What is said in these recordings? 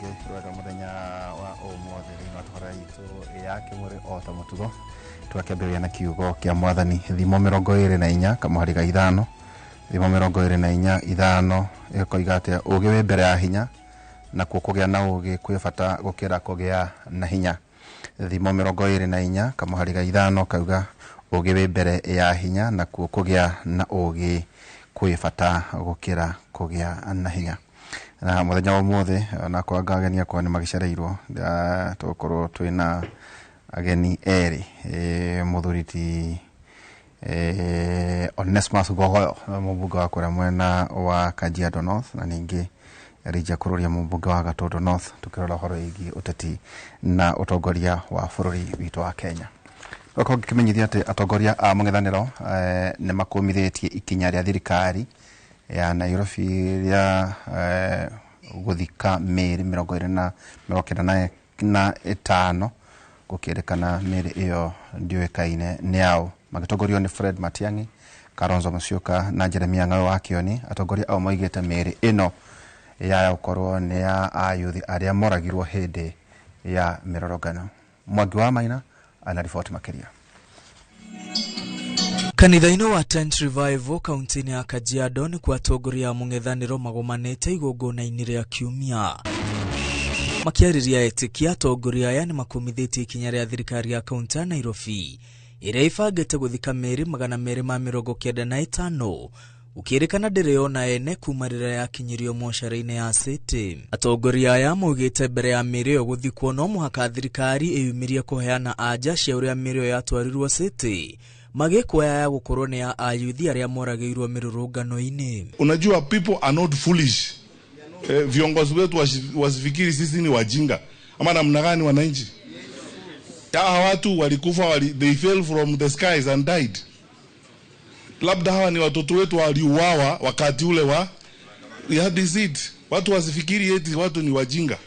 Rĩngĩ rwega mũthenya wa ũmũthĩ thĩinĩ wa tabarĩra itũ ya kĩmũrĩ o ta mũtugo tũgakĩambĩrĩria na kiugo kĩa mwathani thimo 24 kamũhari ga 5 thimo 24 5 ĩkoiga atĩa ũũgĩ wĩ mbere ya hinya nakuo kũgĩa na ũũgĩ kwĩ bata gũkĩra kũgĩa na hinya. Thimo 24 kamũhari ga 5 kauga ũũgĩ wĩ mbere ya hinya nakuo kũgĩa na ũũgĩ kwĩ bata gũkĩra kũgĩa na hinya. Na mũthenya wa ũmũthĩ onakwa ngageni akwa nĩ magĩcereirwo, tũgũkorwo twĩna ageni erĩ, mũthuri ti Onesmus Ngogoyo mũmbunge wa kũrĩa mwena wa Kajiado North na ningĩ Elijah Kururia mũmbunge wa Gatundu North, tukĩrora ũhoro wĩgiĩ ũteti na ũtongoria wa bũrũri witũ wa Kenya. Okorwo ngĩkĩmenyithia atĩ atongoria a mũng'ethanĩro nĩ makũmithĩtie ikinya rĩa thirikari ya Nairobi rĩa gũthika mĩĩrĩ 295 gũkĩrĩkana mĩĩrĩ ĩyo ndĩũĩkaine nĩ ao. Magĩtongorio nĩ Fred Matiang'i, Kalonzo Musyoka na Jeremiah Ng'aũ wa Kĩoni, atongoria ao moigĩte mĩĩrĩ ĩno ya gũkorwo nĩ ya ayuthi arĩa moragirwo hĩndĩ ya mĩrũrũngano. Mwangi wa Maina ana riboti makĩria. Kanitha-inĩ wa Tent Revival kaunti-inĩ ya Kajiado nĩkuo atongoria a mũng'ethanĩro magomanĩte igongona-inĩ rĩa kiumia. Makĩarĩria etĩkia, atongoria aya nĩ makũmithĩtie ikinya rĩa thirikari ya kaunti ya Nairobi ĩrĩa ĩbangĩte gũthika mĩĩrĩ 295 ũkĩrĩkana ndĩrĩ yona ene kuma rĩrĩa yakinyirio mocarĩ-inĩ ya City. Atongoria aya maugĩte mbere ya mĩĩrĩ ĩyo gũthikwo no mũhaka thirikari ĩyumĩrie kũheana anja cia ũrĩa mĩĩrĩ ĩyo yatwarirwo City, magĩkuoya ya gũkorwo nĩ ya ayuthi arĩa moragĩirwo mĩrũrũngano-inĩ. Unajua, people are not foolish. Viongozi wetu wasifikiri sisi ni wajinga ama namna gani, wananchi? Hawa watu walikufa, they fell from the skies and died. Labda hawa ni watoto wetu waliuawa wakati ule wa ya disease. Watu wasifikiri eti watu ni wajinga.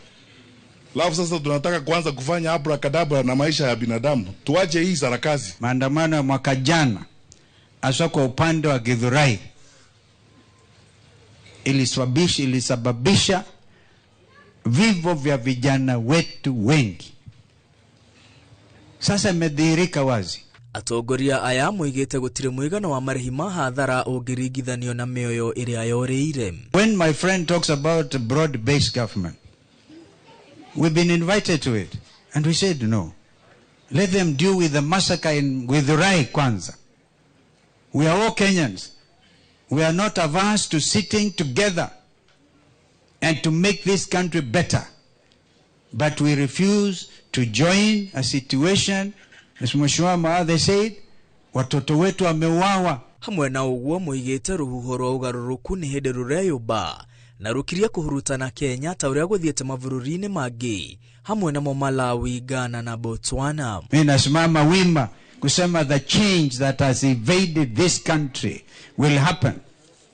Alafu sasa tunataka kuanza kufanya abracadabra na maisha ya binadamu. Tuache hii sarakazi. Maandamano ya mwaka jana hasa kwa upande wa Githurai ilisababisha vifo vya vijana wetu wengi. Sasa imedhihirika wazi. Atongoria aya moigĩte gũtirĩ mũigana wa marĩhi ma hathara ũngĩringithanio na mĩoyo ĩrĩa yorĩire. When my friend talks about broad-based government, we've been invited to it and we said no. Let them deal with the massacre in Githurai kwanza. We are all Kenyans. We are not averse to sitting together and to make this country better. But we refuse to join a situation, as Mheshimiwa Maathe said, watoto wetu wameuawa. Hamwe na ũguo moigĩte rũhuho rwa ũgarũrũku nĩ hĩndĩ rũreyũmba na rũkirie kũhurutana Kenya ta ũrĩa gũthiĩte mabũrũri-inĩ mangĩ hamwe namo Malawi, Ghana na Botswana. Mimi nasimama wima kusema the change that has invaded this country will happen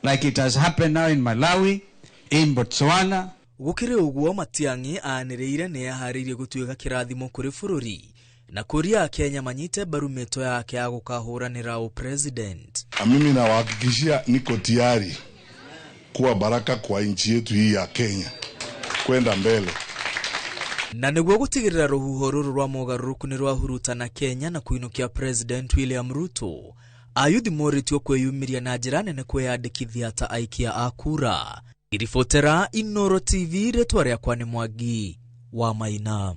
like it has happened now in Malawi, in Botswana. Gũkĩrĩ ũguo Matiang'i anĩrĩire nĩ eharĩirie gũtuĩka kĩrathimo kũrĩ bũrũri na kũria Kenya manyite mbaru mĩto yake ya gũkahũranĩra ũpresident. Mimi nawahakikishia niko tayari kuwa baraka kwa nchi yetu hii ya Kenya kwenda mbele. Na nĩguo gũtigĩrĩra rũhuho rũrũ rwa mogarũrũku nĩ rwahurutana Kenya na kũinũkia President William Ruto, ayuthi morĩtio kwĩyumĩria na njĩra nene kwĩyandĩkithia ta aikia a kura. Iribotera Inoro TV, rĩtwa rĩakwa nĩ Mwangi wa Maina.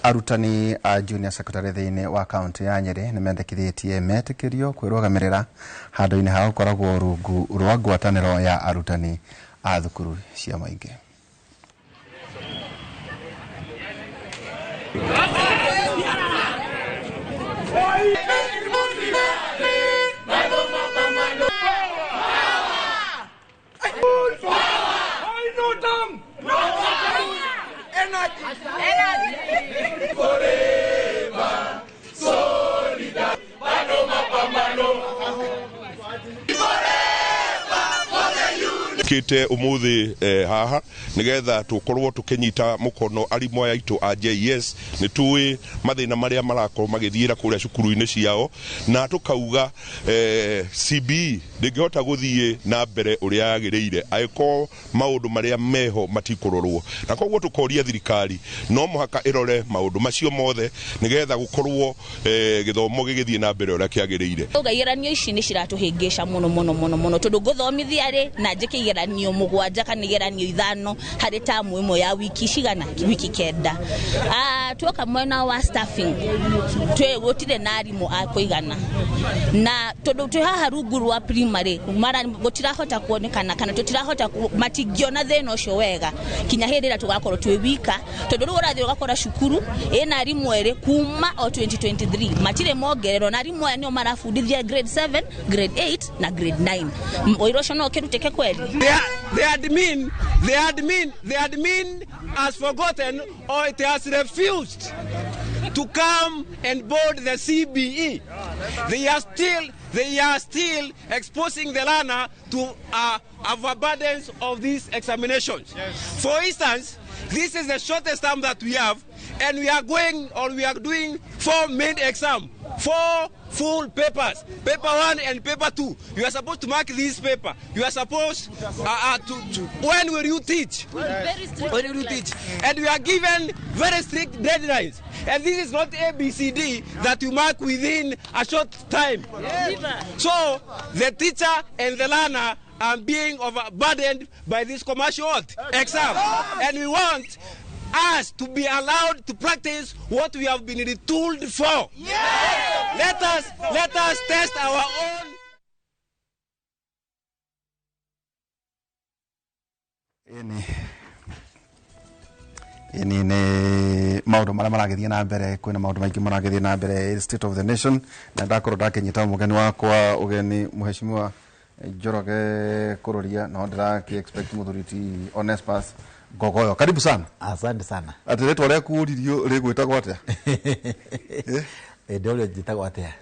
Arutani a junior secondary thĩinĩ wa kaunti ya Nyĩrĩ nĩ mendekithĩtie metĩkĩrio kwĩrũgamĩrĩra handũ-inĩ ha gũkoragwo rungu rwa ngwatanĩro ya arutani a thukuru cia mũingĩ. Tukite umuthi haha nigetha tukorwo tukinyita mukono arimu aya aitu a JS ni tuwi mathina maria marakorwo magithiira kuria cukuru-ini ciao na tukauga CBE ndingihota guthie na mbere uria yagiriire angĩkorwo maundu maria meho matikurorwo na koguo tukoria thirikari no muhaka irore maundu macio mothe nigetha gukorwo githomo gigithie na mbere uria kiagiriire. Igeranio ici ni ciratuhingisha muno muno muno muno tondu nguthomithia ri na njike igeranio 7 kana igeranio 5 hari tamu imwe ya wiki cigana wiki 9. Tuoka mwena wa staffing twe gutire na arimu a kuigana na tondu twi haha rungu rwa primary mara gutirahota kuonekana kana tutirahota matingiona thina ucio wega kinya hindi ira tugakorwo twi wika tondu riu urathii ugakora cukuru ina arimu eri kuma o 2023 matire mongererwo na arimu aya nio marabundithia grade 7 grade 8 na grade 9. Wira ucio no ukirutike kweli? The admin has forgotten or it has refused to come and board the CBE. They are still exposing the learner to overburdens of these examinations. Yes. For instance, this is the shortest term that we have, and we are going or we are doing 4 main exam, 4 full papers, paper 1 and paper 2. You are supposed to mark this paper. You are supposed to when will you teach? When will you teach? And we are given very strict deadlines. And this is not A, B, C, D that you mark within a short time. Yes. So the teacher and the learner are being overburdened by this commercial exam. And we want us to be allowed to practice what we have been retooled for. Yes. Let us test our own. Ini ni maundu maria maragithie na mbere kwina maundu maingi maragithie na mbere state of the nation na ndakorwo ndakinyita mugeni wakwa ugeni mheshimiwa Njoroge Kururia no ndiraki expect muthuri ti Onespas Ngogoyo. Karibu sana. Asante sana. Ati ritwa riaku uririo rigwitagwo atia? Ndore njitagwo atia?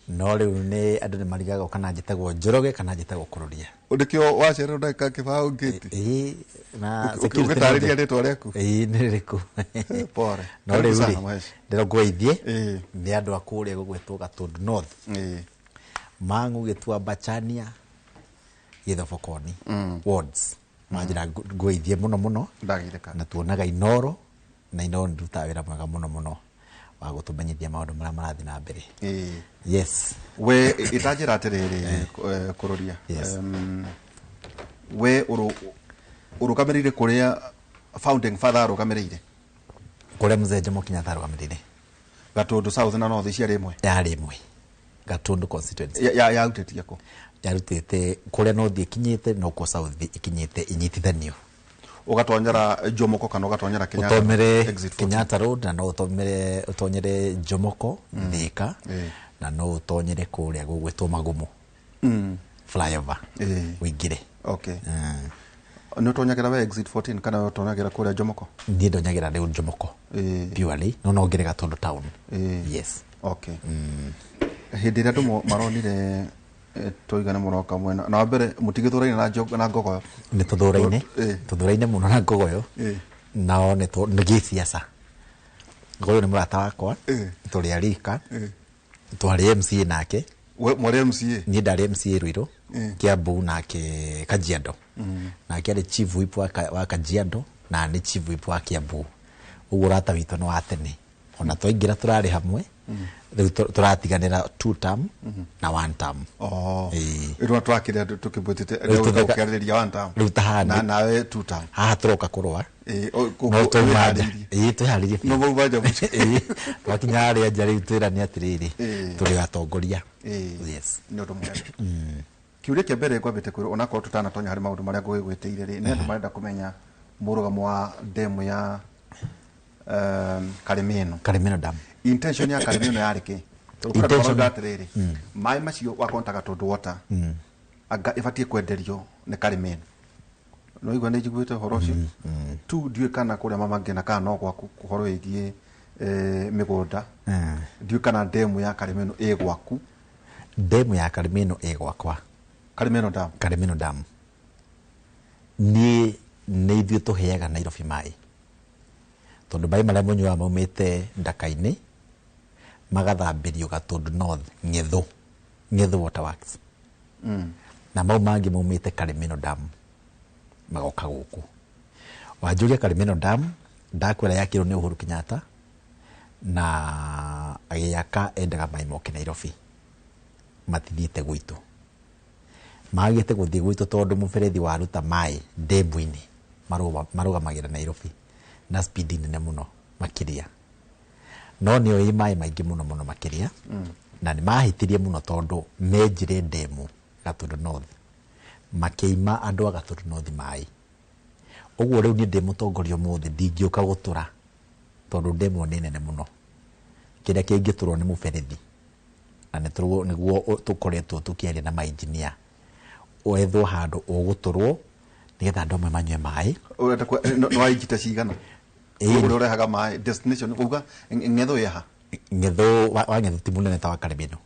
No riu ni andu ni marigagwo kana njitagwo Njoroge kana njitagwo Kururia. Ndikio wacererwo ndagika kibao ngiti. Na security ũgĩtarĩria rĩtwa rĩaku. Nĩ rĩrĩkũ? Pore. No riu ri ndĩrokũgeithie nĩ andũ a kũrĩa gũgwĩtwo Gatundu North. Mang'u Gĩtuamba Chania Gĩthobokoni wards. Manjira ngũgeithie mũno mũno. Ndagithĩka. Na tuonaga Inoro na Inoro ndutaga wĩra mwega mũno mũno wa gũtũmenyithia maũndũ marĩa marathiĩ na mbere. Yes. We itanjĩra atĩrĩrĩ Kururia. Yes. We ũrũgamĩrĩire kũrĩa founding father arũgamĩrĩire? Kũrĩa Mzee Jomo Kenyatta arũgamĩrĩire. Gatundu South na North ciarĩ ĩmwe? Yarĩ ĩmwe. Gatundu constituency. Yarutĩtie kũ? Yarutĩte kũrĩa North ĩkinyĩte no kũ South ĩkinyĩte inyitithanio. Ũgatonyera Jomoko kana ũgatonyera Kenyatta? Ũtomere Kenyatta Road na no ũtomere ũtonyere Jomoko Thika na no ũtonyere kũrĩa gũgwĩtwo Magumu. Flyover. Ũingĩre. Okay. Nĩ ũtonyagĩra we exit 14 kana ũtonyagĩra kũrĩa Jomoko? Niĩ ndonyagĩra rĩu Jomoko. Purely no no ngere Gatundu town. Yes. Okay. Hĩndĩ ĩrĩa andũ maronire tũigana mũroka mwena na mbere mũtigĩthũraine na Ngogoyo? Nĩ tũthũraine. Tũthũraine mũno na Ngogoyo. Nao nĩ gĩciaca. Ngogoyo nĩ mũrata wakwa. Tũrĩ arika. Twarĩ MCA nake. We mwarĩ MCA? Niĩ ndarĩ MCA Ruiru. Kiambu nake Kajiado. Nake arĩ chief whip wa Kajiado na nĩ chief whip wa Kiambu. Ũguo ũrata witũ nĩ wa tene. Ona twaingĩra tũrarĩ hamwe. Rĩu tũratiganĩra 2 term na 1 term. Rĩu twakĩrĩa tũkĩbwĩtĩte ũkĩarĩrĩria 1 term. Rĩu ta haha na nawe 2 term. Haha tũroka kũrũa. No twĩharĩrie. No mauma nja. Twakinya harĩa nja rĩu twĩrane atĩrĩrĩ tũrĩ atongoria. Yes. Nĩ ũndũ mwega. Kĩũria kĩa mbere ngwambĩte kwĩrwo onakorwo tũtanatonya harĩ maũndũ marĩa ngũgĩgwĩtĩire rĩ, nĩ andũ marenda kũmenya mũrũgamo wa demu ya Karimeno. Karimeno dam. Intention ya Karimeno yarĩ kĩ? Intention atĩrĩrĩ, maĩ macio wakonta Gatundu Water anga ĩbatiĩ kwenderio nĩ Karimeno. No igua nĩ njiguĩte ũhoro ũcio. Tu ndiũĩ kana kũrĩa Mama Ngina kana no gwaku ũhoro wĩgiĩ mĩgũnda. Ndiũĩ kana demu ya Karimeno ĩ gwaku. Demu ya Karimeno ĩ gwakwa. Karimeno dam. Karimeno dam. Niĩ nĩ ithuĩ tũheaga Nairobi maĩ, tondũ maĩ marĩa mũnyuaga maumĩte Ndaka-inĩ magathambĩrio Gatundu North, Ng'ethu, Ng'ethu Water Works, na mau mangĩ maumĩte Karimino Dam magoka gũkũ. Wanjũria Karimino Dam, ndakwĩra yakirwo nĩ Uhuru Kenyatta, na agĩaka endaga maĩ moke Nairobi, matithiĩte gwitũ, magĩte gũthiĩ gwitũ tondũ mũberethi waruta maĩ ndemu-inĩ marũgamagĩra Nairobi na speed nene mũno makĩria, no nĩo ĩ maĩ maingĩ mũno mũno makĩria. Na nĩ mahĩtirie mũno tondũ menjire ndemu Gatundu North, makĩima andũ a Gatundu North maĩ. Ũguo rĩu niĩ ndĩ mũtongoria ũmũthĩ ndingĩũka gũtũra, tondũ ndemu ĩyo nĩ nene mũno. Kĩrĩa kĩngĩtũrwo nĩ mũberethi, na nĩguo tũkoretwo tũkĩaria na mainjinia, wethwo handũ ũgũtũrwo nĩgetha andũ amwe manyue maĩ. Ũrenda nĩ wainjita cigana? Ĩĩ. Ũrĩa ũrehaga maĩ destination uga Ng'etho ĩ ha? Ng'etho wa Ng'etho ti mũnene ta wa Karimino.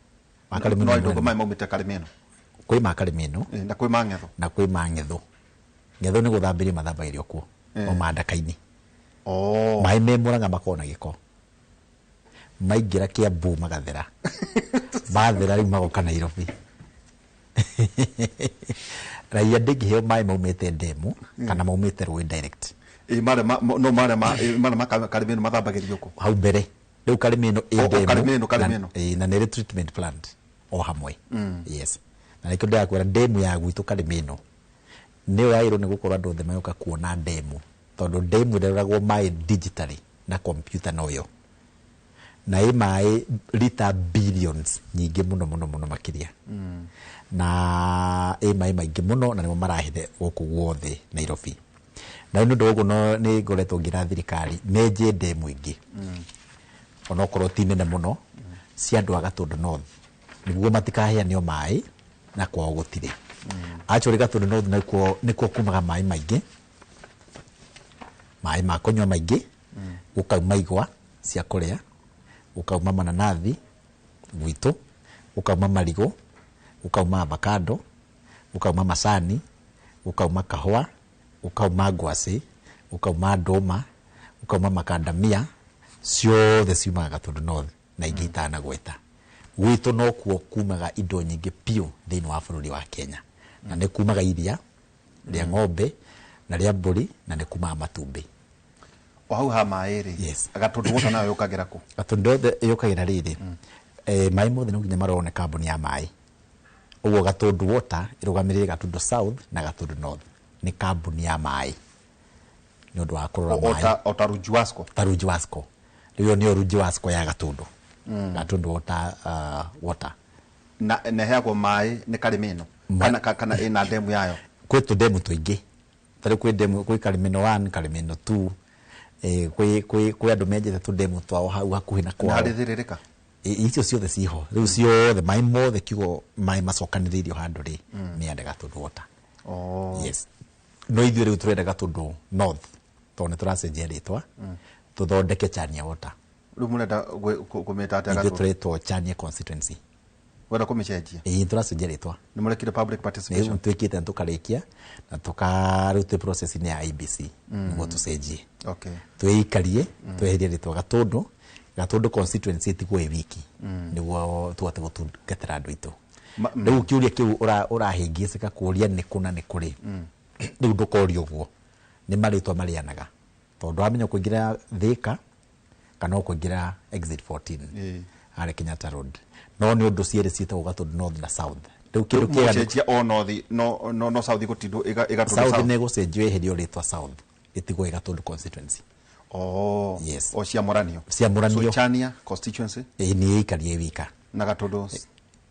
Wa Karimino no nĩ ndũgo mũnene. Maĩ maumĩte Karimino. Kwĩ ma Karimino. Na kwĩ ma Ng'etho. Na kwĩ ma Ng'etho. Ng'etho nĩ gũthambĩrio mathambagĩrio kuo, o ma Ndaka-inĩ. Maĩ me Mũrang'a makoragwo na gĩko, maingĩra Kiambu magathera, mathera rĩu magoka Nairobi. Raia ndĩngĩheo maĩ maumĩte ndemu kana maumĩte rũĩ direct. Ĩ marĩa no marĩa ma ĩ, marĩa ma Karimino mathambagĩrio kũ? Hau mbere rĩu Karimino ĩ ndemu. Karimino, Karimino. Na nĩ ĩrĩ treatment plant o hamwe. Yes, na nĩkĩo ndĩrakwĩra ndemu ya gwitũ Karimino nĩyo yagĩrĩirwo nĩ gũkorwo andũ othe magĩũka kuona ndemu, tondũ ndemu ĩroragwo maĩ digitally na computer noyo, na ĩ maĩ lita billions nyingĩ mũno mũno mũno makĩria, na ĩ maĩ maingĩ mũno, na nĩmo marahithe gũkũ guothe Nairobi. Na rĩu nĩ ũndũ wa ũguo no nĩ ngoretwo ngĩra thirikari menje ndemu ingĩ, onokorwo ti nene mũno, cia andũ a Gatundu North, nĩguo matikaheanio maĩ na kwao gũtirĩ. Actually Gatundu North nĩkuo kumaga maĩ maingĩ, maĩ ma kũnyua maingĩ, gũkauma igwa cia kũrĩa, gũkauma mananathi gwitũ, gũkauma marigũ, gũkauma avocado, gũkauma macani, gũkauma kahũa, gũkauma ngwacĩ, gũkauma ndũma, gũkauma makandamia, ciothe ciumaga Gatundu North na ingĩ itanagweta. Gwitũ nokuo kumaga indo nyingĩ piũ thĩinĩ wa bũrũri wa Kenya, na nĩ kumaga iria rĩa ng'ombe na rĩa mbũri, na nĩ kumaga matumbĩ. O hau ha maĩ rĩ? Yes. Gatundu Water nayo yũkagĩra kũ? Gatundu Water yũkagĩra rĩrĩ, maĩ mothe no nginya marorwo nĩ kambuni ya maĩ. Ũguo Gatundu Water ĩrũgamĩrĩire Gatundu South na Gatundu North, nĩ kambuni ya maĩ nĩ ũndũ wa kũrora maĩ. O ta Runji Wasco. Ta Runji Wasco. Rĩu ĩyo nĩyo Runji Wasco ya Gatundu. Gatundu Water, water. Na ĩheagwo maĩ nĩ Karimino? Kana ĩna ndemu yayo? Kwĩ tũndemu tũingĩ. Ta rĩu kwĩ ndemu, kwĩ Karimino 1, Karimino 2, kwĩ andũ menjete tũndemu twao hau hakuhĩ na kwao. Na harĩ thĩrĩrĩka? Icio ciothe ciho. Rĩu ciothe maĩ mothe kiugo maĩ macokanĩrĩirio handũ rĩ, nĩ ya Gatundu Water. Yes. No ithuĩ rĩu tũrenda Gatundu North, tondũ nĩ tũracenjia rĩtwa, tũthondeke Chania Water. Rĩu mũrenda kũmĩta atĩa Ithuĩ Gatundu? tũretwo Chania constituency. Wenda kũmĩcenjia? Ĩĩ, tũracenjia rĩtwa. Nĩ mũrekire public participation? Nĩ twĩkĩte na tũkarĩkia, na rĩu twĩ process-inĩ ya IBC, nĩguo tũcenjie. Twĩikarie, tweherie rĩtwa Gatundu, Gatundu constituency ĩtigwo ĩ wiki, nĩguo tũhote gũtungatĩra andũ aitũ. Rĩu kĩũria kĩu ũrahĩngĩcĩka kũũria nĩ kũ na nĩ kũrĩ. Rĩu ndũkorio ũguo, nĩ marĩtwa marĩanaga, tondũ wamenya ũkũingĩra Thika kana ũkũingĩra exit 14 harĩa Kenyatta Road, no nĩ ũndũ cierĩ ciĩtagwo Gatundu North na South. Rĩu kĩndũ kĩega nĩ Mũcenjia o North, no South gũtindwo ĩgatũndũ South South. nĩ gũcenjio ĩherio rĩtwa South, ĩtigwo ĩ Gatundu constituency. Yes. O ciamũranio. Ciamũranio. So Chania constituency? Ĩĩ, nĩ ĩikarie wika. Na Gatundu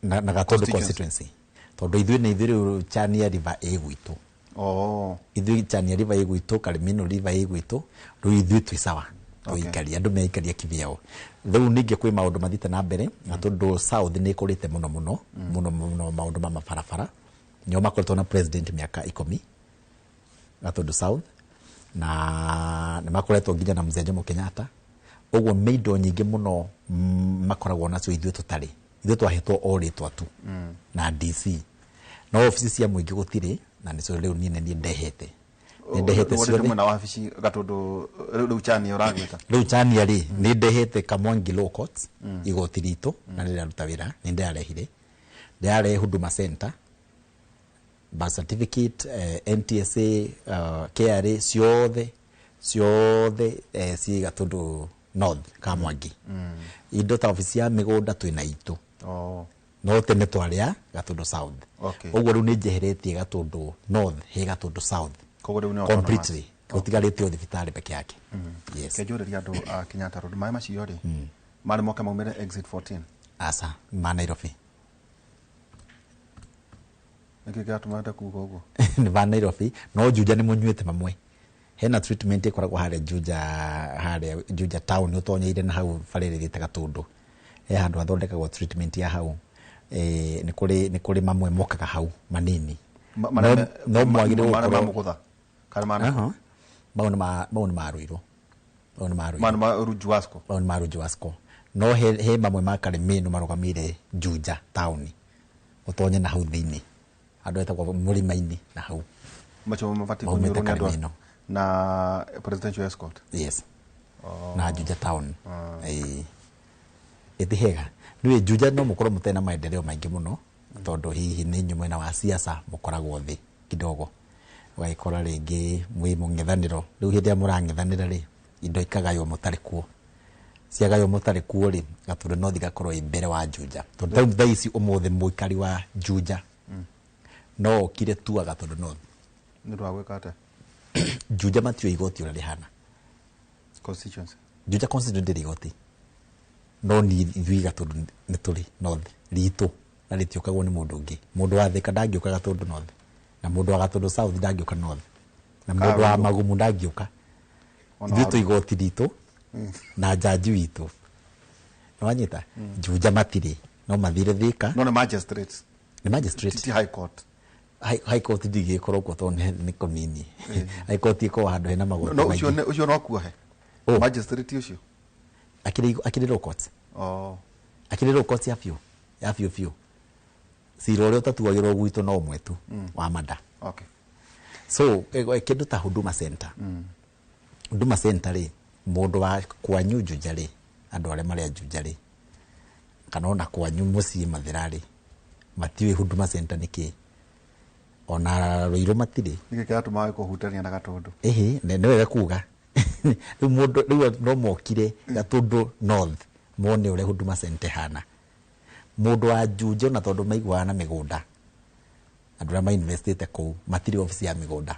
na Gatundu constituency. Constituency. Tondũ ithuĩ nĩ ithuĩ rĩu Chania River ĩ gwitũ. Ithuĩ Chania River ĩ gwitũ, Karimino River ĩ gwitũ, rĩu ithuĩ twĩ sawa. Tũikaria, andũ meikaria kivyao. Rĩu ningĩ kwĩ maũndũ mathiĩte na mbere, Gatundu South nĩ ĩkũrĩte mũno mũno, mũno mũno maũndũ ma mabarabara. Nĩo makoretwo na president mĩaka 10, Gatundu South, na nĩ makoretwo nginya na Mzee Jomo Kenyatta. Ũguo nĩ indo nyingĩ mũno makoragwo nacio ithuĩ tũtarĩ. Ithuĩ twahetwo o rĩtwa tu na DC. No obici cia mũingĩ gũtirĩ, na nĩcio rĩu niĩ nĩ niĩ ndehete. Nĩ ndehete Wandĩte ciothe. Mwena wa wabici Gatũndũ rĩu Chania ũragwĩta. Rĩu Chania rĩ, nĩ ndehete Kamwangi Law Courts, igoti ritũ na rĩraruta wĩra, nĩ ndĩrarehire, ndĩrarehe Huduma Center, birth certificate, NTSA, KRA, ciothe ciothe, ciĩ Gatũndũ North Kamwangi. Indo ta obici ya mĩgũnda twĩna itũ. No tene twarĩa Gatũndũ South. Ũguo rĩu nĩ njeheretie Gatũndũ North he Gatũndũ South. Koguo rĩu nĩ autonomous. Completely, gũtigarĩte o thibitarĩ peke yake, yes. Kenjũrĩria andũ a Kenyatta Road, maĩ macio rĩ, marĩ moke maumĩre exit 14? Aca, ma Nairobi. Nĩkĩ kĩratũma wende kuga ũguo? Nĩ ba Nairobi, no Juja nĩ mũnyuĩte mamwe. Hena treatment ĩkoragwo harĩa Juja, harĩa Juja town ũtonyeire na hau bara ĩrĩa ĩthiĩte Gatũndũ, he handũ hathondekagwo treatment ya hau. Nĩ kũrĩ mamwe mokaga hau manini. No mwagĩrĩirwo Marĩa ma gũkorwo Mũgũtha kana ma Aha. Mau nĩ ma Ruiru, mau nĩ ma Ruiru. Ma nĩ ma Runjuasco. Mau nĩ ma Runjuasco, no he mamwe ma Karĩmĩnũ marũgamĩire Juja town, ũtonye na hau thĩinĩ handũ hetagwo mũrĩma-inĩ na hau. Macio mabatiĩ Maumĩte kũnyuĩrwo nĩ andũ Karĩmĩnũ. Na presidential escort. Yes, na Juja town. Ĩĩ, ĩti hega nĩwĩ Juja no mũkorwo mũtarĩ na maendeleo maingĩ mũno, tondũ hihi nĩ inyuĩ mwena wa siasa mũkoragwo thĩ kidogo, ũgagĩkora rĩngĩ mwĩ mũng'ethanĩro. Rĩu hĩndĩ ĩrĩa mũrang'ethanĩra rĩ, indo ikagaywo mũtarĩ kuo, ciagaywo mũtarĩ kuo rĩ, Gatũndũ North igakorwo ĩ mbere wa Juja, tondũ tarĩu thaa ici ũmũthĩ mũikari wa Juja no okire tua Gatũndũ North. Nĩ ũndũ wa gwĩka atĩa? Juja matiũĩ igoti ũrĩa rĩhana. Constituency. Juja constituency ndĩrĩ igoti, no ni ithuĩ Gatũndũ nĩ tũrĩ North ritũ, na rĩtiũkagwo nĩ mũndũ ũngĩ. Mũndũ wa Thĩka ndangĩũka Gatũndũ North, na mũndũ wa Gatũndũ South ndangĩũka North, na mũndũ wa Ruiru. Magumu ndangĩũka. Ona Ithuĩ wa twĩ igoti ritũ na jaji witũ, nĩwanyita? Juja matirĩ, no mathire Thĩka. No nĩ magistrates. Nĩ magistrate. Ti high court. High court ndingĩgĩkorwo kuo tondũ nĩ kũnini. High court ĩkoragwo handũ hena magoti No ũcio maingĩ. Ũcio no kuohe. Oh. Magistrate ũcio. Akĩrĩ law court. Akĩrĩ law court ya biũ, ya biũ biũ. Cira ũrĩa ũtatuagĩrwo gwitũ no ũmwe tu, wa mada. So kĩndũ ta Huduma Center, Huduma Center rĩ, mũndũ wa kwanyu Juja rĩ, andũ arĩa marĩ a Juja rĩ, kana ona kwanyu mũciĩ Mathĩra rĩ, matiũĩ Huduma Center nĩ kĩĩ, ona Rũirũ matirĩ. Nĩkĩ kĩratũma kũhutania na Gatũndũ? Ĩhĩ, nĩ wega kuga rĩu mũndũ rĩu no mokire Gatũndũ North mone ũrĩa Huduma Center ĩhana. Mũndũ wa Juja, ona tondũ maiguaga na mĩgũnda, andũ arĩa mainvestĩte kũu matirĩ obici ya mĩgũnda,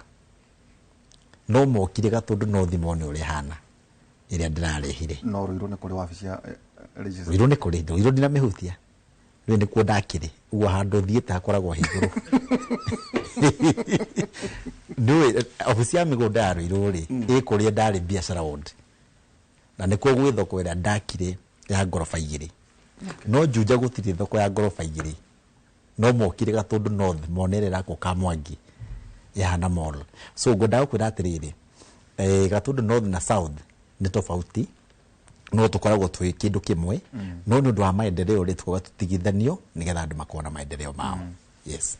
no mokire Gatũndũ North mone ũrĩa ĩhana ĩrĩa ndĩrarehire. No Ruiru nĩ kũrĩ wabici ya registrar. Ruiru nĩ kũrĩ. Ruiru ndinamĩhutia, rĩu nĩkuo ndakĩrĩ ũguo, handũ thiĩte hakoragwo he igũrũ. Nĩũĩ obici ya mĩgũnda ya Ruiru rĩ, ĩ kũrĩa ndarĩ biacara ward, na nĩkuo gwĩ thoko ĩrĩa ndakire ya ngoroba igĩrĩ. No Juja gũtirĩ thoko ya ngoroba igĩrĩ, no mokire Gatũndũ North mone ĩrĩa ĩrakwo Kamwangi ĩhana mall. So ngwendaga gũkwĩra atĩrĩrĩ, Gatũndũ North na South nĩ tofauti, no tũkoragwo twĩ kĩndũ kĩmwe, no nĩ ũndũ wa maendeleo rĩ, tukoga tũtigithanio nĩgetha andũ makorwo na maendeleo mao, yes.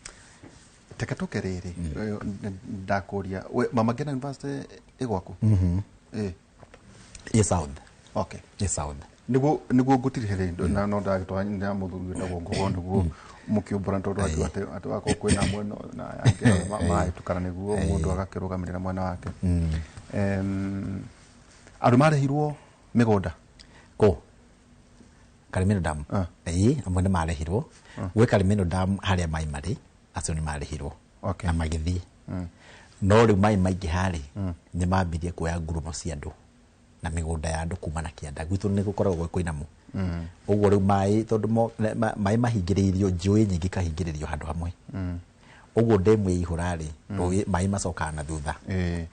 Teke tũke rĩrĩ, ndakũria we, Mama Ngina University ĩ gwaku? Ĩ? Ĩ South. Ĩ South. Nĩguo ngũtirihe rĩ, na no ndagĩtwara na mũthuri wĩtagwo Ngogo, nĩguo mũkĩũmbũra, tondũ akiuga atĩ wakorwo kwĩna mwena na angĩ mahĩtũkana, nĩguo mũndũ agakĩrũgamĩrĩra mwena wake. Andũ marĩhirwo mĩgũnda? Kũ Karimino Dam? Ah. Ĩĩ, amwe nĩ marĩhirwo gwĩ Karimino Dam harĩa maĩ marĩ, acio nĩ marĩhirwo na magĩthiĩ. No rĩu maĩ maingĩ harĩ nĩ mambirie kuoya ngurumo cia andũ na mĩgũnda ya andũ kuma na kĩanda. Gwitũ nĩ gũkoragwo gwĩ kũinamu ũguo, rĩu maĩ tondũ maĩ mahingĩrĩirio, njũĩ nyingĩ ikahingĩrĩrio handũ hamwe ũguo, ndemu yaihũra rĩ, rũĩ maĩ macokaga na thutha.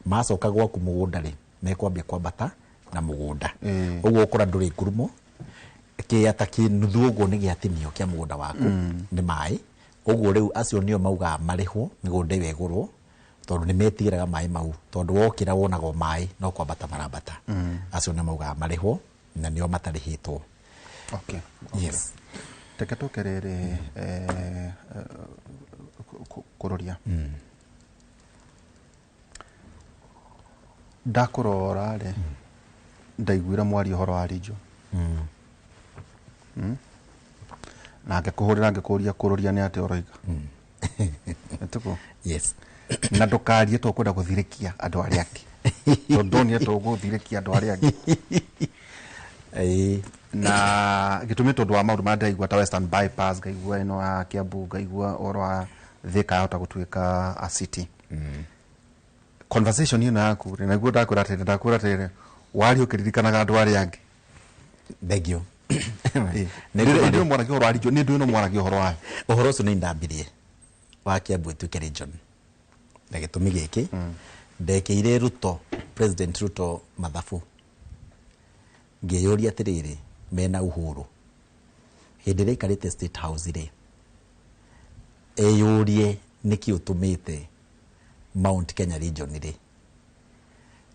Macoka gwaku mũgũnda rĩ, mekwambia kwambata na mũgũnda. Ũguo ũkora ndũrĩ ngurumo, kĩĩa ta kĩnuthu ũguo nĩ gĩatinio kĩa mũgũnda waku nĩ maĩ. Ũguo rĩu acio nĩo maugaga marĩhwo mĩgũnda ĩyo ĩgũrwo, tondũ nĩ metigĩraga maĩ mau, tondũ wokĩra wonagwo maĩ no kwambata marambata. Acio nĩ maugaga marĩhwo na nĩo matarĩhĩtwo. Yes. Teke tũke rĩrĩ, kũroria. Ndakũrora rĩ, ndaiguire mwaria ũhoro wa region na ngĩkũhũrĩra ngĩkũria kũrũria nĩ atĩa ũroiga. Ĩtĩkũ? Yes. Na ndũkarie tũkwenda gũthirĩkia andũ arĩa angĩ, tondũ ndonire tũgũthirĩkia andũ arĩa angĩ. Ĩĩ. Na gĩtũmi tondũ wa maũndũ marĩa ndĩraigua ta Western Bypass, ngaigua ĩno ya Kiambu, ngaigua ũhoro wa Thika yahota gũtuĩka a city. Conversation ĩno yaku rĩ, naguo ndakwĩra atĩrĩrĩ, waria ũkĩririkanaga andũ arĩa angĩ. Thank you. Nĩ ndĩ mwaragia ũhoro wa region, nĩ ndũ ĩno mwaragia ũhoro wayo. Ũhoro ũcio nĩ ndambirie wa Kiambu ĩtuĩke region na gĩtũmi gĩkĩ: ndekĩire Ruto, President Ruto, mathabu, ngĩyũria atĩrĩrĩ, mena Uhuru hĩndĩ ĩrĩa aikarĩte State House rĩ, eyũrie nĩkĩ ũtũmĩte Mount Kenya region rĩ,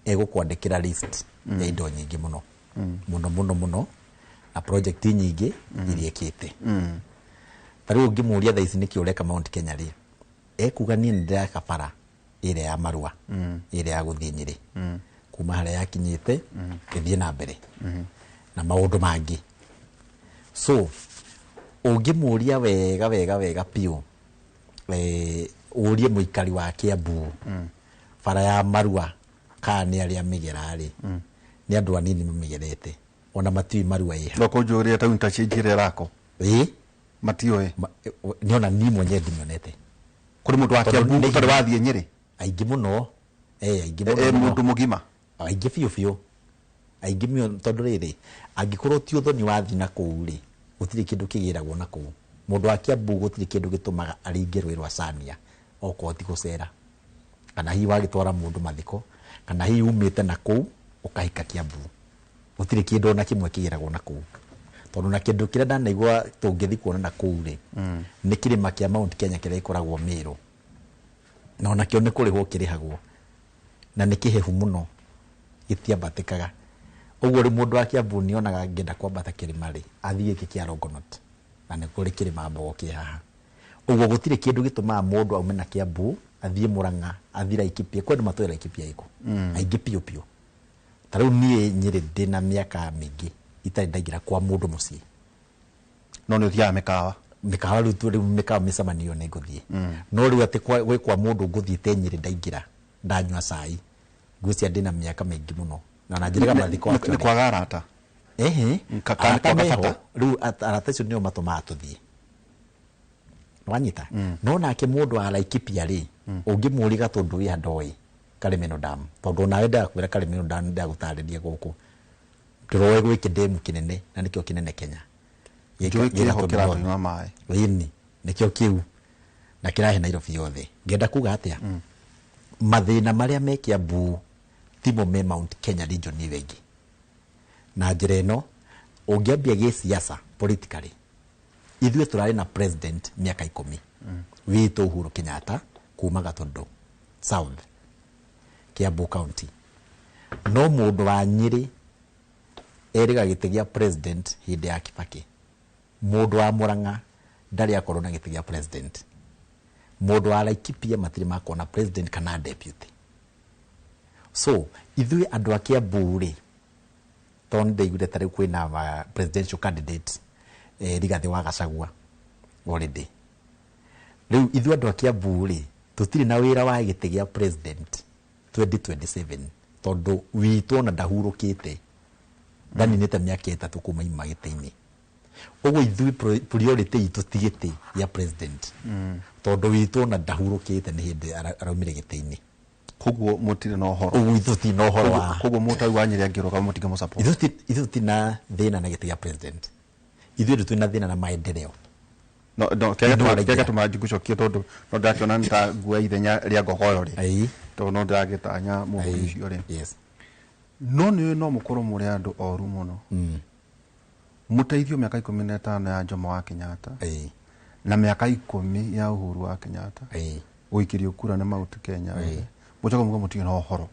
egũkwandĩkĩra list ya indo nyingĩ mũno mũno mũno mũno na project nyingĩ iria ĩkĩte. Ta rĩu ũngĩmũria thaa ici nĩkĩ ũreka Mount Kenya rĩ, ekuga niĩ nĩ ndĩraka bara ĩrĩa ya Marua, ĩrĩa ya gũthiĩ Nyĩrĩ, kuma harĩa yakinyĩte ĩthiĩ na mbere na maũndũ mangĩ. So ũngĩmũria wega wega wega biũ, ũrie mũikari wa Kiambu bara ya Marua kana nĩ arĩa mĩgera rĩ, nĩ andũ anini mamĩgerete, ona matiũĩ Marua ĩha. No kũnjũria ta interchange ĩrĩa ĩrakwo? Ĩĩ. Matiũĩ? Nĩ ona niĩ mwenyewe ndimĩonete. Kũrĩ mũndũ wa Tondũ Kiambu ũtarĩ wathiĩ Nyĩrĩ? Aingĩ mũno, aingĩ mũno Eh, mũno. Mũndũ mũgima? Aingĩ biũ biũ, aingĩ mĩo, tondũ rĩrĩ, angĩkorwo ti ũthoni wathiĩ na kũu rĩ, gũtirĩ kĩndũ kĩgĩragwo na kũu. Mũndũ wa Kiambu gũtirĩ kĩndũ gĩtũmaga aringe rũĩ rwa Cania okorwo ti gũcera, kana hihi wagĩtwara mũndũ mathiko, kana hihi umĩte na kũu ũkahika Kiambu. Gũtirĩ kĩndũ ona kĩmwe kĩgĩragwo na kũu, tondũ na kĩndũ kĩrĩa ndanaigua tũngĩthiĩ kuona na kũu rĩ, nĩ kĩrĩma kĩa Mount Kenya kĩrĩa gĩkoragwo Meru, na onakĩo nĩ kũrĩhwo kĩrĩhagwo na nĩ kĩhehu mũno, gĩtiambatĩkaga. Ũguo rĩu mũndũ wa Kiambu nĩonaga angĩenda kwambata kĩrĩma rĩ, athiĩ gĩkĩ kĩa Longonot, na nĩ kũrĩ kĩrĩma Mbogo kĩ haha. Ũguo gũtirĩ kĩndũ gĩtũmaga mũndũ aume na Kiambu athiĩ Murang'a, athiĩ Laikipia. Kwĩ andũ matũĩ Laikipia ĩkũ, aingĩ biũ biũ. Ta rĩu niĩ Nyĩrĩ ndĩna mĩaka mĩingĩ itarĩ ndaingĩra kwa mũndũ mũciĩ. No nĩ ũthiaga mĩkawa? Mĩkawa rĩu rĩu mĩkawa mĩcemanio nĩ ngũthiĩ, no rĩu atĩ gwĩ kwa mũndũ ngũthiĩte Nyĩrĩ ndaingĩra ndanyua cai, ngwĩciria ndĩna mĩaka mĩingĩ mũno na njĩrĩga mathiko. Nĩ kwaga arata? Ehe. Kana Arata kwaga meho. bata? Rĩu arata acio nĩo matũmaga tũthiĩ, wanyita. No nake mũndũ wa Laikipia rĩ, ũngĩmũria Gatũndũ wĩ ndoĩ Karimeno Dam, tondũ onawe ndakwĩra Karimeno Dam, ndagũtarĩria gũkũ ndĩroĩ gwĩ kĩndemu kĩnene na nĩkĩo kĩnene Kenya. Njũĩ Gĩ kĩho Gatũndũ kĩratũnyua North. maĩ. Ĩni nĩkĩo kĩu na kĩrahe Nairobi yothe. Ngenda kuga atĩa? Mathĩna marĩa me Kiambu timo me Mount Kenya region ĩyo ĩngĩ. Na njĩra ĩno ũngĩambia gĩsiasa, politically, ithuĩ tũrarĩ na president mĩaka 10 witũ Uhuru Kenyatta kuma Gatũndũ South, Kiambu County. No mũndũ wa Nyĩrĩ erĩga gĩtĩ gĩa president hĩndĩ ya Kibaki. Mũndũ wa Murang'a ndarĩ akorwo na gĩtĩ gĩa president. Mũndũ wa Laikipia matirĩ makorwo na president kana deputy. So ithuĩ andũ a Kiambu rĩ, tondũ nĩ ndaiguire ta rĩu kwĩna presidential candidate, Rigathĩ wa Gachagua already. Rĩu ithuĩ andũ a Kiambu rĩ, tũtirĩ na wĩra wa gĩtĩ gĩa president 2027, tondũ witũ ona ndahurũkĩte, ndaninĩte mĩaka 3 kuma ima gĩtĩ-inĩ. Ũguo ithuĩ priority itũ ti gĩtĩ gĩa president, tondũ witũ ona ndahurũkĩte, nĩ hĩndĩ araumire gĩtĩ-inĩ. Koguo mũtirĩ na ũhoro? Ũguo ithuĩ tũtirĩ na ũhoro wa Koguo mũtau wa Nyĩrĩ angĩrũgama mũtingĩmũ support? Ithuĩ tũtirĩ na thĩna na gĩtĩ gĩa president. Ithuĩ tũtirĩ na thĩna na maendeleo. No Nĩ ũraingĩra. kĩrĩa gĩatũma ngũcokie, tondũ no ndĩrakĩona nĩ ta nguoya ithenya rĩa ngogoyo rĩ, Ĩĩ. tondũ no ndĩragĩtanya mũhuri ũcio rĩ. Yes. No nĩ no mũkorwo mũrĩ andũ oru mũno, mũteithio mĩaka 15 ya Jomo wa Kenyatta na mĩaka 10 ya Uhuru wa Kenyatta gũikĩrio kura nĩ Mount Kenya, mũcoke muge mũtirĩ na ũhoro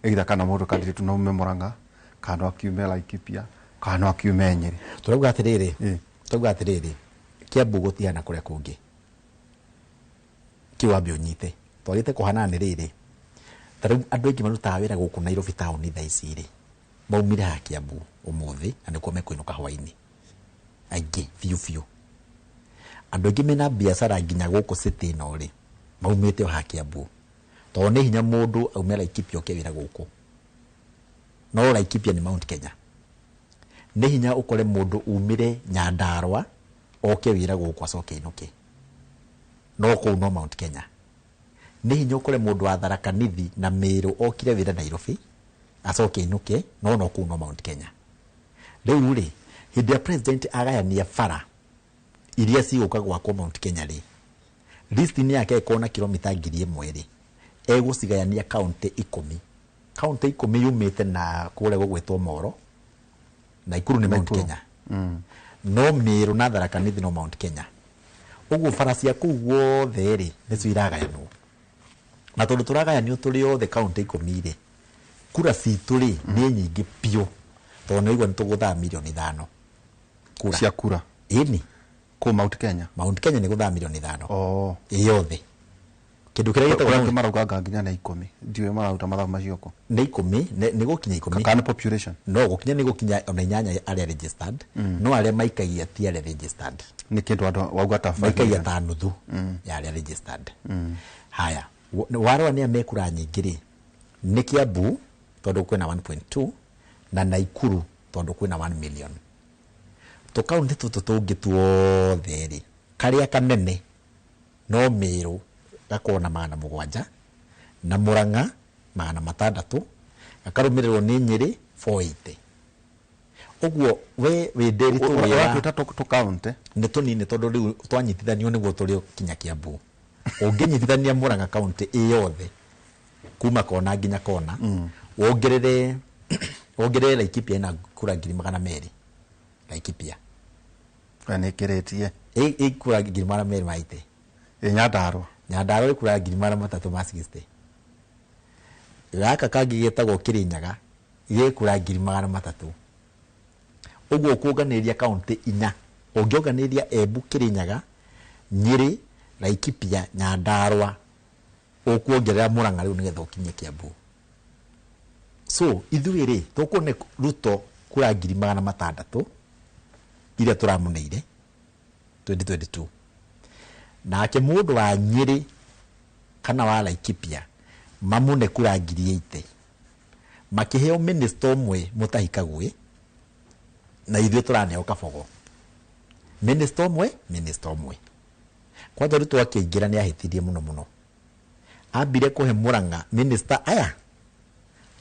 either kana mũndũ candidate no ume Murang'a, kana no akiume Laikipia, kana no akiume Nyĩrĩ? Tũrauga atĩrĩrĩ, tũrauga atĩrĩrĩ, Kiambu gũtihana kũrĩa kũngĩ. Kĩu wambe ũnyite twagĩte kũhanana nĩ rĩrĩ, Ta rĩu andũ aingĩ marutaga wĩra gũkũ Nairobi taũni thaa ici rĩ, maumire haha Kiambu ũmũthĩ na nĩkuo mekũinũka hwainĩ, aingĩ biũ biũ. Andũ aingĩ mena biacara nginya gũkũ city ĩno rĩ, maumĩte o haha Kiambu, tondũ nĩ hinya mũndũ aume Laikipia oke wĩra gũkũ, no Laikipia nĩ Mount Kenya. Nĩ hinya ũkore mũndũ umire Nyandarua oke wĩra gũkũ acoke ainũke, no kũu no Mount Kenya. Nĩ hinya ũkore mũndũ wa Tharaka Nithi na Meru okire wĩra Nairobi acoke ainũke, no no kũu no Mount Kenya. Rĩu rĩ, hĩndĩ ya president agayania bara iria cigũka gwakwo Mount Kenya rĩ, list-inĩ yake ĩkorwo na kilomita 1000 rĩ, egũcigayania kaunti 10. Kaunti 10 yumĩte na kũrĩa gũgwĩtwo Moro, Naikuru nĩ Mount Kenya, no Meru na Tharaka Nithi no Mount Kenya. Ũguo bara cia kũu guothe rĩ, nĩcio iragayanwo. Na tondũ tũragayanio tũrĩ othe kaunti 10 rĩ, kura citũ rĩ nĩ nyingĩ biũ, tondũ nĩ ũigua nĩ tũgũthaa mirioni 5 kura cia kura. Ĩni. Kũ Mount Kenya? Mount Kenya nĩ gũthaa mirioni 5. Oh. Ĩ yothe. Kĩndũ kĩrĩa gĩtagwo Kũrĩa Mount- marauga nginya nĩ 10, ndiũĩ mararuta mathabu macio kũ. Nĩ 10, nĩ gũkinya 10. Kana population? No gũkinya nĩ gũkinya ona 8 arĩa registered, no arĩa maikagia ti arĩa registered. Nĩ kĩndũ andũ wauga ta five Maikagia million. ta nuthu ya arĩa registered. Haya, warora nĩ a mekura nyingĩ rĩ, nĩ Kiambu tondũ kwĩna 1.2 na Naikuru tondũ kwĩna 1 million. Tũkaunti tũtũ tũngĩ tuothe rĩ, karĩa kanene no Meru gakorwo na 700 na Murang'a 600, gakarũmĩrĩrwo nĩ Nyĩrĩ 480. Ũguo we wĩ Nderitu wĩra Ũratwĩta tũkaunti? Nĩ tũnini tondũ rĩu twanyitithanio nĩguo tũrĩ kinya Kiambu. Ũngĩnyitithania Murang'a kaunti ĩ yothe kuma kona nginya kona, wongerere Laikipia ĩna kura 200,000. Laikipia. Na nĩ ĩkĩrĩtie. Ĩ kura ngiri magana merĩ ma ite. Ĩ Nyandarua. Nyandarua ĩ kura ngiri magana matatũ ma sixty. Gaka kangĩ getagwo Kirinyaga gĩ kura 300,000. Ũguo ũkũnganĩria kaunti 4. Ũngĩonganĩria Embu, Kirinyaga, Nyĩrĩ, Laikipia, Nyandarua, ũkuongerera Murang'a rĩu nĩgetha ũkinye Kiambu. So ithuĩ rĩ, tũkuone Ruto kura 600,000 iria tũramũneire 2022. Nake mũndũ wa Nyĩrĩ kana wa Laikipia mamũne kura ngiri eight. Makĩheo minister ũmwe Mutahi Kagwe, na ithuĩ tũraneo Kabogo. Minister ũmwe, minister ũmwe. Kwanja Ruto akĩingĩra nĩ ahĩtirie mũno mũno. Ambire kũhe Murang'a minister aya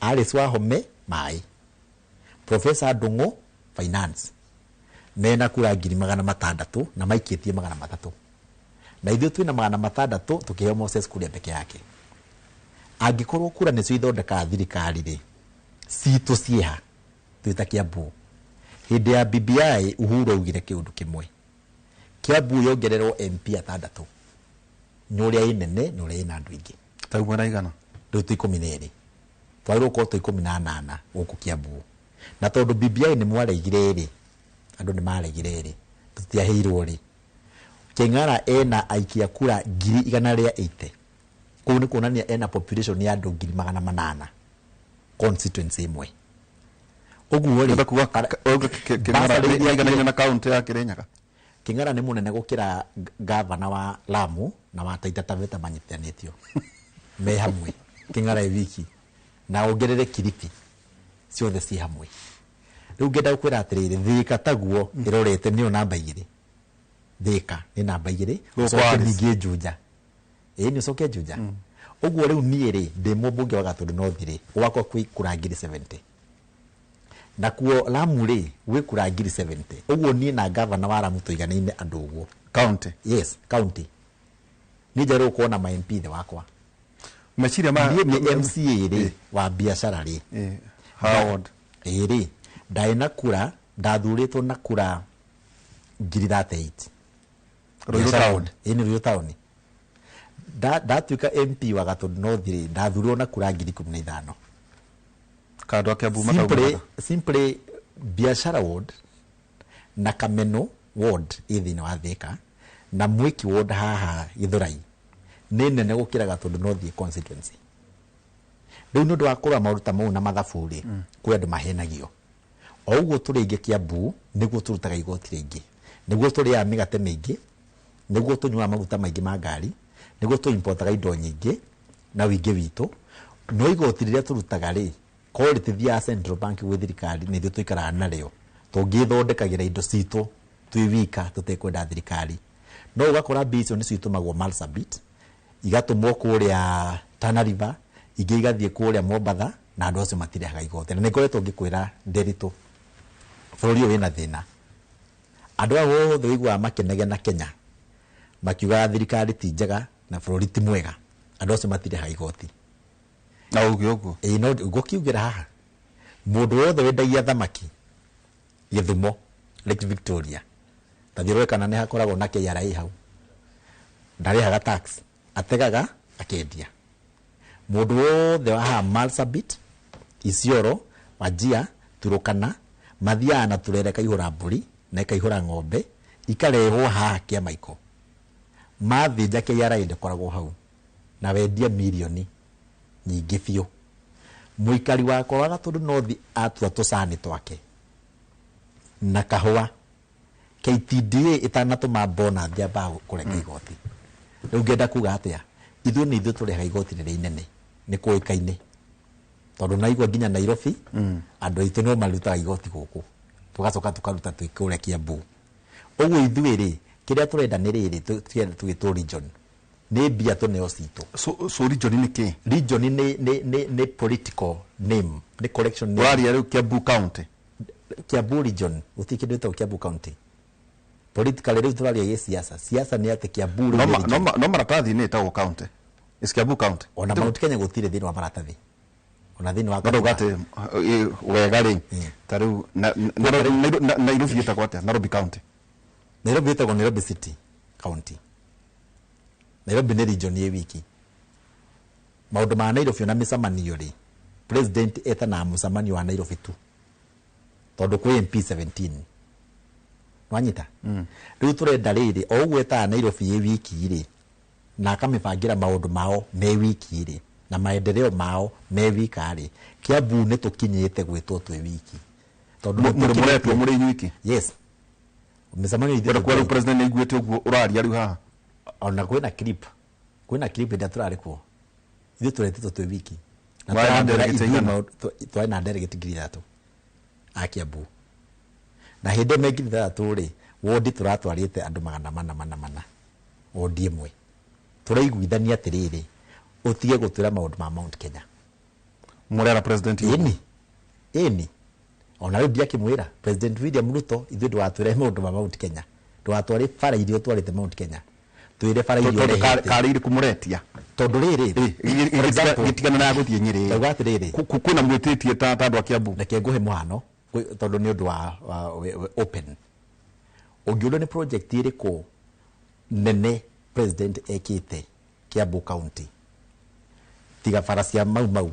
Alice Wahome maĩ, Professor Ndung'u finance, mena kura 600,000 na maikĩtie 300. Na ithuĩ twĩna 600 tũkĩheo Moses Kuria peke yake. Angĩkorwo kura nĩcio ithondekaga thirikari rĩ, citũ ciĩha twĩ ta Kiambu. Hĩndĩ ya BBI Uhuru augire kĩũndũ kĩmwe, Kiambu yongererwo MP 6 nĩ ũrĩa ĩ nene na ũrĩa ĩna andũ aingĩ. Ta ũguo na igana? Rĩu twĩ 12. Twagĩrĩirwo gũkorwo twĩ 18 gũkũ Kiambu. Na tondũ BBI nĩ mwaregire rĩ, andũ nĩ maregire rĩ, tũtiaheirwo rĩ. Kĩng'ara ena aikia kura ngiri igana rĩa eighty. Kũu nĩ kuonania ena population ya andũ 800,000 constituency ĩmwe. Ũguo rĩ, Nĩ kuga Kĩng'ara Basarĩ nĩ iria ĩiganaine na kaunti ya Kĩrĩnyaga? Kĩng'ara nĩ mũnene gũkĩra gavana wa Lamu na wa Taita Taveta manyitithanĩtio me hamwe. Kĩng'ara ĩ wiki na ongerere Kilifi, ciothe ci hamwe. Rĩu ngenda gũkwĩra atĩrĩrĩ, Thika taguo ĩrorete nĩyo namba 2. Thika nĩ namba 2, Gũkũ ũcoke Alice. ningĩ Juja. Ĩĩ nĩ ũcoke Juja. Ũguo rĩu niĩ rĩ, ndĩ mũmbunge wa Gatũndũ North rĩ, gwakwa kwĩ kura ngiri 70. Nakuo Lamu rĩ, gwĩ kura ngiri 70. Ũguo niĩ na gavana wa Lamu tũiganaine andũ ũguo. County? Yes, county. Niĩ njerũ gũkorwo na ma MP thĩ wakwa. Meciria ma Niĩ nĩ MCA rĩ, wa biacara rĩ. Howard. Ĩĩ rĩ, ndarĩ na kura, ndathurĩtwo na kura ngiri 38. Ruiru Biacara town. ward. Ĩĩ nĩ Ruiru town. Ndatuĩka MP wa Gatũndũ North rĩ, ndathurwo na kura ngiri ikũmi na ithano. Kando ake Kiambu Simply, makauga. simply biacara ward na Kameno ward ĩ thĩinĩ wa Thika na Mwiki ward haha Githurai nĩ nene gũkĩra Gatũndũ North constituency. Rĩu nĩ ũndũ wa kũrora maũndũ ta mau na mathabu rĩ, kwĩ andũ mahenagio. O ũguo tũrĩ aingĩ Kiambu nĩguo tũrutaga igoti rĩingĩ, nĩguo tũrĩaga mĩgate mĩingĩ, nĩguo tũnyuaga maguta maingĩ ma ngari, nĩguo tũimportaga indo nyingĩ na wĩingĩ witũ. No igoti rĩrĩa tũrutaga rĩ, korwo rĩtithiaga Central Bank gwĩ thirikari, nĩ ithuĩ tũikaraga narĩo. Tũngĩthondekagĩra indo citũ twĩ wika tũtekwenda thirikari. No ũgakora mbia icio nĩcio itũmagwo Marsabit, igatũmwo kũrĩa Tana River, ingĩ igathiĩ kũrĩa Mombatha, na andũ acio matirehaga igoti. Na nĩ ngoretwo ngĩkwĩra Nderitu, bũrũri ũyũ wĩna thĩna. Andũ aya othe ũiguaga makĩnegena Kenya, makiugaga thirikari ti njega na bũrũri ti mwega, andũ acio matirehaga igoti. Na ũguo ũguo? Ĩĩ, no ngũkiugĩra haha, mũndũ wothe wendagia thamaki Gĩthumo, Lake Victoria, ta thiĩ ũrore kana nĩ hakoragwo na KRA hau, ndarĩhaga tax, ategaga akendia. Mũndũ wothe wa haha Marsabit, Isiolo, Wajir, Turkana, mathiaga na turere ĩkaihũra mbũri na ĩkaihũra ng'ombe, ikarehwo haha Kĩamaiko. Mathĩnja KRA ndĩkoragwo hau, na wendia mirioni nyingĩ biũ. Mũikari wakwa wa Gatũndũ North atua tũcani twake na kahũa, KTDA ĩtanatũma bonus yambaga kũrenga igoti. Rĩu ngenda kuga atĩa? Ithuĩ nĩ ithuĩ tũrehaga igoti rĩrĩa inene, nĩ kũĩkaine. Tondũ naigua nginya Nairobi, andũ aitũ no marutaga igoti gũkũ, tũgacoka tũkaruta twĩ kũrĩa Kiambu. Ũguo ithuĩ rĩ, kĩrĩa tũrenda nĩ rĩrĩ, tũgĩtwo region, nĩ mbia tũneo citũ. So region nĩ kĩ? Region nĩ political name, nĩ collection name. Ũraria rĩu Kiambu County? Kiambu region, gũtirĩ kĩndũ gĩtagwo Kiambu County. Politically rĩu tũraria gĩsiasa. Siasa nĩ atĩ Kiambu rĩu nĩ region. No maratathi nĩ ĩtagwo county. Is Kiambu County. Ona Mount Kenya gũtirĩ thĩinĩ wa maratathi. Ona thĩinĩ wa No ndauga atĩ wega rĩ, ta rĩu Nairobi ĩtagwo atĩa? Nairobi County. Nairobi ĩtagwo Nairobi City County. Nairobi nĩ region ĩ wiki. Maũndũ ma Nairobi ona mĩcemanio rĩ, president etanaga mũcemanio wa Nairobi tu. Tondũ kwĩ MP 17. Wanyita? Rĩu tũrenda rĩrĩ, o ũguo etaga Nairobi ĩ wiki rĩ, na akamĩbangĩra maũndũ mao me wiki rĩ, na maendeleo mao me wika rĩ, Kiambu nĩ tũkinyĩte gwĩtwo twĩ wiki. Tondũ nĩ Mũrĩ mũretwo tũkinyĩte- mũrĩ inyuiki? Yes. Mĩcemanio ithuĩ Wenda kuga rĩu tũngĩ- president nĩ aiguĩte ũguo ũraria rĩu haha? Ona kwĩna clip. Kwĩna clip ĩrĩa tũrarĩ kuo. Ithuĩ tũretĩtwo twĩ wiki. Na Mwarĩ na tũrambĩra delegate ithuĩ aigana? twarĩ na delegate 3,000 a Kiambu. Na hĩndĩ ĩyo me 3,000 rĩ, wondi tũratwarĩte andũ magana mana mana mana. Wondi ĩmwe. Tũraiguithania atĩrĩrĩ, ũtige gũtwĩra maũndũ ma Mount Kenya. Mũrera president ũguo? Ĩni. Ĩni. Ona rĩu ndiakĩmwĩra President William Ruto, ithuĩ ndũgatwĩre maũndũ ma Mount Kenya. Ndũgatware bara iria ũtwarĩte Mount Kenya. Twĩre bara iria Tondũ ũrehete. karĩ irĩkũ mũretia? Tondũ rĩrĩ, for example, gĩtigana na gũthiĩ Nyĩrĩ. Ndauga atĩrĩrĩ. Kwĩna mwĩtĩtie ta andũ a Kiambu. Reke ngũhe mũhano, tondũ nĩ ũndũ wa open. Ũngĩũrio nĩ project ĩrĩkũ nene president ekĩte Kiambu County, tiga bara cia Mau Mau,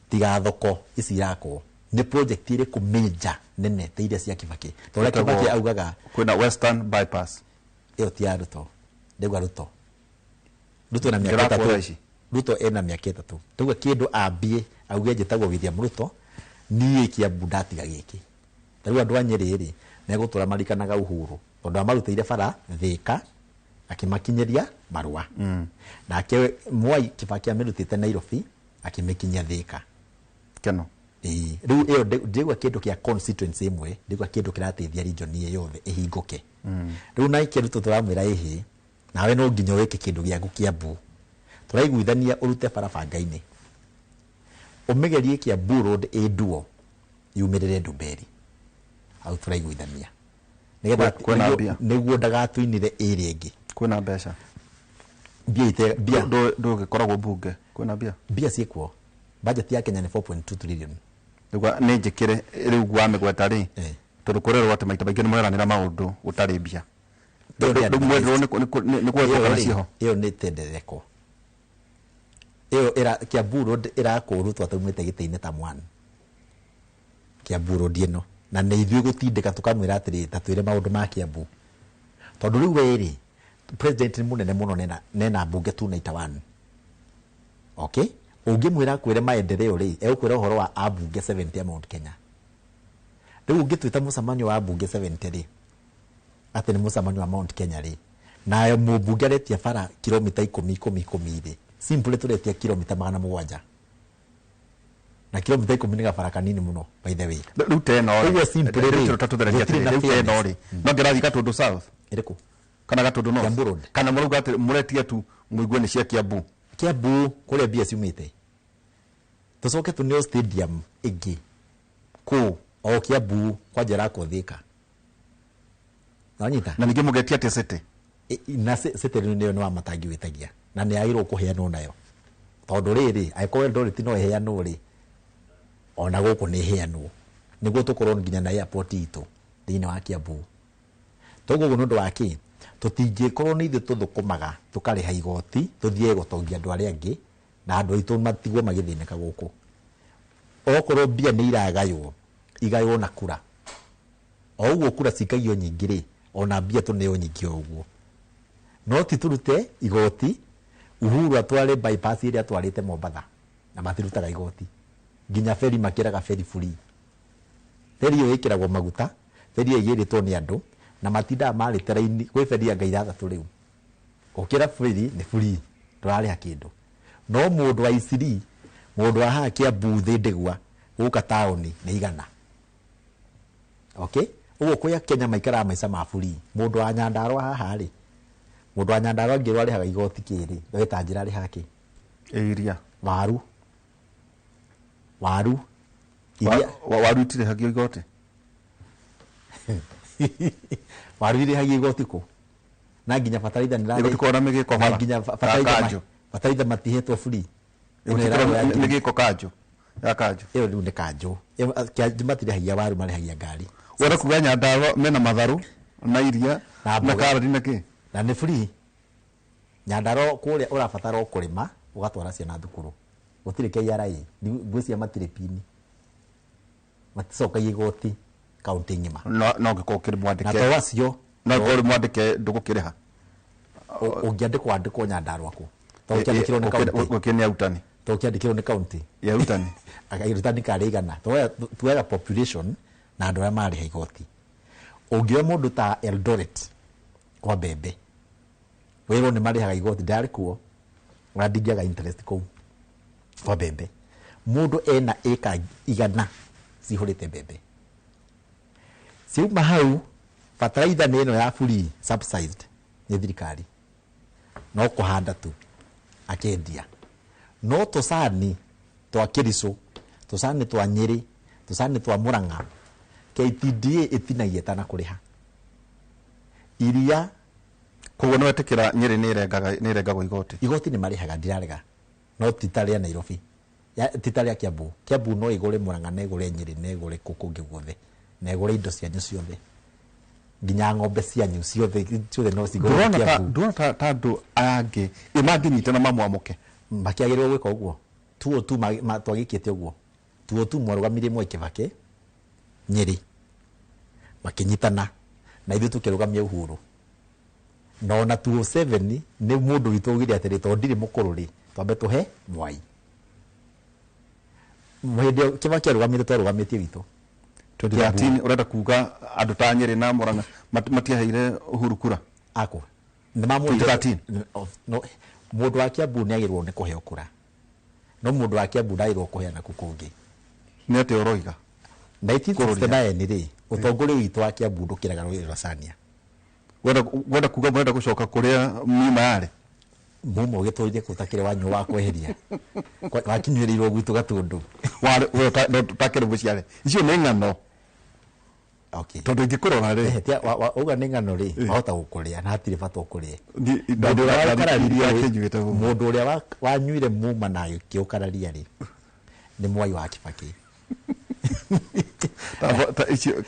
tiga thoko ici irakwo, nĩ project ĩrĩkũ major nene ta iria cia Kibaki? Tondũ ũrĩa Ĩtagwo Kibaki augaga kwĩna Western Bypass. Ĩyo ti ya Ruto. Ndauga Ruto. Ruto ena mĩaka Ndĩrakwo ĩtatũ. thaa ici. Ruto ena mĩaka ĩtatũ. Ndauga kĩndũ ambie auge njĩtagwo William Ruto, niĩ Kiambu ndatiga gĩkĩ. Ta rĩu andũ a Nyĩrĩ rĩ, megũtũra marikanaga Uhuru tondũ amarutĩire bara Thĩka akĩmakinyĩria marũa. Nake Mwai Kibaki amĩrutĩte Nairobi akĩmĩkinyia Thĩka. Keno. Ĩĩ. Rĩu ĩyo ndĩraigua kĩndũ kĩa constituency ĩmwe, ndĩraigua kĩndũ kĩrateithia region ĩyo yothe ĩhingũke. Rĩu nake Ruto tũramwĩra ĩhĩ, nawe no nginya wĩke kĩndũ gĩaku Kiambu. Tũraiguithania ũrute bara banga-inĩ. Ũmĩgerie Kiambu Road ĩ nduo, yumĩrĩre Ndumberi. Hau tũraiguithania. Nĩgetha Kwĩna mbia. nĩguo ndagatũinĩre ĩrĩa ĩngĩ. Kwĩna mbeca. Mbia ite, mbia. Ndũgĩkoragwo bunge. Kwĩna mbia? Mbia ciĩkuo. Budget ya Kenya nĩ 4.2 trillion. Nĩguo nĩ njĩkĩre rĩu wamĩgweta rĩ, tondũ kũrerwo atĩ maita maingĩ nĩ mũreranĩra maũndũ gũtarĩ mbia. Ĩyo nĩ Rĩu mwendirwo nĩ gwetwo kana ciĩho? Ĩyo nĩ tendereko. Ĩyo Kiambu Road ĩrakwo Ruto ataumĩte gĩtĩ-inĩ ta mwana. Kiambu Road ĩno. Na nĩ ithuĩ gũtindĩka tũkamwĩra atĩrĩ, ta twĩre maũndũ ma Kiambu. Tondũ rĩu we rĩ, president nĩ mũnene mũno nena mbunge 291. Okay? Ũngĩmwĩra akwĩre maendeleo rĩ, egũkwĩra ũhoro wa ambunge 70 a Mount Kenya. Rĩu ũngĩtwĩta mũcemanio wa ambunge 70 rĩ, atĩ nĩ mũcemanio wa Mount Kenya rĩ, nayo mũmbunge aretia bara kilomita 10 10 10 rĩ, simply tũretia kilomita 700, na kilomita 10 nĩ gabara kanini mũno, by the way. Rĩu teno rĩ, Ũguo simply rĩ, rĩu tũthereria gũtirĩ na rĩu teno fairness. rĩ, no ngĩrathiĩ Gatundu South Ĩrĩkũ? kana Gatundu North? Kiambu Road. Kana mũrauga atĩ mũretia tu mũigue nĩ cia Kiambu? Kiambu kũrĩa mbia ciumĩte, tũcoke tũneo stadium ĩngĩ kũ? O Kiambu kwanja ĩrakwo Thĩka, nanyita. Na ningĩ mũgetia atĩ city? Na city rĩu nĩyo nĩ wa matangi wĩtagia na nĩ yagĩrĩirwo kũheanwo nayo, tondũ rĩrĩ, angĩkorwo Eldoret no ĩheanwo rĩ, ona gũkũ nĩ ĩheanwo, nĩguo tũkorwo nginya na airport itũ thĩinĩ wa Kiambu. Toguo ũguo nĩ ũndũ wa kĩ tũtingĩkorwo nĩ ithuĩ tũthũkũmaga tũkarĩha igoti, tũthiĩ gũtongia andũ arĩa angĩ na andũ aitũ matigwo magĩthĩnĩka gũkũ. Okorwo mbia nĩ iragaywo, igaywo na kura. O ũguo kura cikagio nyingĩ rĩ, ona mbia tũneo nyingĩ o ũguo, no ti tũrute igoti Uhuru atware bypass ĩrĩa atwarĩte Mombatha na matirutaga igoti, nginya feri makĩraga feri free. Feri ĩyo ĩkĩragwo maguta, feri ĩyo ĩgĩrĩtwo nĩ andũ na matindaga marĩte raini gwĩ feri anga 6 rĩu. Ũkĩra feri nĩ free, ndũrarĩha kĩndũ. No mũndũ wa Isiri, mũndũ wa haha Kiambu Thĩndĩgua gũka taũni nĩ 100. Okay, ũguo kwĩ Kenya maikaraga maica ma free. Mũndũ wa Nyandarua haha rĩ, mũndũ wa Nyandarua angĩrwo arĩhaga igoti kĩrĩ, weta njĩra arĩhaga kĩ? Iria. Waru, waru iria. Waru itirĩhagio igoti. Waru irĩhagio igoti kũ? Na nginya bataraitha nĩ Igoti korwo na mĩgĩko na bara. nginya Ya bataraitha kanjũ. Bataraitha matihetwo free. Ĩno Igoti ĩragwo korwo ya mĩgĩko kanjũ ya kanjũ. Ĩyo rĩu nĩ kanjũ. Ĩyo, kanjũ matirĩhagia waru, marĩhagia ngari. Wenda kuga Nyandarua mena matharũ na iria na na mboga. karati na kĩ? Na nĩ free. Nyandarua kũrĩa ũrabatara o kũrĩma ũgatwara ciana thukuru, gũtirĩ KRA, ngwĩciria matirĩ pini, maticokagia igoti kaunti ng'ima. No ũngĩkorwo ũkĩrĩ Na mwandĩke to acio. No ũngĩkorwo ũrĩ mwandĩke ndũgũkĩrĩha. Ũngĩandĩkwo andĩkwo Nyandarua kũ? To ũkĩandĩkĩrwo nĩ kaunti. Gũkĩ nĩ arutani. To ũkĩandĩkĩrwo nĩ kaunti. Ya arutani. Arutani karĩ 100. Tuoyaga population na andũ arĩa marĩha igoti. Ũngĩoya mũndũ ta Eldoret kwa mbembe, wĩrwo nĩ marĩhaga igoti, ndarĩ kuo ona ndingĩaga interest kũu kwa mbembe. Mũndũ ena ĩka 100 cihũrĩte mbembe, ciauma hau. Bataraitha nĩ ĩno ya free, subsidized nĩ thirikari, no kũhanda tu akendia. No tũcani twa Kĩricũ, tũcani twa Nyĩrĩ, tũcani twa Mũrang'a, KTDA ĩtinagia ĩtanakũrĩha iria. Koguo nĩ wetĩkĩra Nyĩrĩ nĩ ĩrengagwo igoti? Igoti nĩ marĩhaga, ndirarega, no ti ta rĩa Nairobi. Ti ta rĩa Kiambu. Kiambu no ĩgũre Mũrang'a na ĩgũre Nyĩrĩ na ĩgũre kũ kũngĩ guothe na ĩgũre indo cianyu ciothe, nginya ng'ombe cianyu ciothe ciothe no cigũrwo Ndũrona ta Kiambu. Ndũrona ta andũ aya angĩ ĩ mangĩnyitana mamwamũke? Makĩagĩrĩirwo gwĩka ũguo tuo tu twagĩkĩte ũguo tuo tu mwarũgamirie Mwai Kibaki Nyĩrĩ makĩnyitana na ithuĩ tũkĩrũgamia Uhuru, na ona 2007 nĩ mũndũ witũ augire atĩrĩ, tondũ ndirĩ mũkũrũ rĩ, twambe tũhe Mwai. Hĩndĩ ĩyo Kibaki arũgamĩte, twarũgamĩtie witũ. 2013 ũrenda kuga andũ ta Nyĩrĩ na Mũrang'a matiaheire Uhuru kura? Ako nĩ 2013. No, mũndũ wa Kiambu nĩ agĩrĩirwo nĩ kũheo kura, no mũndũ wa Kiambu ndagĩrĩirwo kũheana kũ kũngĩ. Nĩ atĩa ũroiga? 1969 rĩ, ũtongoria witũ wa Kiambu ndũkĩraga rũĩ rwa Cania. Wenda kuga mũrenda gũcoka kũrĩa mima yarĩ? Mumo ũgĩtũrire kũ takĩrĩ wanyua wa kweheria wakinyuĩrĩirwo gwitũ Gatũndũ. Warĩ we no ũtakĩrĩ mũciare, icio nĩ ng'ano. Okay. Tondũ ingĩkũrora rĩ. Uga nĩ ng'ano rĩ, wahota gũkũrĩa na hatirĩ bata ũkũrĩe. Mũndũ ũrĩa wakararirie rĩ, akĩnyuĩte mũno. Mũndũ ũrĩa wanyuire muma na agĩũkararia rĩ, nĩ Mwai wa Kibaki. Ta icio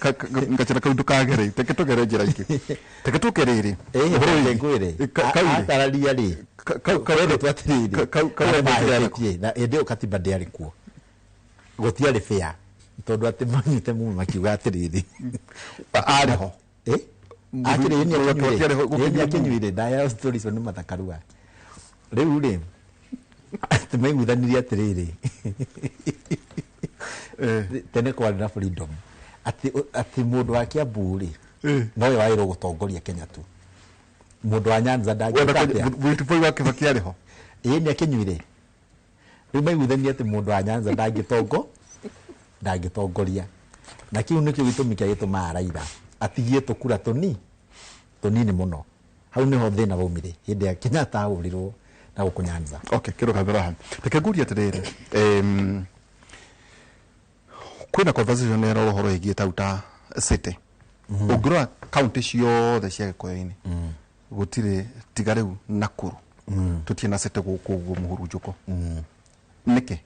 ngachira kau ndũkagere, reke tũgere njĩra ingĩ, reke tũke rĩrĩ. Ũhoro Reke ngwĩre. Kau rĩ. Akararia rĩ, kweretwo atĩrĩrĩ, kau arĩa kau mahĩtĩtie, na hĩndĩ ĩyo katiba ndĩarĩ kuo, gũtiarĩ fair, tondũ atĩ manyuĩte muma makiuga atĩrĩrĩ, Arĩ ho. Eh? Akĩrĩ nĩ Mũndũ akĩnyuire. akĩarĩ ho, Ĩ, nĩ gũkĩnyua akĩnyuire ndaya stories icio nĩ mathakarua rĩu rĩ. Atĩ maiguithanirie atĩrĩrĩ, tene kwarĩ na freedom atĩ mũndũ wa Kiambu rĩ, nowe wagĩrĩirwo gũtongoria Kenya tu, mũndũ wa Nyanza ndangĩka atĩa. Witupoi wa Kibaki arĩ ho. Ĩĩ, nĩ akĩnyuire. Rĩu maiguithanie atĩ mũndũ wa Nyanza ndangĩtongoria, na kĩu nĩkĩo gĩtũmi kĩa gĩtũmaga Raila atigie tũkura tũnini mũno. Hau nĩho thĩna waumire hĩndĩ ya Kenyatta ahũrirwo na gũkũ Nyanza. Okay, kĩndũ kabera reke ngurie atĩrĩrĩ, kwĩna conversation ĩro ũhoro ĩgiĩ tau ta city. Ũngĩrora county ciothe cia Gĩkũyũ-inĩ, gũtirĩ tiga rĩu Nakuru, tũtirĩ na city gũkũ ũguo mũhurunjũko. Nĩkĩ?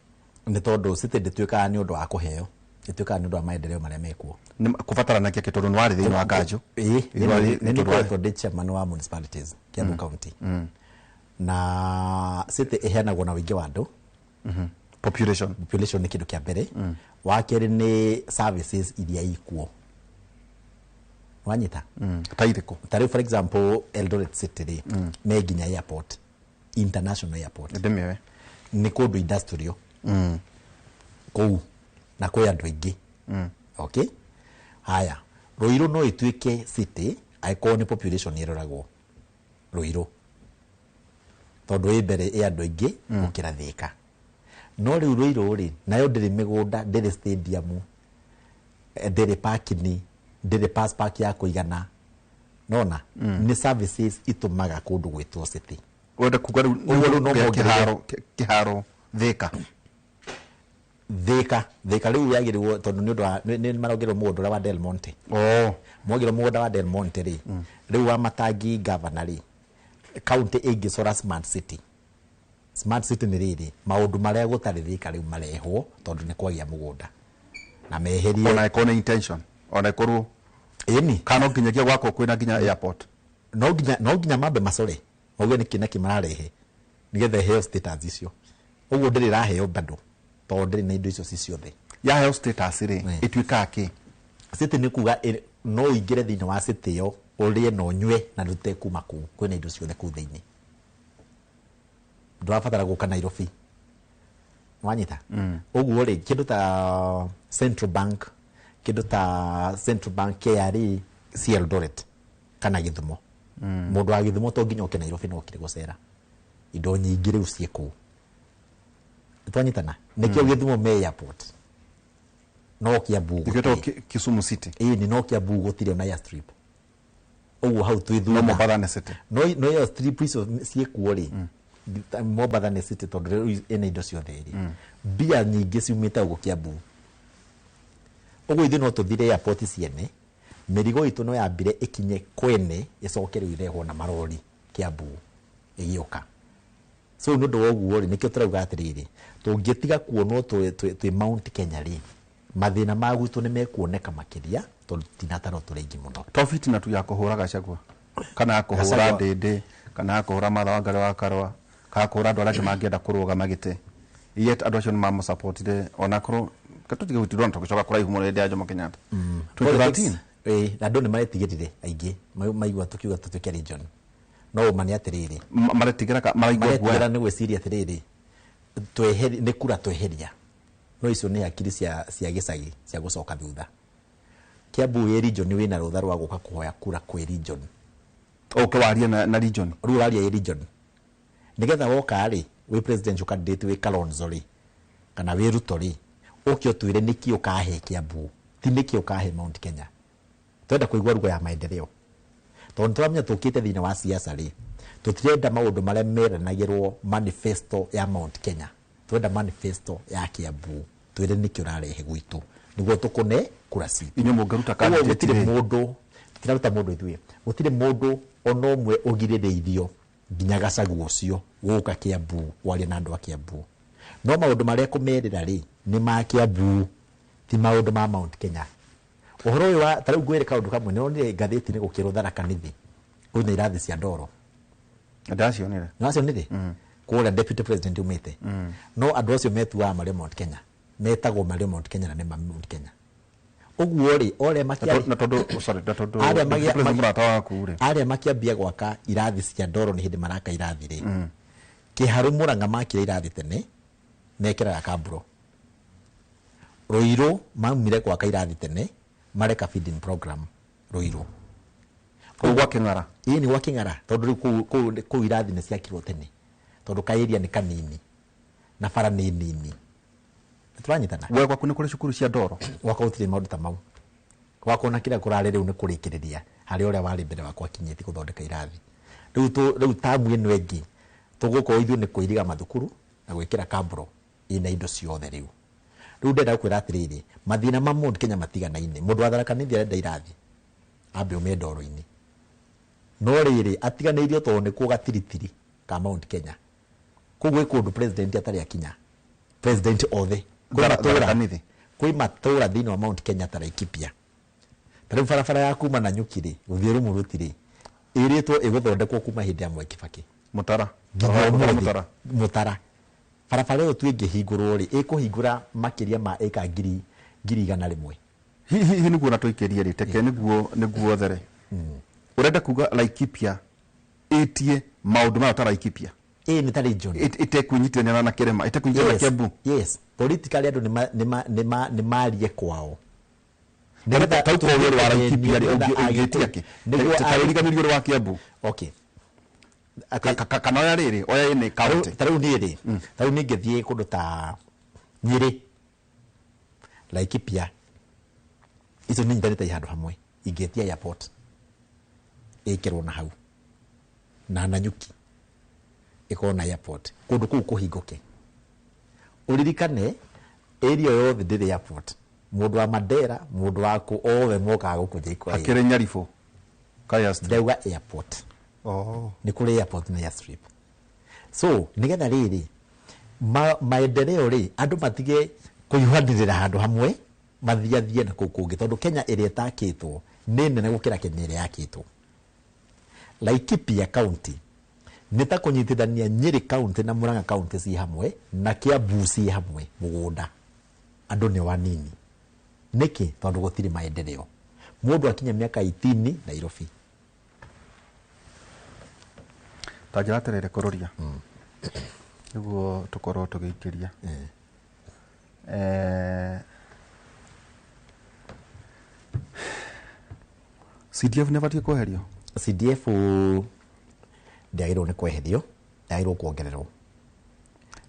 Nĩ tondũ city ndĩtuĩkaga nĩ ũndũ wa kũheo, ĩtuĩkaga nĩ ũndũ wa maendeleo marĩa mekuo. Kũbataranagia kĩ, tondũ nĩ warĩ thĩinĩ wa kanjũ? Ĩĩ. Nĩ nĩ nĩkoretwo ndĩ chairman wa municipalities Kiambu County, na city ĩheanagwo na ũingĩ wa andũ. Population. Population nĩ kĩndũ kĩa mbere. Wa kerĩ nĩ services iria ikuo, wanyita? Ta irĩkũ? Ta rĩu, for example, Eldoret City rĩ, me nginya airport, international airport. Ndĩmĩoe. Nĩ kũndũ industrial kũu na kwĩ andũ aingĩ. Okay, haya, Ruiru no ĩtuĩke city angĩkorwo nĩ population ĩroragwo Ruiru, tondũ ĩ mbere ĩ andũ aingĩ gũkĩra Thĩka. No rĩu Ruiru rĩ, nayo ndĩrĩ mĩgũnda, ndĩrĩ stadium, ndĩrĩ parking, ndĩrĩ bus park ya kũigana. Nona nĩ services itũmaga kũndũ gwĩtwo city. Wenda kuga rĩu Ũguo rĩu no kĩharo mongerere. Kĩharo Thĩka. Thĩka rĩu yagĩrĩirwo, tondũ nĩ ũndũ wa nĩ marongererwo mũgũnda ũrĩa wa Del Monte. Mwongererwo mũgũnda wa Del Monte rĩ, rĩu wa Matangi governor rĩ, county ĩngĩcora smart city. Smart city nĩ rĩrĩ maũndũ marĩa gũtarĩ Thĩka rĩu marehwo, tondũ nĩ kwagĩa mũgũnda na meherie. Ona ĩkorwo nĩ intention, ona ĩkorwo Ĩni. Kana no nginyagia gwakwo kwĩna nginya airport? No nginya mambe macore mauge nĩkĩ na kĩ mararehe nĩgetha ĩheo status icio. Ũguo ndĩrĩ ĩraheo bado, tondũ ndĩrĩ na indo icio ci ciothe. Yaheo status rĩ, ĩtuĩkaga kĩ? City nĩ kuga no ũingĩre thĩinĩ wa city ĩyo, ũrĩe na ũnyue na ndũte kuma kũu, kwĩna indo ciothe kũu thĩinĩ, ndũrabatara gũka Nairobi, wanyita? Ũguo rĩ, kĩndũ ta Central Bank, KRA ci Eldoret kana Gĩthumo. Mũndũ wa Gĩthumo to nginya oke Nairobi, no okire gũcera, indo nyingĩ rĩu ciĩ kũu, twanyitana? Nĩkĩo Gĩthumo me airport, no Kiambu Ĩgĩtwo gũtirĩ. Kisumu City. Ĩĩ, nĩ no Kiambu gũtirĩ ona airstrip, ũguo hau twĩ No thutha. Mombatha nĩ city. No airstrip icio ciĩkuo rĩ, Mombatha nĩ city, tondũ rĩu ĩna indo ciothe rĩ, mbia nyingĩ ciumĩte gũkũ Kiambu. Ũguo ithuĩ no tũthire airport ciene, mĩrigo itũ no yambire ĩkinye kwene, ĩcoke rĩu ĩrehwo na marori Kiambu ĩgĩũka. So nĩ ũndũ wa ũguo rĩ, nĩkĩo tũrauga atĩrĩrĩ, tũngĩtiga kuonwo twĩ Mount Kenya rĩ, mathĩna ma gwitũ nĩ mekuoneka makĩria, tondũ tũtinatarwo tũrĩ aingĩ mũno. To fitina tu ya kũhũra Gachagua kana ya kũhũra Gachagua. Ndĩndĩ kana ya kũhũra Martha Wangari wa Karua kana kũhũra andũ arĩa angĩ mangĩenda kũrũgama gĩtĩ, yet andũ acio nĩ mamũsupportire, onakorwo tũtige gũtirwo tũgĩcoka kũraihu mũno hĩndĩ ya Jomo Kenyatta 2013. Ĩĩ, na andũ nĩ maretigĩrire aingĩ maigua tũkiuga tũtuĩke region, no ũma nĩ atĩrĩrĩ, Maretigĩra maraigua maretigĩra guoya. Nĩ gwĩciria atĩrĩrĩ, nĩ kura tweheria, no icio nĩ hakiri cia gĩcagi cia gũcoka thutha. Kiambu ĩ region, wĩna rũtha rwa gũka kũhoya kura kwĩ region. Ũke warie na region. Rĩu ũraria ĩ region, nĩgetha woka rĩ, wĩ presidential candidate, wĩ Kalonzo rĩ, kana wĩ Ruto rĩ, ũke ũtwĩre nĩkĩ ũkahe Kiambu, ti nĩkĩ ũkahe Mount Kenya. Twenda kũigua ruga ya maendeleo, tondũ nĩ tũramenya tũkĩte thĩinĩ wa siasa rĩ, tũtirenda maũndũ marĩa meranagĩrwo manifesto ya Mount Kenya, twenda manifesto ya Kiambu. Twĩre nĩkĩ ũrarehe gwitũ nĩguo tũkũne kura citũ. Inyuĩ mũngĩruta Ũguo candidate gũtirĩ rĩ? Mũndũ tũtiraruta mũndũ ithuĩ, gũtirĩ mũndũ ona ũmwe ũgirĩrĩirio nginya Gachagua ũcio gũka Kiambu kwaria na andũ a Kiambu, no maũndũ marĩa kũmerĩra rĩ, nĩ ma Kiambu, ti maũndũ ma Mount Kenya. Ũhoro ũyũ wa ta rĩu ngwĩre kaũndũ kamwe, nĩronire ngathĩti-inĩ gũkĩrwo Tharaka Nithi kwĩna irathi cia ndoro. Ndacionire. Nĩwacionire kũrĩa deputy president umĩte, no andũ acio metuaga marĩ Mount Kenya, metagwo marĩ Mount Kenya na nĩ ma Mount Kenya. Ũguo rĩ, orĩa makĩarĩ Na tondũ, sorry, na tondũ Arĩa deputy president mũrata waku rĩ, arĩa makĩambia gwaka irathi cia ndoro, nĩ hĩndĩ maraka irathi rĩ. Kiharu Murang'a makire irathi tene mekĩraga kamburo. Ruiru maumire gwaka irathi tene mareka feeding program Ruiru. Kũu gwa Kĩng'ara? Ĩĩ, nĩ gwa Kĩng'ara, tondũ rĩu kũu irathi nĩ ciakirwo tene, tondũ ka area nĩ kanini na bara nĩ nini. Tũranyitana? We gwaku nĩ kũrĩ cukuru cia ndoro? Gwakwa gũtirĩ maũndũ ta mau. Gwakwa ona kĩrĩa kũrarĩ rĩu nĩ kũrĩkĩrĩria harĩa ũrĩa warĩ mbere wakwa akinyĩtie gũthondeka irathi. Rĩu tamu ĩno ĩngĩ tũgũkorwo ithuĩ nĩ kũiriga mathukuru na gwĩkĩra kamburo ina indo ciothe. Rĩu ndĩrenda gũkwĩra atĩrĩrĩ, mathĩna ma Mount Kenya matiganaine. Mũndũ wa Tharaka Nithi arenda irathi ambe ume ndoro-inĩ, no rĩrĩ atiganĩirio tondũ nĩ kuo gatiritiri ka Mount Kenya. Koguo gwĩ kũndũ president atarĩ akinya, president othe kwĩ matũra. Tharaka Nithi. Kwĩ matũra thĩinĩ wa Mount Kenya ta Laikipia. Ta rĩu barabara ya kuma Nanyuki rĩ gũthiĩ Rumuruti rĩ ĩrĩtwo ĩgũthondekwo kuma hĩndĩ ya Mwai Kibaki. Mũtara. Nginya ũmũthĩ. Mũtara. Mũtara barabara ĩyo tu ĩngĩhingũrwo rĩ ĩkũhingũra makĩria ma ĩka 100,000. Hihi nĩguo na tũikĩrie rĩ teke nĩguo there ũrenda kuga Laikipia ĩtie maũndũ mayo ta Laikipia? Ĩĩ, nĩ ta region. Ĩtekũnyitithania na kĩrĩma, ĩtekũnyitithania na Kiambu? Yes, politically andũ nĩ marie kwao. Ta ũkorwo ũrĩ wa Laikipia rĩ, Nĩgetha ũngĩtia kĩ? Nĩguo Ta ũriganĩrio ũrĩ wa Kiambu. Okay. Kana oya rĩrĩ, oya ĩnĩ county. Ta rĩu niĩ rĩ, ta rĩu niĩ ngĩthiĩ kũndũ ta Nyĩrĩ, Laikipia, icio nĩ nyitanĩte handũ hamwe, ingĩtia airport ĩkĩrwo na hau na Nanyuki ĩkorwo na airport, kũndũ kũu kũhingũke. Ũririkane area yothe ndĩrĩ airport. Mũndũ wa Mandera, mũndũ wa kũ, othe mokaga gũkũ JKIA. Hakĩrĩ Nyaribũ ka airstrip? Ndauga airport. Oh. Nĩ kũrĩ airport na airstrip. So nĩgetha rĩrĩ maendeleo rĩ, andũ matige kũhiũhanĩrĩra handũ hamwe, mathiathie na kũu kũngĩ, tondũ Kenya ĩrĩa ĩtakĩtwo nĩ nene gũkĩra Kenya ĩrĩa yakĩtwo. Laikipia County nĩ ta kũnyitithania Nyĩrĩ County na Murang'a County ci hamwe na Kiambu ci hamwe mũgũnda. Andũ nĩ wanini. Nĩkĩ? Tondũ gũtirĩ maendeleo. Mũndũ akinya mĩaka 18 Nairobi. Ta njĩra atĩrĩrĩ kũrũria nĩguo tũkorwo tũgĩikĩria. CDF nĩ ĩbatiĩ kweherio? CDF ndĩagĩrĩirwo nĩ kweherio, yagĩrĩirwo kuongererwo.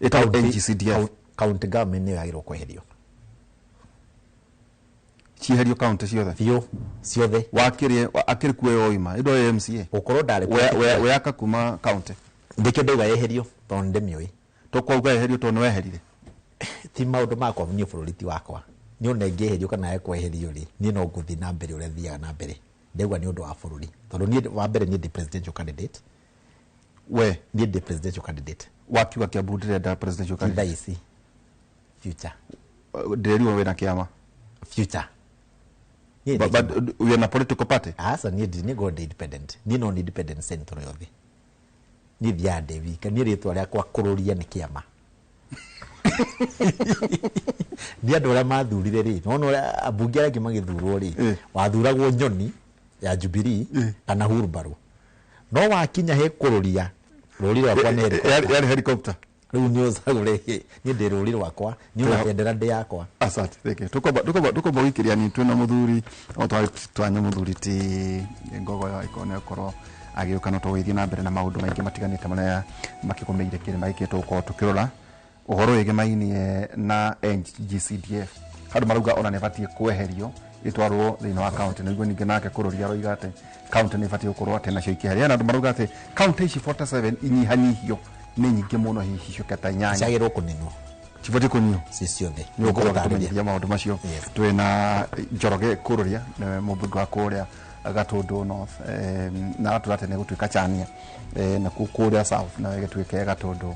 Ĩtagwo NGCDF. County government nĩyo yagĩrĩirwo kweherio. Cieherio county ciothe? Biũ, ciothe. Wakĩrĩ akĩrĩ kuo yoima ĩndo ya MCA. Gũkorwo ndarĩ Weyaka kuma county. Ndĩkĩo ndauga yeherio tondũ ndĩmĩũĩ. Tũkwauga yeherio tondũ nĩweherire. Ti maũndũ makwa niĩ, bũrũri ti wakwa. Niĩ ona ĩngĩeherio kana ĩkweherio rĩ, niĩ no ngũthiĩ na mbere ũrĩa thiaga na mbere. Ndauga nĩ ũndũ wa bũrũri. Tondũ niĩ wa mbere niĩ ndĩ presidential candidate. We? Niĩ ndĩ presidential candidate. Wakiuga Kiambu ndĩrenda presidential Ti thaa candidate. ici. Future. Ndĩrerirwo wĩna kĩama. Future. Niĩ But, ndĩ but wĩna political party? Aca, niĩ niĩ ngorwo ndĩ independent. Niĩ no nĩ independent senator yothe. Niĩ thiaga ndĩ wika. Niĩ rĩtwa rĩakwa kũrũria nĩ kĩama. Nĩ andũ arĩa mathurire rĩ, nĩwona ũrĩa ambunge arĩa angĩ magĩthurwo rĩ, wathuragwo nyoni ya Jubilee kana hurumbarũ. No wakinya he kũrũria, rũri rwakwa nĩ helicopter. Yarĩ helicopter. Rĩu nĩ ũcagũre, niĩ ndĩ rũri rwakwa, niĩ ona bendera ndĩ yakwa. Asante, thank you. Tukomba gũikĩria ni twĩna mũthuri, o twanya mũthuri ti Ngogo ya ĩkorwo nĩ akorwo agĩũka, no tũgĩthiĩ na mbere na maũndũ maingĩ matiganĩte marĩa makĩgũmĩire kĩrĩma gĩkĩ. Tũgũkorwo tũkĩrora ũhoro wĩgĩmainie na NGCDF, handũ marauga ona nĩ ĩbatiĩ kweherio ĩtwarwo thĩinĩ wa county. Nĩguo ningĩ nake kũrũria aroiga atĩ county nĩ ĩbatiĩ gũkorwo atĩ nacio ikĩheria, na andũ marauga atĩ county ici 47 inyihanyihio, nĩ nyingĩ mũno, hihi ciũke ta 8. Ciagĩrĩirwo kũninwo. Cibatiĩ kũninwo ci ciothe. Nĩ ũkorwo Nĩngũgũtarĩria. ũkĩmenyithia maũndũ macio. Twĩna Njoroge Kũrũria, nĩwe mũmbunge wa kũrĩa Gatũndũ North, na aratwĩra atĩ nĩ gũtuĩka Chania, nakuo kũrĩa South na ĩgĩtuĩke Gatũndũ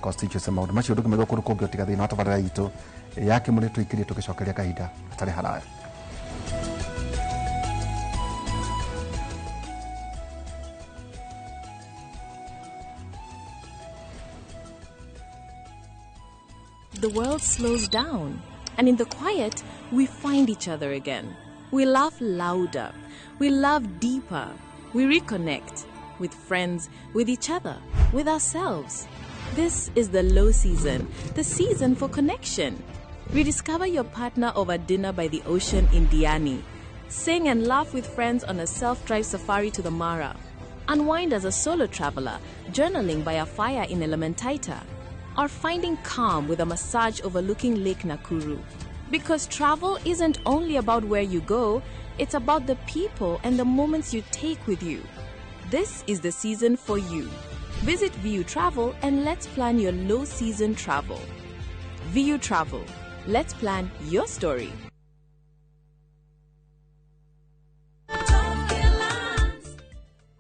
constituency. Maũndũ macio ndũkĩmenya kũndũ kũngĩ ũtiga thĩinĩ wa tabarĩra itũ ya Kĩmũrĩ. Tũikĩrie tũgĩcokeria kahinda gatarĩ haraya. The world slows down, and in the quiet, we find each other again. We laugh louder, we love deeper, we reconnect with friends, with each other, with ourselves. This is the low season, the season for connection. Rediscover your partner over dinner by the ocean in Diani. Sing and laugh with friends on a self drive safari to the Mara. Unwind as a solo traveler, journaling by a fire in Elementaita. Or finding calm with a massage overlooking Lake Nakuru. Because travel isn't only about where you go, it's about the people and the moments you take with you. This is the season for you. Visit VU Travel and let's plan your low season travel. VU Travel. Let's plan your story.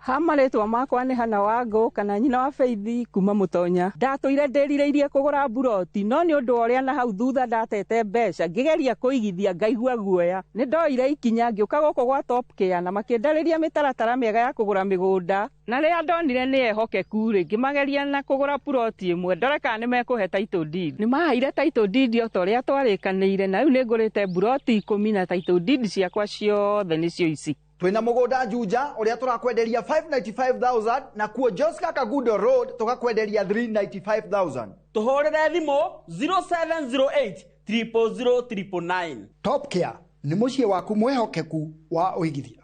Ha marĩtwa makwa nĩ Hana Wangũ kana nyina wa Faith kuma Mũtonya. Ndatũire ndĩrirĩirie kũgũra mburoti no nĩ ũndũ wa ũrĩa na hau thutha ndatete mbeca ngĩgeria kũigithia ngaigua guoya. Nĩ ndoire ikinya ngĩũka gũkũ gwa Top Care na makĩndarĩria mĩtaratara mĩega ya kũgũra mĩgũnda na rĩrĩa ndonire nĩ ehokeku rĩ, ngĩmageria na kũgũra puroti ĩmwe ndore kana nĩ mekũhe title deed. Nĩ maheire title deed o ta ũrĩa twarĩkanĩire na rĩu nĩ ngũrĩte mburoti 10 na title deed ciakwa ciothe nĩcio ici. Twina mugunda Juja uria turakwenderia 595,000 na kuo Joska Kagudo Road tukakwenderia 395,000. Tuhurire thimu 0708 000 999. Top Care ni muciĩ waku mwihokeku wa uigithia.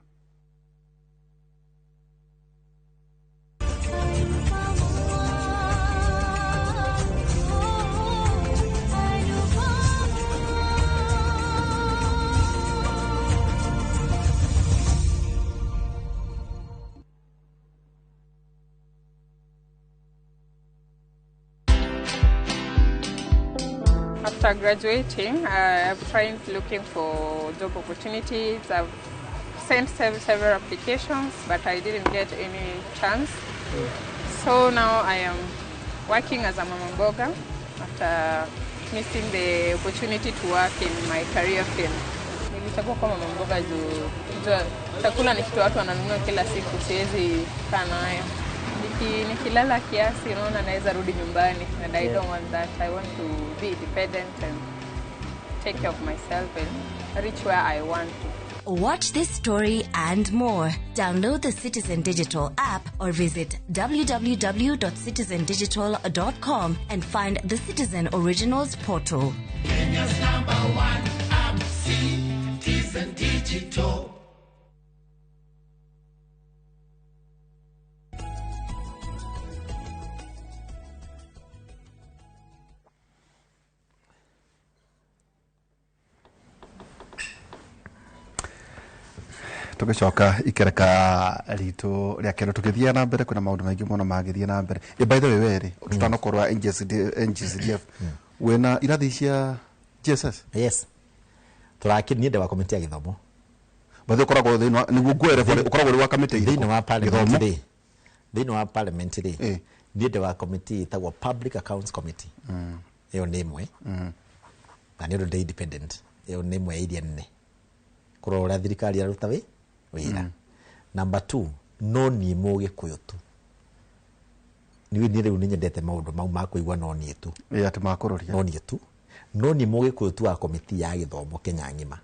After graduating, I've tried looking for job opportunities. I've sent several applications, but I didn't get any chance. So now I am working as a mama mboga after missing the opportunity to work in my career field. Nilichagua kuwa mama mboga juu chakula ni kitu watu wananunua kila siku, siwezi kaa nayo. Nikilala kiasi, unaona naweza rudi nyumbani, and I don't want that. I want to be independent and take care of myself and reach where I want to. Watch this story and more. Download the Citizen Digital app or visit www.citizendigital.com and find the Citizen Originals portal. Kenya's #1 app, Citizen Digital. Tugicoka ikereka ritu ria kero tugithia na mbere kwina maundu maingi muno magithia na mbere. By the way weri tutanakorwa NGCDF wena irathi cia GSS. Yes, turaki nie ndewa komiti ya githomo bathe ukoragwo thiini niguo ngwere ukoragwo uri wa kamiti thiini wa parliament ri thiini wa parliament ri nie ndewa komiti itagwo Public Accounts Committee. Iyo ni imwe na ni undu ndi independent. Iyo ni imwe iria nene kurora thirikari yaruta wira. Number 2, no ni Mũgĩkũyũ tu. Niĩ niĩ rĩu nĩnyendete maũndũ mau ma kũigua no niĩ tu. Ĩ atĩ makũroria. No niĩ tu. No niĩ Mũgĩkũyũ tu wa komiti ya gĩthomo Kenya ng'ima.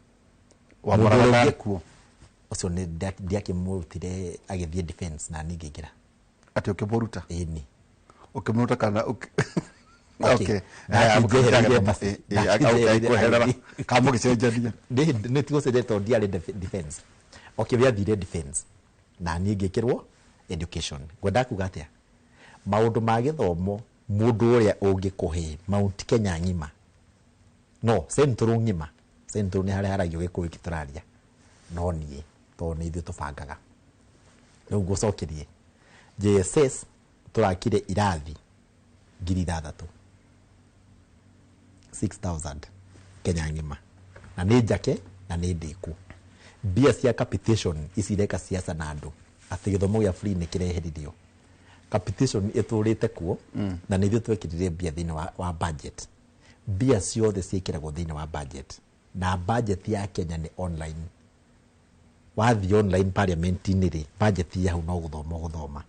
Wa Mũrang'a kuo. Ũcio nĩ ndiakĩmũrutire agĩthiĩ defense na niĩ ngĩingĩra. Atĩ ũkĩmũruta? Ĩni. Ũkĩmũruta kana Okay. Kamũgĩcenjania. Nĩ tigũcenjania tondũ ndiarĩ defense. Okay, we athire defense na niĩ ngĩkĩrwo education. Ngwenda kuga atĩa? Maũndũ ma gĩthomo mũndũ ũrĩa ũngĩkũhe Mount Kenya ng'ima, no Central ng'ima, Central nĩ harĩa haragio Gĩkũyũ gĩtũraria, no niĩ tondũ nĩ ithuĩ tũbangaga. Rĩu ngũcokerie JSS tũrakire irathi 6,000 6,000 Kenya ng'ima, na nĩ njake na nĩ ndĩku. Mbia cia capitation ici ireka siasa na andũ atĩ gĩthomo gĩa free nĩ kĩreheririo. Capitation ĩtũrĩte kuo na nĩ ithuĩ twekĩrire mbia thĩinĩ wa budget. Mbia ciothe ciĩkĩragwo thĩinĩ wa budget, na budget ya Kenya nĩ online. Wathiĩ online parliament-inĩ rĩ, budget ya hau no gũthoma ũgũthoma.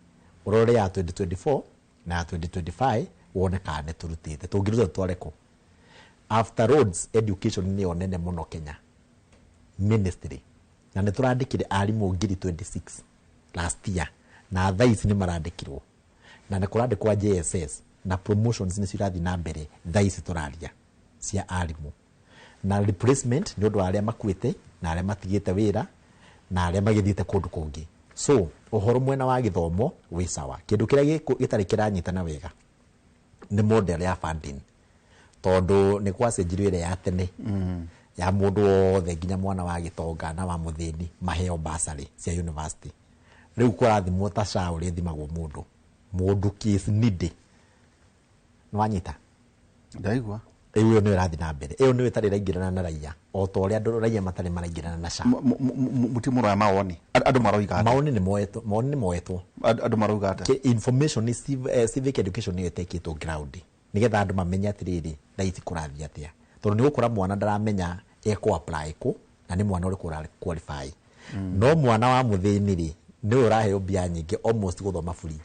Ũrore ya 2024 na ya 2025 wone kana nĩ tũrutĩte. Tũngĩruta tũtware kũ? After roads, education nĩyo nene mũno Kenya ministry, na nĩ tũrandĩkire arimũ 26,000 last year, na thaa ici nĩ marandĩkirwo na nĩ kũrandĩkwa JSS. Na promotions nĩcio irathiĩ na mbere thaa ici tũraria cia arimũ, na replacement nĩ ũndũ wa arĩa makuĩte na arĩa matigĩte wĩra na arĩa magĩthiĩte kũndũ kũngĩ. So ũhoro mwena wa gĩthomo wĩ sawa. Kĩndũ kĩrĩa gĩtarĩ kĩranyitana wega nĩ model ya funding, tondũ nĩ gwacenjirio ĩrĩa ya tene ya mũndũ wothe, nginya mwana wa gĩtonga na wa mũthĩni maheo bursary cia university. Rĩu kũrathimwo ta SHA ũrĩa ĩthimagwo mũndũ case needy. Nĩwanyita? Ndaigua. Rĩu ĩyo nĩyo ĩrathiĩ na mbere, ĩyo nĩyo ĩtarĩ ĩraingĩrana na raia, o ta ũrĩa andũ raia matarĩ maraingĩrana na SHA. Mũti mũroya mawoni, andũ maroiga atĩa? Mawoni nĩ moetwo, mawoni nĩ moetwo. Andũ marauga atĩa? Information nĩ civic education nĩyo ĩtekĩtwo ground nĩgetha andũ mamenye atĩrĩrĩ, thaa ici kũrathiĩ atĩa, tondũ nĩ gũkora mwana ndaramenya ekũ apply kũ na nĩ mwana ũrĩkũ ũra qualify. No mwana wa mũthĩni rĩ, nĩwe ũraheo mbia nyingĩ almost gũthoma free.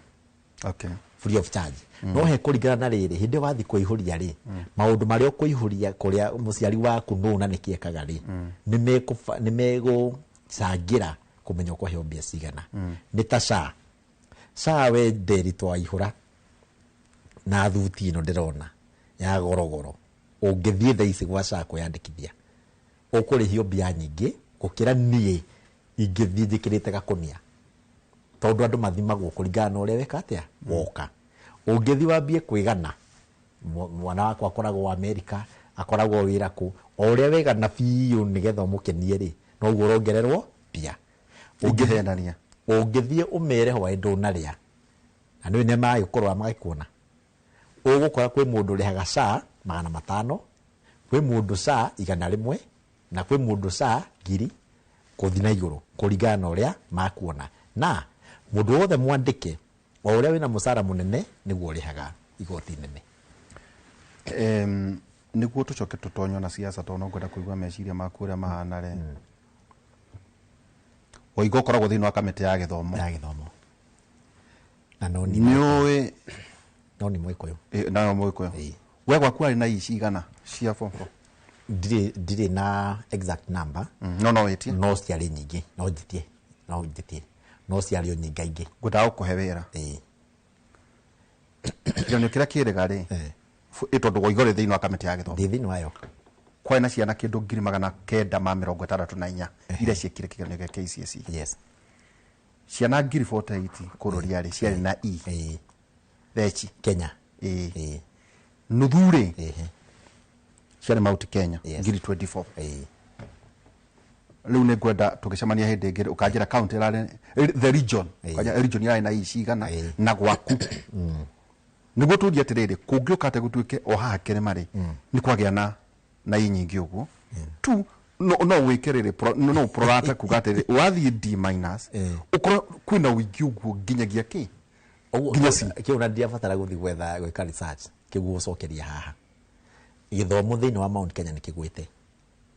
Free of charge. No he kũringana na rĩrĩ, hĩndĩ wathiĩ kũihũria rĩ, maũndũ marĩa ũkũihũria kũrĩa mũciari waku nũ na nĩkĩ ekaga rĩ, nĩ megũcangĩra kũmenya ũkũheo mbia cigana. Nĩ ta SHA. SHA we nderi twaihũra na thuti ĩno ndĩrona ya gorogoro, ũngĩthiĩ thaa ici gwa SHA kwĩyandĩkithia, ũkũrĩhio mbia nyingĩ gũkĩra niĩ ingĩthiĩ njĩkĩrĩte gakũnia, tondũ andũ mathimagwo kũringana na ũrĩa weka atĩa woka. Ũngĩthiĩ wambie kwĩgana, mwana wakwa akoragwo Amerika, akoragwo wĩra kũ, o ũrĩa wegana biũ nĩgetha ũmũkenie rĩ, noguo ũrongererwo mbia. Ũngĩhenania. Ũngĩthiĩ ũmere hwaĩ ndũnarĩa, na nĩũĩ nĩ magĩkũrora magĩkuona, ũgũkora kwĩ mũndũ ũrĩhaga SHA 500, kwĩ mũndũ SHA 100, na kwĩ mũndũ SHA 1000 kũthiĩ na igũrũ kũringana na ũrĩa makuona. Na mũndũ wothe mwandĩke, o ũrĩa wĩna mũcara mũnene nĩguo ũrĩhaga igoti nene. Nĩguo tũcoke tũtonywo na siasa, tondũ no ngwenda kũigua meciria maku ũrĩa mahana rĩ. Waiga ũkoragwo thĩinĩ wa kamĩtĩ ya gĩthomo. Ya gĩthomo. Na no nĩ Nĩũĩ no nĩ Mũgĩkũyũ. Na no Mũgĩkũyũ. We gwaku arĩ na ici igana cia form 4? Ndirĩ na exact number. No no wĩtie. No ciarĩ nyingĩ, no njitie, no njitie. No ciarĩ o nyingaingĩ. Ngwendaga gũkũhe wĩra. Kĩgeranio kĩrĩa kĩrĩga rĩ, tondũ waiga ũrĩ thĩinĩ wa kamĩtĩ ya gĩthomo. Ndĩ thĩinĩ wayo. Kwarĩ na ciana kĩndũ 964 iria ciekire kĩgeranio gĩa KCSE. Ciana ngiri 48 kũrũria rĩ, ciarĩ na E. Theci. Kenya. Nuthu rĩ, ciarĩ Mount Kenya, ngiri 24. Rĩu nĩ ngwenda tũgĩcemania hĩndĩ ĩngĩ ũkanjĩra county ĩrarĩ, the region. Ũkanjĩra region ĩrarĩ na E cigana na gwaku. Nĩguo tũrie atĩrĩrĩ, kũngĩũka atĩa gũtuĩke o haha kĩrĩma rĩ, nĩ kwagĩa na I nyingĩ ũguo. Tu, no wĩke rĩrĩ, no prorata kuga atĩrĩrĩ, wathiĩ D minus, ũkorwo kwĩna ũingĩ ũguo nginyagia kĩ? Ũguo Nginya C. Kĩu na ndiabatara gũthiĩ gwetha gwĩka research, kĩguo gũcokeria haha. Gĩthomo thĩinĩ wa Mount Kenya nĩ kĩgwĩte.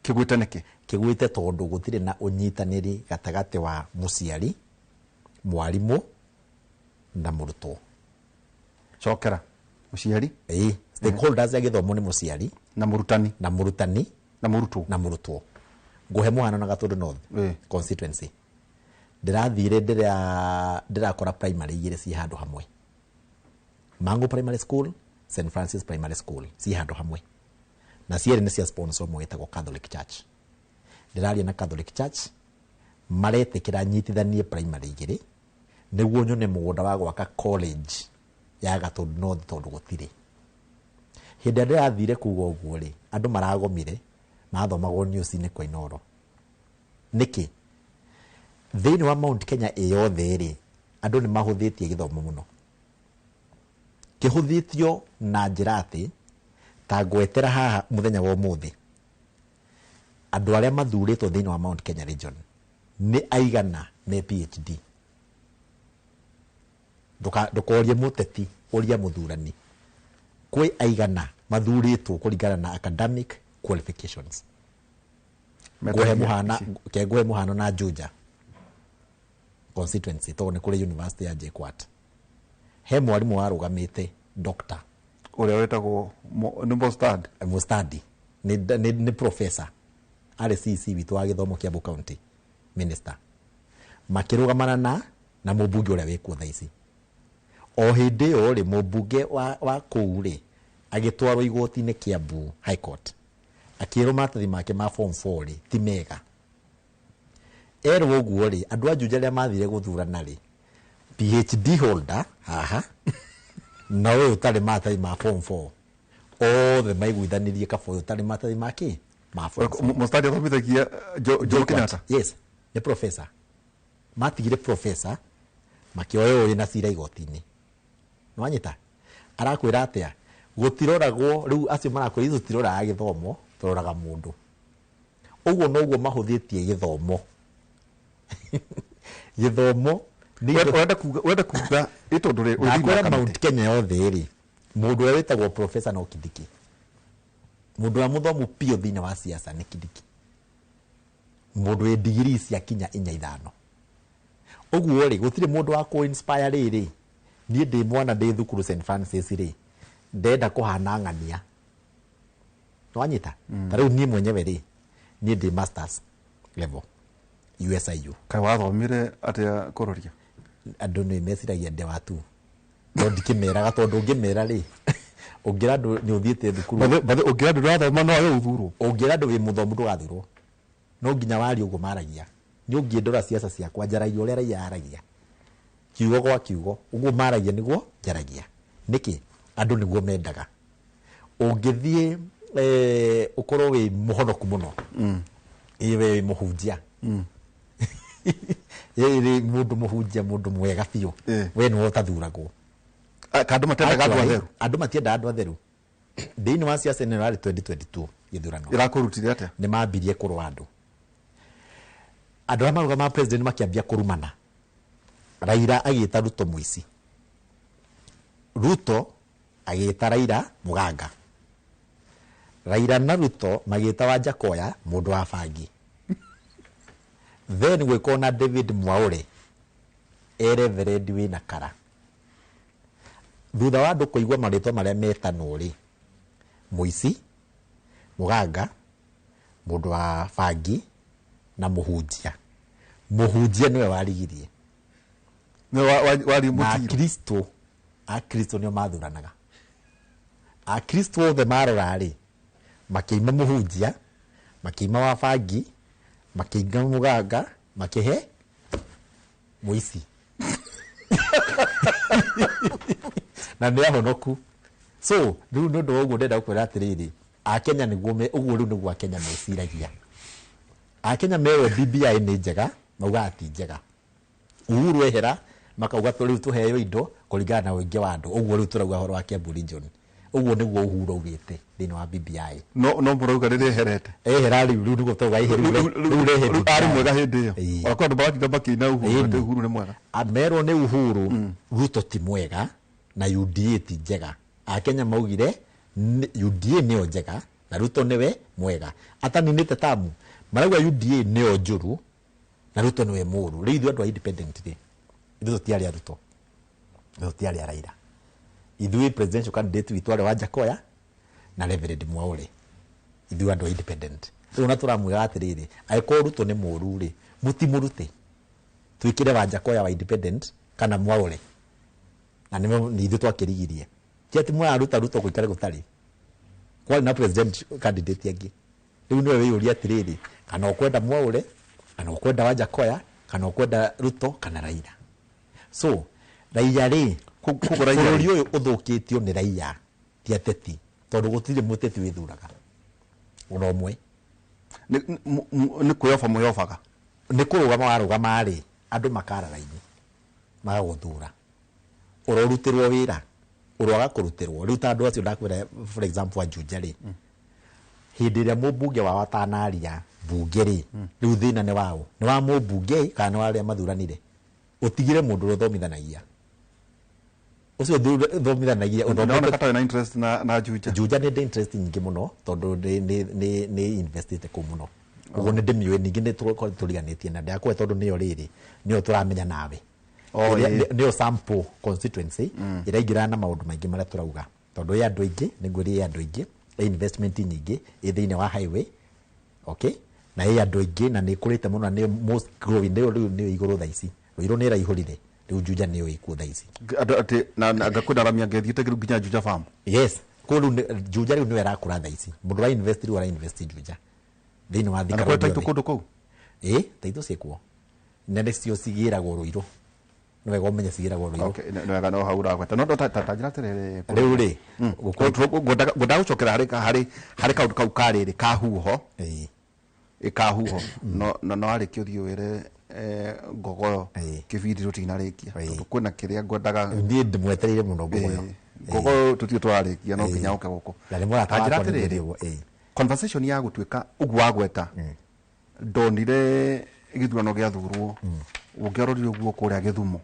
Kĩgwĩte nĩkĩ? Kĩgwĩte tondũ gũtirĩ na ũnyitanĩri gatagatĩ wa mũciari, mwarimũ na mũrutwo. Cokera. Mũciari? Ĩĩ, stakeholders ya gĩthomo nĩ mũciari na mũrutani, na mũrutani na mũrutwo, na mũrutwo. Ngũhe mũhano na Gatũndũ North constituency. Ndĩrathire ndĩrakora primary igĩrĩ ciĩ handũ hamwe. Mangu Primary School, St Francis Primary School ciĩ handũ hamwe. Na cierĩ nĩ cia sponsor ũmwe wĩtagwo Catholic Church. Ndĩraria na Catholic Church, maretĩkĩra nyitithanie primary igĩrĩ nĩguo nyone mũgũnda wa gwaka college ya Gatũndũ North tondũ gũtirĩ. Hĩndĩ ĩrĩa ndĩrathire kuga ũguo rĩ, andũ maragomire, mathomagwo news-inĩ kwa Inooro. Nĩkĩ? Thĩinĩ wa Mount Kenya ĩyothe rĩ, andũ nĩ mahũthĩtie gĩthomo mũno. Kĩhũthĩtio na njĩra atĩ, ta ngwetera haha mũthenya wa ũmũthĩ, andũ arĩa mathurĩtwo thĩinĩ wa Mount Kenya region nĩ aigana me PhD. Ndũkorie mũteti, ũria mũthurani. Kwĩ aigana mathurĩtwo kũringana na academic qualifications. Ngũhe mũhana, ke ngũhe mũhano na Juja constituency, tondũ nĩ kũrĩ university ya JKUAT. He mwarimũ warũgamĩte doctor ũrĩa wĩtagwo nĩ Mustadi. Mustadi nĩ professor arĩ CC witũ wa gĩthomo Kiambu County minister, makĩrũgamana na mũmbunge ũrĩa wĩkuo thaa ici. O hĩndĩ ĩyo rĩ, mũmbunge wa kũu rĩ agĩtwarwo igoti-inĩ Kiambu High Court, akĩrwo maratathi make ma form 4 rĩ ti mega. Erwo ũguo rĩ, andũ a Juja arĩa mathire gũthurana rĩ, PhD holder haha na ũyũ ũtarĩ maratathi ma form 4, othe maiguithanirie kaba ũyũ ũtarĩ maratathi ma kĩ ma form 4. Mũstari athomithagia Jomo Kenyatta. Yes, nĩ professor. Matigire professor makĩoya ũyũ na cira igoti-inĩ. Nĩwanyita? Arakwĩra atĩa? Gũtiroragwo rĩu, acio marakwĩra ithuĩ tũtiroraga gĩthomo, tũroraga mũndũ. Ũguo noguo mahũthĩtie gĩthomo. Gĩthomo nĩ Ũrenda kuga ĩ tondũ rĩ ũrĩ thĩinĩ wa Ndakwĩra kamĩtĩ. Mount Kenya yothe rĩ, mũndũ ũrĩa wĩtagwo professor no Kindiki. Mũndũ ũrĩa mũthomu biũ thĩinĩ wa siasa nĩ Kindiki. Mũndũ wĩ digirii cia kinya inya ithano. Ũguo rĩ, gũtirĩ mũndũ wa kũ inspire rĩrĩ. Niĩ ndĩ mwana ndĩ thukuru St Francis rĩ, ndenda kũhana ng'ania. Nĩwanyita? Ta rĩu niĩ mwenyewe rĩ, niĩ ndĩ masters level USIU. Kaĩ wathomire atĩa kũroria? Andũ nĩ meciragia ndĩ watu, no ndikĩmeraga, tondũ ũngĩmera rĩ, ũngĩra andũ nĩ ũthiĩte thukuru. Bathe ũngĩra andũ ndũrathoma no age gũthurwo. Ũngĩra andũ wĩ mũthomu ndũgathurwo. No nginya warie ũguo maragia. Nĩ ũngĩndora ciaca ciakwa, njaragia ũrĩa raia aragia, kiugo gwa kiugo, ũguo maragia nĩguo njaragia. Nĩkĩ? Andũ nĩguo mendaga. Ũngĩthiĩ ũkorwo wĩ mũhonoku mũno, ĩ we wĩ mũhunjia, ĩ mũndũ mũhunjia, mũndũ mwega biũ, we nĩwe ũtathuragwo. Ka andũ matendaga andũ Actually, atheru. Andũ matiendaga andũ atheru. Thĩinĩ wa siasa ĩno ĩrarĩ 2022 gĩthurano Ĩrakũrutire atĩa? Nĩ mambirie kũrũa andũ. Andũ arĩa marũgamaga president makĩambia kũrumana. Raila agĩta Ruto mũici, Ruto agĩta Raila mũganga, Raila na Ruto magĩta Wanjakoya mũndũ wa bangi. Then gwĩkwo na David Mwaure e reverend wĩna kara. Thutha wa andũ kũigua marĩtwa marĩa metanwo rĩ, mũici, mũganga, mũndũ wa bangi na mũhunjia, mũhunjia nĩwe warigirie. Wari Na mũtiro. Akristo nĩo mathuranaga. Akristo othe marora rĩ, makĩima mũhunjia, makĩima wa bangi, makĩima mũganga, makĩhe mũici na nĩ ahonoku. So rĩu nĩ ũndũ wa ũguo ndĩrenda gũkwĩra atĩrĩrĩ, akenya nĩguo ũguo rĩu nĩguo akenya meciragia. Akenya merwo BBI nĩ njega, maugaga ti njega. Uhuru ehera, makauga rĩu tũheo indo kũringana na ũingĩ wa andũ. Ũguo rĩu tũrauga ũhoro wa Kiambu region, ũguo nĩguo Uhuru augĩte thĩinĩ wa BBI. No mũrauga rĩrĩa eherete. Ehera rĩu nĩguo tũrauga ehere rĩu rehe Rĩu BBI. Arĩ mwega hĩndĩ ĩyo. Ĩĩ. Ona kwĩ andũ maratinda makĩina Uhuru Ĩni. atĩ Uhuru nĩ mwega. Merwo nĩ Uhuru Ruto ti mwega na UDA ti njega, akenya maugire UDA nĩyo njega na Ruto nĩwe mwega. Ataninĩte tamu marauga UDA nĩyo njũru na Ruto nĩwe mũũru. Rĩu ithuĩ andũ a independent rĩ, ithuĩ tũtiarĩ a Ruto, ithuĩ tũtiarĩ a Raila. Ithuĩ presidential candidate witũ arĩ Wanjakoya na Reverend Mwaure, ithuĩ andũ a independent. Rĩu na tũramwĩra atĩrĩrĩ, angĩkorwo Ruto nĩ mũũru rĩ, mũtimũrute, twĩkĩre Wanjakoya wa independent kana Mwaure, na nĩ ithuĩ twakĩrigirie. Ti atĩ mũraruta Ruto gũikare gũtarĩ kwarĩ na president candidate angĩ. Rĩu nĩwe wĩyũria atĩrĩrĩ, kana ũkwenda Mwaure, kana ũkwenda Wanjakoya, kana ũkwenda Ruto kana Raila. So raia rĩ, Koguo raia rĩ? Bũrũri ũyũ ũthũkĩtio nĩ raia, ti ateti, tondũ gũtirĩ mũteti wĩthuraga ona ũmwe. Nĩ kwĩyoba mwĩyobaga. Nĩ kũrũgama warũgama rĩ, andũ makara raini magagũthura, ũrorutĩrwo wĩra ũroaga kũrutĩrwo. Rĩu ta andũ acio ndakwĩra, for example Ajuja rĩ, hĩndĩ ĩrĩa mũmbunge wao atanaria mbunge rĩ, rĩu thĩna nĩ waũ? Nĩ wa mũmbunge kana nĩ wa arĩa mathuranire? Ũtigire mũndũ ũrĩa ũthomithanagia, ũcio ũthomithanagia. Ndĩrona katarĩ na interest na Juja. Juja nĩ ndĩ interest nyingĩ mũno, tondũ nĩ investĩte kũu mũno. Ũguo nĩ ndĩmĩũĩ, ningĩ nĩ tũkorwo tũriganĩtie na ndakwe, tondũ nĩyo rĩrĩ nĩyo tũramenya nawe. Oh, Ĩrĩa- ĩĩ. Nĩyo sample constituency ĩraingĩrana na maũndũ maingĩ marĩa tũrauga, tondũ ĩ andũ aingĩ, nĩguo ĩ andũ aingĩ, ĩ investment nyingĩ ĩ thĩinĩ wa highway, okay, na ĩ andũ aingĩ na nĩ ĩkũrĩte mũno na nĩyo most growing, nĩyo rĩu nĩyo igũrũ thaa ici. Rũirũ nĩ ĩraihũrire. Rĩu Juja nĩyo ĩkuo thaa ici. Andũ atĩ na ngakwĩna ramia ngethiĩte nginya Juja farm. Yes, kũu rĩu Juja rĩu nĩyo ĩrakũra thaa ici. Mũndũ ũra invest rĩu ara invest Juja thĩinĩ wa Thika Na Road kwĩ taitũ yothe. Kũndũ kũu? Ĩ, taitũ ciĩkuo nene, cio cigĩragwo Rũirũ. Nĩ wega ũmenye cigĩragwo Rũirũ. Okay, nĩ wega, no hau ũragweta no ta njĩra atĩrĩrĩ. Rĩu rĩ, Ngwendaga gũcokera harĩ kaũndũ kau karĩrĩ ka huho. Ĩ, ka huho no warĩkia ũthiĩ wĩre Ngogoyo kĩbindi tũtinarĩkia, tondũ kwĩna kĩrĩa ngwendaga. Niĩ ndĩmwetereire mũno Ngogoyo. Ngogoyo tũtirĩ tũrarĩkia, no nginya ũke gũkũ. Na nĩ mũrata Ta njĩra wakwa, nĩ atĩrĩrĩ, ngwĩre ũguo. Conversation ya gũtuĩka ũguo wagweta, ndonire gĩthurano gĩathurwo, ũngĩarorire ũguo kũrĩa Gĩthumo,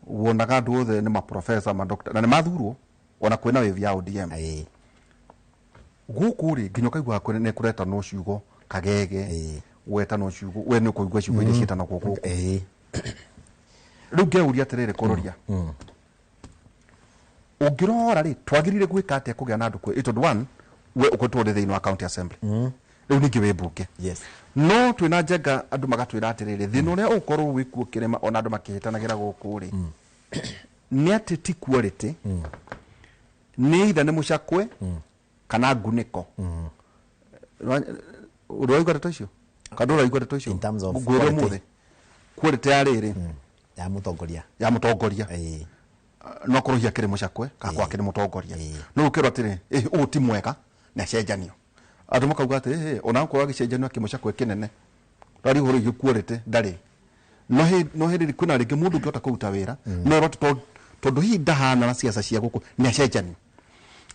wonaga andũ othe nĩ maprofesa, madokta, na nĩ mathurwo ona kwĩna wave ya ODM gũkũ rĩ, nginya ũkaigua nĩ kũretanwo ciugo kagege, wetanwo ciugo, we nĩ ũkũigua ciugo iria ciĩtanagwo gũkũ. Rĩu ngeuria atĩrĩrĩ, kũroria ũngĩrora rĩ, twagĩrĩire gwĩka atĩa kũgĩa na andũ kwĩ, tondũ one, we ũkoretwo ũrĩ thĩinĩ wa county assembly, rĩu ningĩ wĩ mbunge. No twĩna njenga andũ magatwĩra atĩrĩrĩ, thĩna ũrĩa ũkorwo wĩkuo kĩrĩma, ona andũ makĩhĩtanagĩra gũkũ rĩ, nĩ atĩ ti quality, nĩ either nĩ mũcakwe kana ngunĩko. Ũraigua ndeto icio kana ndũraigua ndeto icio? Of Ngwĩre quality. ũmũthĩ quality ya rĩrĩ ya mũtongoria. Ya mũtongoria, no korwo hihi akĩrĩ mũcakwe kana korwo akĩrĩ mũtongoria, no ũkĩrwo atĩrĩ, "Ĩ, ũyũ ti mwega, nĩ acenjanio." Andũ makauga atĩ ĩ, ona okorwo agĩcenjanio akĩmũcakwe kĩnene rari ũhoro wĩgiĩ quality ndarĩ no no hĩndĩ kwĩna rĩngĩ mũndũ ũngĩhota kũruta wĩra, no ĩrwo atĩ tondũ hihi ndahana na ciaca cia gũkũ, nĩ acenjanio.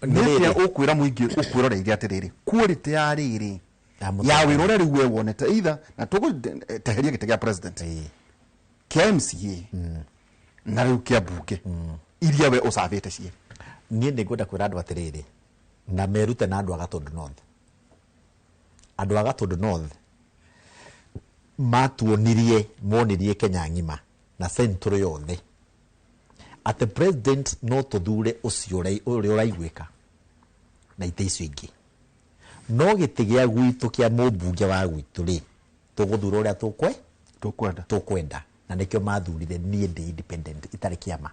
Nĩ atĩa ũkwĩra mũingĩ ũkwĩroreire atĩrĩrĩ, quality ya rĩrĩ ya wĩra ũrĩa rĩu we wonete, either na tũgũteheria gĩtĩ gĩa president, kĩa MCA, na rĩu kĩa mbunge iria we ũcabĩte cierĩ? Niĩ nĩ ngwenda kwĩra andũ atĩrĩrĩ, na merute na andũ a Gatũndũ North. Andũ a Gatũndũ North matuonirie, monirie Kenya ng'ima na Central yothe atĩ president no tũthure ũcio ũrĩa ũraiguĩka na itĩ icio ingĩ, no gĩtĩ gĩa gwitũ kĩa mũmbunge wa gwitũ rĩ, tũgũthura ũrĩa tũkwe tũkwenda. Tũkwenda. Na nĩkĩo mathurire niĩ ndĩ independent, itarĩ kĩama.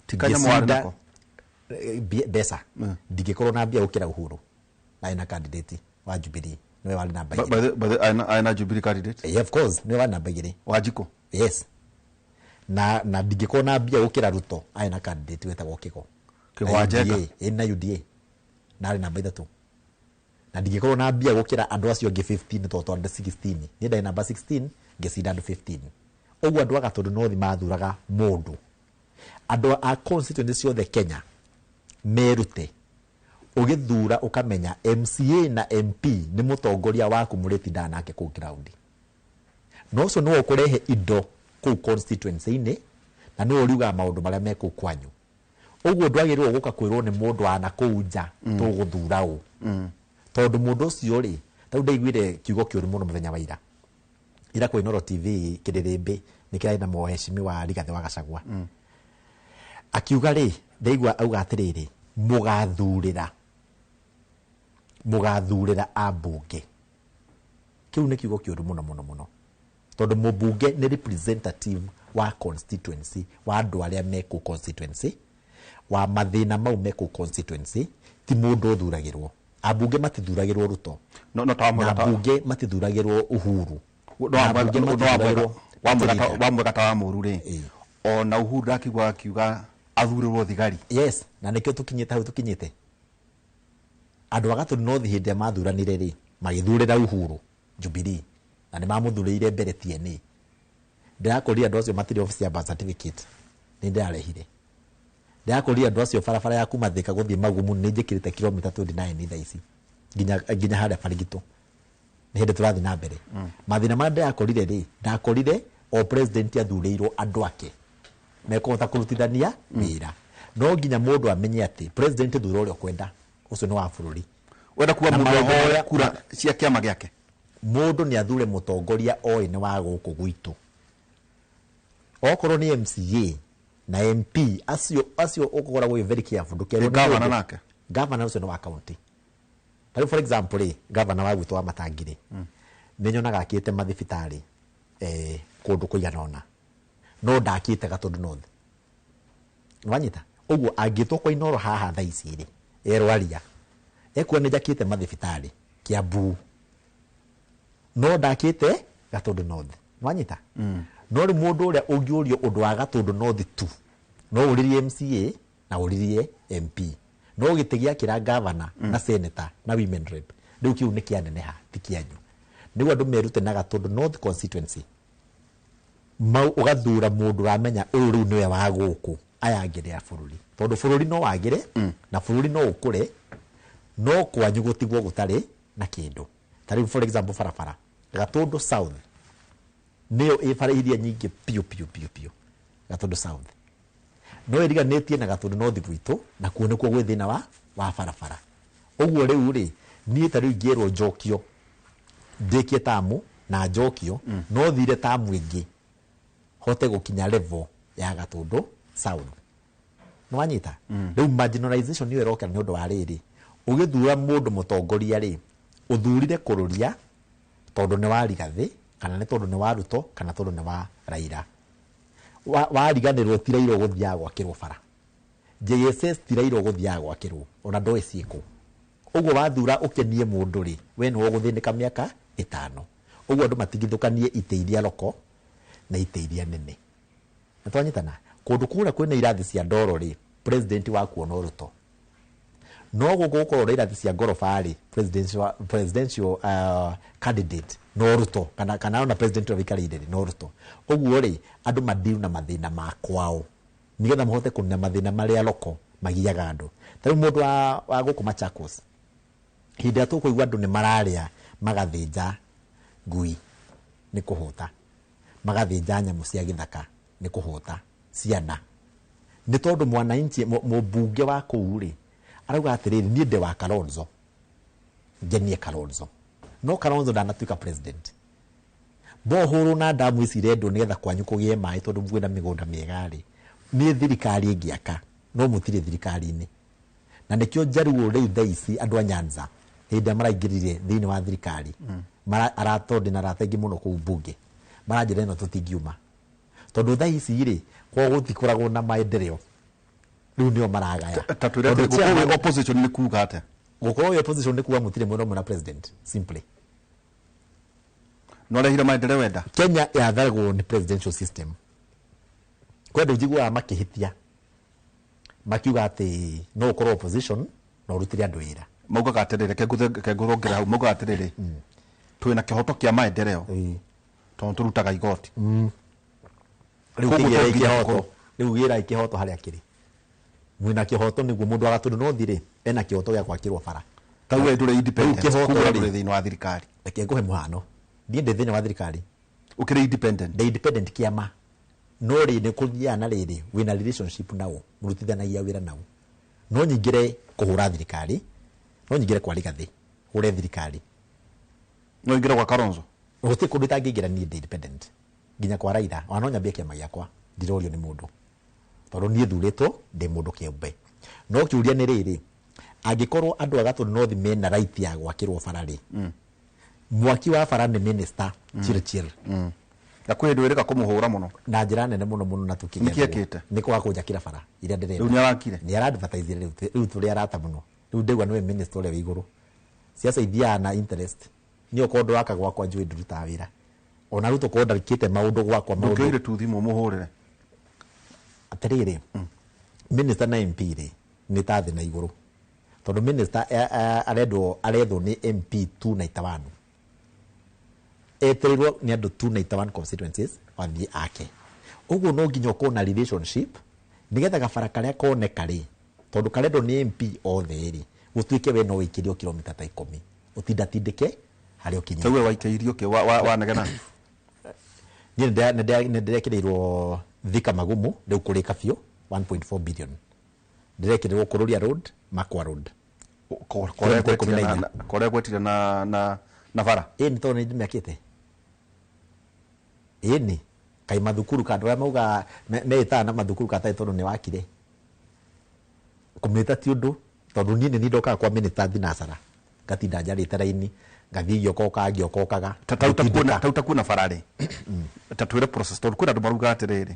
Ti kanyamũ warĩ nako? Mbeca ndingĩkorwo na mbia gũkĩra Uhuru na ena candidate wa Jubilee, nĩwe warĩ namba 2. By the aina Jubilee candidate? Yeah, of course, nĩwe warĩ namba 2. Wanjikũ? Yes, na ndingĩkorwo na mbia gũkĩra Ruto, arĩ na candidate wetagwo Kĩgo. Kĩgo Na wa Njenga. UDA, ĩ, na UDA, na arĩ namba 3. Na ndingĩkorwo na mbia gũkĩra andũ acio angĩ 15, tondũ twarĩ 16, niĩ ndarĩ namba 16, ngĩcinda andũ 15. Ũguo andũ a Gatũndũ North mathuraga mũndũ. Andũ a constituency ciothe Kenya merute, ũgĩthura ũkamenya MCA na MP nĩ mũtongoria waku mũrĩtindaga nake kũu ground, na ũcio nĩwe ũkũrehe indo kũu constituency-inĩ, na nĩwe ũriugaga maũndũ marĩa me kũu kwanyu. Ũguo ndwagĩrĩirwo gũka kwĩrwo nĩ mũndũ wa nakũu nja tũgũthura ũ, tondũ mũndũ ũcio rĩ, tarĩu ndaiguire kiugo kĩũru mũno mũthenya wa ira ira kwĩ Inooro TV, kĩrĩrĩmbĩ nĩ kĩrarĩ na mũhecimiwa Rigathĩ wa Gachagua. Akiuga rĩ, ndaigua auga atĩrĩrĩ, mũgathurĩra ambunge. Kĩu nĩ kiugo kĩũru mũno mũno mũno, tondũ mũmbunge nĩ representative wa constituency, wa andũ arĩa me kũu constituency, wa mathĩna mau me kũu constituency. Ti mũndũ ũthuragĩrwo. Ambunge matithuragĩrwo Ruto, No ta na ambunge matithuragĩrwo Uhuru, na ambunge matithuragĩrwo Leader. Wamwega ta wa mũru rĩ, ona Uhuru ndakigua akiuga athurĩrwo thigari. Yes, na nĩkĩo tũkinyĩte hau tũkinyĩte. Andũ a Gatũndũ North hĩndĩ ĩrĩa mathuranire rĩ, magĩthurĩra Uhuru Jubilee, na nĩ mamũthurĩire mbere TNA. Ndĩrakũria andũ acio matirĩ office ya birth certificate, nĩ ndĩrarehire. Ndĩrakũria andũ acio barabara ya kuma Thika gũthiĩ Magumu nĩ njĩkĩrĩte kilomita 29 thaa ici nginya harĩa Barigito, nĩ hĩndĩ tũrathiĩ na mbere. Mathĩna marĩa ndĩrakorire rĩ, ndakorire o president athurĩirwo andũ ake mekũhota kũrutithania wĩra. No nginya mũndũ amenye atĩ president thura ũrĩa ũkwenda, ũcio nĩ wa bũrũri. Wenda kuga Na mũndũ maũndũ ahoe marĩa kura cia kĩama gĩake? Mũndũ nĩ athure mũtongoria oĩ nĩ wa gũkũ gwitũ, okorwo nĩ MCA na MP acio ũkoragwo wĩ very careful ndũkerwo Ĩ, nĩ governor mũndũ. Nake? Governor ũcio nĩ wa county. Tarĩu for example rĩ, governor wa gwitũ wa Matangi rĩ, nĩ nyonaga akĩte mathibitarĩ kũndũ kũigana ũna. No ndakĩte Gatũndũ North. Nĩwanyita? Ũguo angĩtwo kwa Inooro haha thaa ici rĩ, erwaria ekuo nĩ njakĩte mathibitarĩ Kiambu, no ndakĩte Gatũndũ North. Nĩwanyita? No rĩu mũndũ ũrĩa ũngĩũrio ũndũ wa Gatũndũ North tu no ũrĩrie MCA na ũrĩrie MP, no gĩtĩ gĩakĩra gavana na senator na women rep rĩu kĩu nĩ kĩaneneha, ti kĩanyu. Nĩguo andũ merute na Gatũndũ North constituency mau ũgathura mũndũ ũramenya ũyũ rĩu nĩwe wa gũkũ, aya angĩ nĩ a bũrũri, tondũ bũrũri no wagĩre na bũrũri no ũkũre, no kwanyu gũtigwo gũtarĩ na kĩndũ. Ta rĩu for example barabara Gatũndũ South nĩyo ĩ bara iria nyingĩ piũ piũ piũ piũ Gatũndũ South, no ĩriganĩtie na Gatũndũ North gwitũ, na kuo nĩkuo gwĩ thĩna wa barabara. Ũguo rĩu rĩ, niĩ ta rĩu ingĩrwo njokio ndĩkie tamu na njokio, no thire tamu ĩngĩ hote gũkinya level ya Gatũndũ South. Nĩwanyita? Rĩu marginalization nĩyo ĩroka nĩ ũndũ wa rĩrĩ, ũgĩthura mũndũ mũtongoria rĩ, ũthurire kũrũria tondũ nĩ wa Rigathĩ kana nĩ tondũ nĩ wa Ruto kana tondũ nĩ wa Raila. Wariganĩrwo ti Raila ũgũthiaga gwakĩrwo bara, JSS ti Raila ũgũthiaga gwakĩrwo, ona ndoĩ ciĩkũ. Ũguo wathura ũkenie mũndũ rĩ, we nĩwe ũgũthĩnĩka mĩaka 5. Ũguo andũ matigithũkanie itĩ iria roko na itĩ iria nene. Na twanyitana kũndũ kũrĩa kwĩna irathi cia ndoro rĩ, president wakuo no Ruto. No gũkũ gũkorwo na irathi cia ngoroba rĩ, presidential candidate no Ruto, kana ona president ũrĩa wĩikarĩire rĩ, no Ruto. Ũguo rĩ, andũ madiru na mathĩna ma kwao nĩgetha mahote kũnina mathĩna marĩa roko magiaga andũ. Ta rĩu mũndũ wa gũkũ Machakos, hĩndĩ ĩrĩa tũkũigua andũ nĩ mararĩa magathĩnja ngui nĩ kũhũta, magathĩnja nyamũ cia gĩthaka nĩ kũhũta, ciana nĩ tondũ mwananchi mũmbunge wa kũu rĩ arauga atĩrĩrĩ, niĩ ndĩ wa Kalonzo, ngenie Kalonzo, no Kalonzo ndanatuĩka president. Bohũrwo na ndamu ici irendwo nĩgetha kwanyu kũgĩe maĩ tondũ mwĩna mĩgũnda mĩega rĩ, nĩ thirikari ĩngĩaka no mũtirĩ thirikari-inĩ. Na nĩkĩo Njaruo rĩu thaa ici andũ a Nyanza hĩndĩ ĩrĩa maraingĩrire thĩinĩ wa thirikari, tondũ ndĩna arata aingĩ mũno kũu mbunge, maranjĩra ĩno tũtingiuma tondũ thaa ici rĩ kwao gũtikoragwo na maendeleo, rĩu nĩo maragaya. Ta twĩre atĩ Tondũ gũkorwo wĩ chairman opposition nĩ kuga atĩa? Gũkorwo wĩ opposition nĩ kuga mũtirĩ mwena ũmwe na president, simply. No arehire maendeleo wenda. Kenya yathagwo nĩ presidential system. Kwĩ andũ njiguaga makĩhĩtia makiuga atĩ no ũkorwo opposition na ũrutĩre andũ wĩra. Maugaga atĩrĩrĩ, reke ngũthongere hau, maugaga atĩrĩrĩ, twĩna kĩhoto kĩa maendeleo tondũ tũrutaga igoti. Rĩu Koguo kĩgĩrai to nginya kĩhoto. gũkorwo. Rĩu gĩrai kĩhoto harĩa kĩrĩ. Mwĩna kĩhoto nĩguo mũndũ wa Gatũndũ North rĩ, ena kĩhoto gĩa gwakĩrwo bara. Ta we ndũrĩ independent, Rĩu kĩhoto koguo rĩ, ndũrĩ thĩinĩ wa thirikari. Reke ngũhe mũhano. Niĩ ndĩ thĩinĩ wa thirikari. Ũkĩrĩ independent? Ndĩ independent kĩama. No rĩ, nĩ kũthiaga na rĩrĩ, wĩna relationship nao, mũrutithanagia wĩra nao. No nyingĩre kũhũra thirikari, no nyingĩre kwa Rigathĩ, hũre thirikari. No ingĩre gwa Kalonzo? Gũtirĩ kũndũ itangĩingĩra niĩ ndĩ independent. Nginya kwa Raila, ona no nyambie kĩama gĩakwa, ndirorio nĩ mũndũ. Tondũ niĩ thurĩtwo ndĩ mũndũ kĩũmbe. No kĩũria nĩ rĩrĩ, angĩkorwo andũ a Gatũndũ North mena right ya gwakĩrwo bara rĩ, mwaki wa bara nĩ minister Chirchir. Na kwĩ hĩndĩ wĩrĩga kũmũhũra mũno. Na njĩra nene mũno mũno na tũkĩgĩa Nĩkĩ ekĩte? Nĩ kwaga kũnjakĩra bara iria ndĩrenda. Rĩu nĩarakire? Nĩ ara-advertise rĩu, rĩu tũrĩ arata mũno. Rĩu ndĩgua nĩwe minister ũrĩa wĩ igũrũ. Siasa ithiaga na interest. Niĩ okorwo ndũraka gwakwa njũĩ ndũrutaga wĩra. Ona rĩu tokorwo ndarikĩte maũndũ gwakwa, maũndũ. Ndũngĩoire tu thimũ ũmũhũrĩre? Atĩrĩrĩ, minister na MP rĩ, nĩ ta thĩ na igũrũ. Tondũ minister, arendwo nĩ MP 291. Etereirwo nĩ andũ 291 constituencies wathiĩ ake. Ũguo no nginya ũkorwo na relationship nĩgetha gabara karĩa koneka rĩ, tondũ karendwo nĩ MP othe rĩ, gũtuĩke we no wĩikĩrio kilomita ta 10. Ũtindatindĩke harĩa ũkinyĩte. Ta we waikĩirio kĩ? Wanegena? Niĩ nĩ ndĩrekĩrĩirwo Thika Magumu, rĩu kũrĩka biũ, 1.4 billion. Ndĩrekĩrĩrwo Kũrũria Road, Makwa Road. Kilomita ikũmi na inya. Kũrĩa gwetire na bara? Ĩĩ, nĩ tondũ nĩ ndĩmĩakĩte. Ĩĩ nĩ. Kaĩ mathukuru ka andũ arĩa mauga meĩtaga na mathukuru ka tarĩ tondũ nĩ wakire. Kũmĩta ti ũndũ, tondũ niĩ nĩ niĩ ndokaga kwa minister thinacara. Ngatinda njarĩte raini, ngathiĩ ngĩokokaga, ngĩokokaga. Ta utakuona bara rĩ. Ta twĩre process, tondũ kwĩna andũ marugaga atĩrĩrĩ,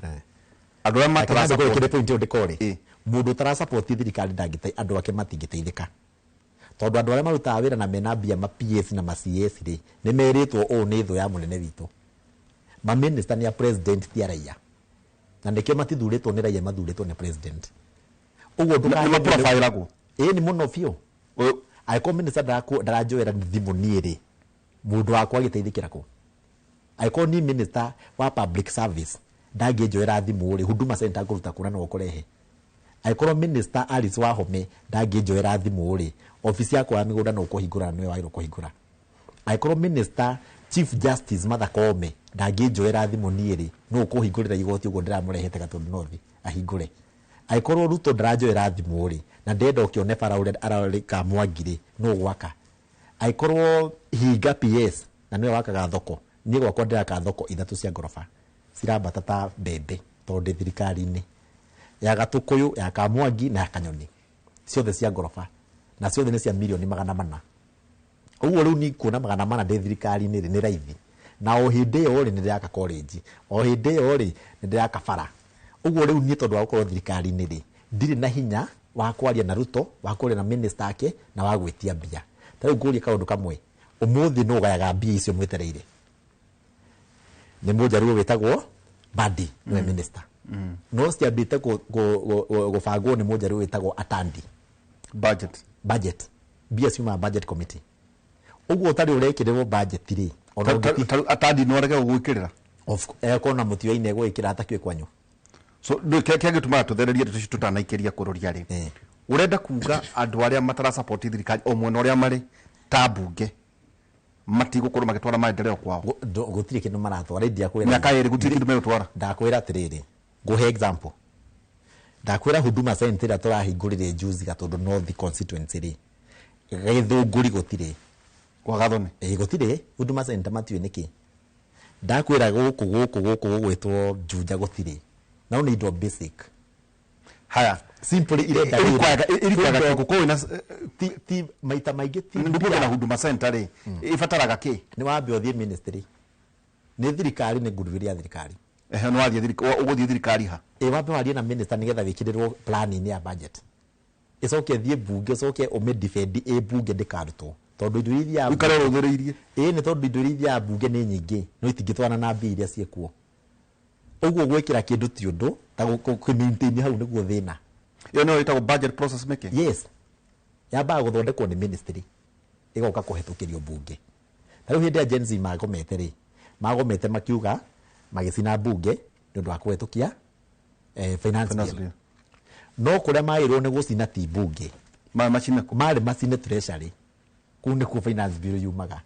andũ arĩa matara support point ĩyo ndĩkorĩ mũndũ ũtara support thirikari ndangĩte andũ ake matingĩteithĩka, tondũ andũ arĩa marutaga wĩra na mena mbia ma PS na ma CS rĩ, nĩ merĩtwo ũũ nĩ thũ ya mũnene witũ. Ma minister nĩ a president, ti a raia, na nĩkĩo matithurĩtwo nĩ raia, mathurĩtwo nĩ president. Ũguo Nĩ maprofilagwo? Ĩĩ, nĩ mũno biũ. Angĩkorwo minister ndaranjoera thimũ niĩ rĩ, mũndũ wakwa agĩteithĩkĩra kũ? Angĩkorwo niĩ minister wa public service ndangĩnjoera thimũ rĩ, Huduma Center ngũruta kũna no ũkũrehe? Angĩkorwo minister Alice Wahome ndangĩnjoera thimũ rĩ, obici yakwa ya mĩgũnda no ũkũhingũra na nĩwe wagĩrĩirwo kũhingũra? Angĩkorwo minister Chief Justice Martha Koome ndangĩnjoera thimũ niĩ rĩ, no ũkũhingũrĩra igoti ũguo ndĩramũrehete Gatũndũ North ahingũre? Angĩkorwo Ruto ndaranjoera thimũ rĩ, na ndĩrenda ũkĩone bara ũrĩa ararĩka Mwangi rĩ, no gwaka? Angĩkorwo Hinga PS na nĩwe wakaga thoko, niĩ gwakwa ndĩraka thoko ithatũ cia ngoroba cirambata ta mbembe tondũ ndĩ thirikari-inĩ, ya Gatũkũyũ, ya Kamwangi na ya Kanyoni, ciothe cia ngoroba, na ciothe nĩ cia mirioni 400. Ũguo rĩu ni kuona 400 ndĩ thirikari-inĩ rĩ, nĩ raithi. Na o hĩndĩ ĩyo rĩ, nĩ ndĩraka college, o hĩndĩ ĩyo rĩ, nĩ ndĩraka bara. Ũguo rĩu niĩ tondũ wa gũkorwo thirikari-inĩ rĩ, ndirĩ na hinya wa kwaria na Ruto, wa kwaria na minister ake na wa gwĩtia mbia. Ta rĩu ngũrie kaũndũ kamwe, ũmũthĩ nũ ũgayaga mbia icio mwetereire? Nĩ mũnjaruo wĩtagwo Badi, nĩwe minister, no ciambĩte gũbangwo nĩ mũnjaruo wĩtagwo Atandi. Budget. Budget, mbia ciumaga budget committee. Ũguo ũtarĩ ũrekĩrĩrwo budget rĩ, ona Atandi no arege gũgwĩkĩrĩra? Ekona mũtioine gwĩkĩra atakĩũĩ kwanyu. So ndũ kĩrĩa kĩngĩtũmaga tũthererie ndeto icio tũtanaikĩria kũrũria rĩ, ũrenda kuga andũ arĩa matara support thirikari o mwena ũrĩa marĩ ta mbunge matigũkorwo magĩtwara maendeleo kwao? Gũtirĩ kĩndũ maratwara ndiakwĩra. Mĩaka 2 gũtirĩ kĩndũ megũtwara. Ndakwĩra atĩrĩrĩ, ngũhe example. Ndakwĩra Huduma Center ĩrĩa tũrahingũrire juzi Gatũndũ North constituency rĩ, Gĩthũngũri gũtirĩ. Kwa Gathoni? Ĩĩ, gũtirĩ Huduma Center, matiũĩ nĩkĩ. Ndakwĩra gũkũ gũgwĩtwo Juja gũtirĩ, no nĩ indo basic. Haya. Simply irenda Ĩrikwaga kũ kwĩna ti maita maingĩ ti Nĩ na Huduma Center rĩ, ĩbataraga kĩ? Nĩ wambe ũthiĩ ministry, nĩ thirikari, nĩ goodwill ya thirikari. Ehe, nĩ wathiĩ ũgũthiĩ thirikari ha? Ĩ, wambe warie na minister nĩgetha wĩkĩrĩrwo plan-inĩ ya budget, ĩcoke ĩthiĩ mbunge, ũcoke ũmĩ-defend ĩ mbunge ndĩkarutwo, tondũ indo iria ithiaga Ũikare ũrũthĩrĩirie. Ĩ, nĩ tondũ indo iria ithiaga mbunge nĩ nyingĩ, no itingĩtwarana na mbia iria ciĩkuo. Ũguo gwĩkĩra kĩndũ ti ũndũ ta kũ-maintain hau nĩguo thĩna. Ĩyo nĩyo ĩtagwo budget process making? Yes, yambaga gũthondekwo nĩ ministry, ĩgoka kũhetũkĩrio mbunge. Ta rĩu hĩndĩ ya Gen Z magomete rĩ, magomete makiuga magĩcina mbunge nĩ ũndũ wa kũhetũkia finance Finance bill. bill. No kũrĩa magĩrĩirwo nĩ gũcina ti mbunge. Macine kũ? Marĩ macine treasury, kũu nĩkuo finance bill yumaga,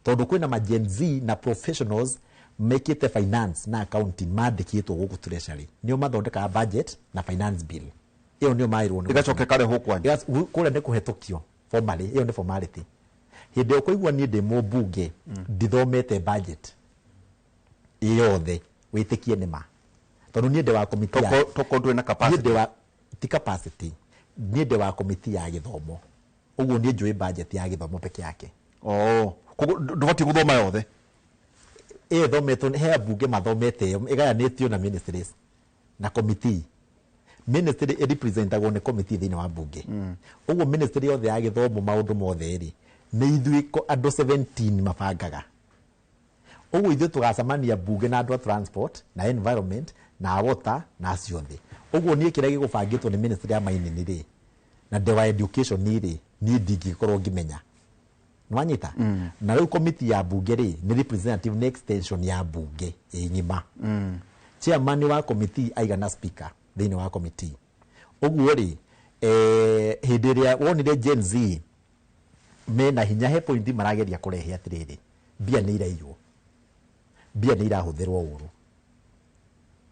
tondũ kwĩna ma Gen Z na professionals mekĩte finance na accounting mandĩkĩtwo gũkũ treasury, nĩo mathondekaga budget na finance bill. Ĩyo nĩyo magĩrĩirwo nĩ Ĩgacoka ĩkarehwo kwanyu? Kũrĩa nĩ kũhetũkio formally, ĩyo nĩ formality. Hĩndĩ ĩyo kũigua niĩ ndĩ mũmbunge ndithomete budget yothe, wĩtĩkie nĩ ma, tondũ niĩ ndĩ wa komiti ya Toko ndũrĩ na niĩ capacity. Ndĩ wa ti capacity, niĩ ndĩ wa komiti ya gĩthomo. Ũguo niĩ njũĩ budget ya gĩthomo peke yake. Oh, koguo ndũbatiĩ gũthoma yothe? Ĩyo ĩthometwo he ambunge mathomete ĩyo, ĩgayanĩtio na ministries na committee. Ministry ĩrepresentagwo nĩ committee thĩinĩ wa mbunge. Ũguo ministry yothe ya gĩthomo, maũndũ mothe rĩ, nĩ ithuĩ andũ 17 mabangaga. Ũguo ithuĩ tũgacemania mbunge na andũ a transport na environment na water na acio othe. Ũguo niĩ kĩrĩa gĩgũbangĩtwo nĩ ministry ya mining rĩ, na ndĩ wa education rĩ, niĩ ndingĩkorwo ngĩmenya. Nĩwanyita? Na rĩu komiti ya mbunge rĩ, nĩ representative, nĩ extension ya mbunge ĩ ng'ima. Chairman wa committee aigana speaker thĩinĩ wa committee. Ũguo rĩ, hĩndĩ ĩrĩa wonire Gen Z mena hinya, he point marageria kũrehe atĩrĩrĩ, mbia nĩ iraiywo, mbia nĩ irahũthĩrwo ũru,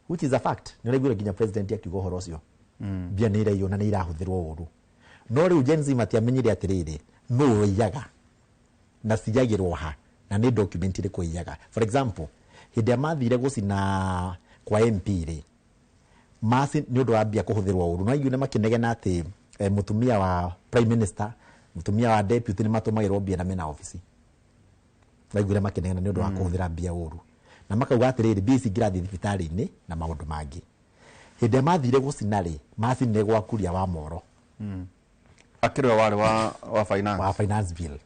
which is a fact. Nĩ ũraiguire nginya president akiuga ũhoro ũcio, mbia nĩ iraiywo na nĩ irahũthĩrwo ũru. No rĩu Gen Z matiamenyire atĩrĩrĩ, nũ ũiyaga na ciyagĩrwo ha na nĩ document ĩrĩkũ iyaga. For example, hĩndĩ ĩrĩa mathire gũcina kwa MP rĩ, masi nĩ ũndũ wa mbia kũhũthĩrwo ũru, no aiguire makĩnegena atĩ mũtumia wa prime minister, mũtumia wa deputy nĩ matũmagĩrwo mbia na mena obici. Maiguire makĩnegena nĩ ũndũ wa kũhũthĩra mbia ũru. Na makauga atĩrĩrĩ, mbia ici ingĩrathiĩ thibitarĩ-inĩ na maũndũ mangĩ. Hĩndĩ ĩrĩa mathire gũcina rĩ, macinire gwa Kuria wa Moro. Akĩrĩ we warĩ wa finance. Wa finance bill.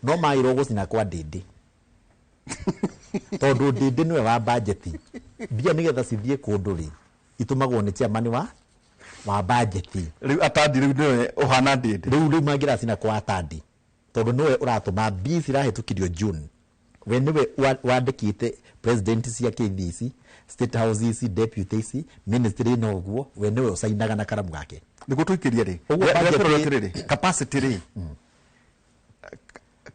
No magĩrwo gũcina kwa Ndĩndĩ, tondũ Ndĩndĩ nĩwe wa bajeti. Mbia nĩgetha cithiĩ kũndũ rĩ, itũmagwo nĩ chairman wa bajeti. Rĩu Atandi rĩu nĩwe ũhana Ndĩndĩ. Rĩu mangĩracina kwa Atandi, tondũ nĩwe ũratũma mbia cirahĩtũkirio June. We nĩwe wandĩkĩte president cia KDC, state house ici, deputy ici, ministry, no ũguo we nĩwe ũcainaga na karamu gake. Nĩguo tũikĩrie rĩ, Ũguo ndĩratũrora budget atĩrĩrĩ, capacity rĩ,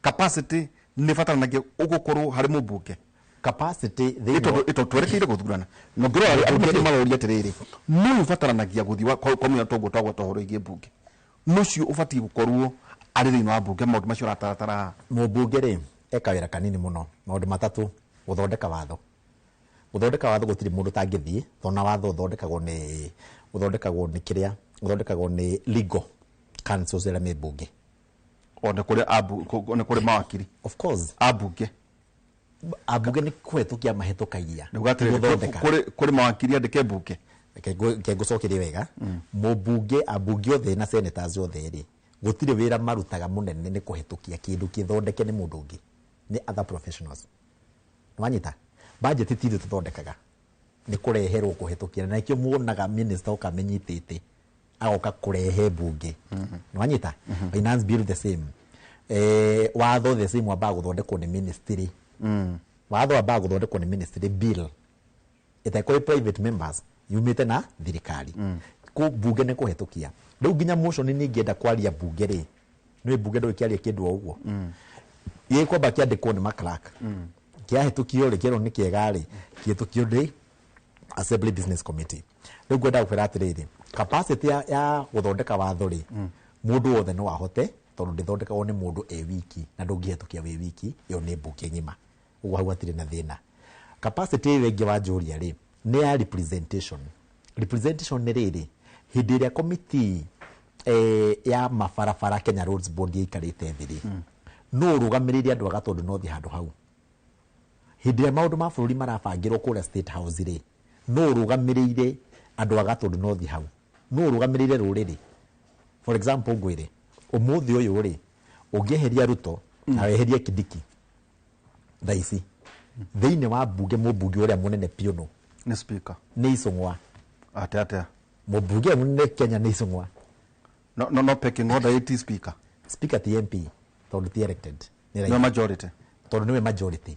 capacity nĩ bataranagia ũgũkorwo harĩ mũmbunge. Capacity thĩinĩ tondũ twerekeire gũthurana, na ngĩrora andũ matirĩ maroria atĩrĩrĩ, nũ ũbataranagia gũthiĩ kwa mũnya toguo twagweta ũhoro wĩgiĩ mbunge, nũcio ũbatiĩ gũkorwo arĩ thĩinĩ wa mbunge maũndũ macio ũrataratara haha? Mũmbunge rĩ, eka wĩra kanini mũno, maũndũ matatũ: gũthondeka watho. Gũthondeka watho gũtirĩ mũndũ ũtangĩthiĩ, tondũ na watho ũthondekagwo nĩ kĩrĩa ũthondekagwo nĩ legal councils arĩa me mbunge. O nĩ kũrĩ nĩ kũrĩ mawakiri. Of course. Ambunge. Ambunge nĩ kũhetũkia mahĩtũkagia. Nĩguo atĩrĩrĩ, Gũthondeka. kũrĩ mawakiri andĩke mbunge. Reke ngũcokerie wega. Mũmbunge, ambunge othe na senators othe rĩ, gũtirĩ wĩra marutaga mũnene nĩ kũhetũkia kĩndũ kĩthondeke nĩ mũndũ ũngĩ, nĩ other professionals. Nĩwanyita? Budget ti ithuĩ tũthondekaga, nĩ kũreherwo kũhetũkia, na nĩkĩo muonaga minister oka amenyitĩte agoka kũrehe mbunge. Nĩwanyita? Finance bill the same, watho the same, wambaga gũthondekwo nĩ ministry. Watho wambaga gũthondekwo nĩ ministry, bill ĩtekũrĩ private members, yumĩte na thirikari. Kũ mbunge nĩ kũhetũkia. Rĩu nginya motion nĩ ingĩenda kwaria mbunge rĩ, nĩ mbunge ndũgĩkĩaria kĩndũ o ũguo, gĩkwamba kĩandĩkwo nĩ maclerk, kĩahĩtũkio rĩ, kĩerwo nĩ kĩega rĩ, kĩhĩtũkio nĩ assembly business committee. Rĩu ngwenda gũkwĩra atĩrĩrĩ, capacity ya gũthondeka watho rĩ, mũndũ wothe no ahote, tondũ ndĩthondekagwo nĩ mũndũ e wiki, na ndũngĩhetũkia wĩ wiki, ĩyo nĩ mbunge ng'ima. Ũguo hau hatirĩ na thĩna. Capacity ĩyo ĩngĩ wanjũria rĩ, nĩ ya representation. Representation nĩ rĩrĩ, hĩndĩ ĩrĩa committee ya mabarabara Kenya Roads Board yaikarĩte thĩ rĩ, no ũrũgamĩrĩire andũ a Gatũndũ North handũ hau. Hĩndĩ ĩrĩa maũndũ ma bũrũri marabangĩrwo kũrĩa State House rĩ, no ũrũgamĩrĩire andũ a Gatũndũ North hau, no ũrũgamĩrĩire rũrĩrĩ. For example, ngwĩre ũmũthĩ ũyũ rĩ, ũngĩeheria Ruto na weherie Kindiki thaa ici thĩinĩ wa mbunge, mũmbunge ũrĩa mũnene biũ nũ? Nĩ speaker. Nĩ Icũng'wa. Atĩa atĩa? Mũmbunge ũrĩa mũnene Kenya nĩ Icũng'wa. No pecking order ĩti speaker. Speaker ti MP, tondũ ti elected. Nĩ Nĩwe raia. Majority. Tondũ nĩwe majority.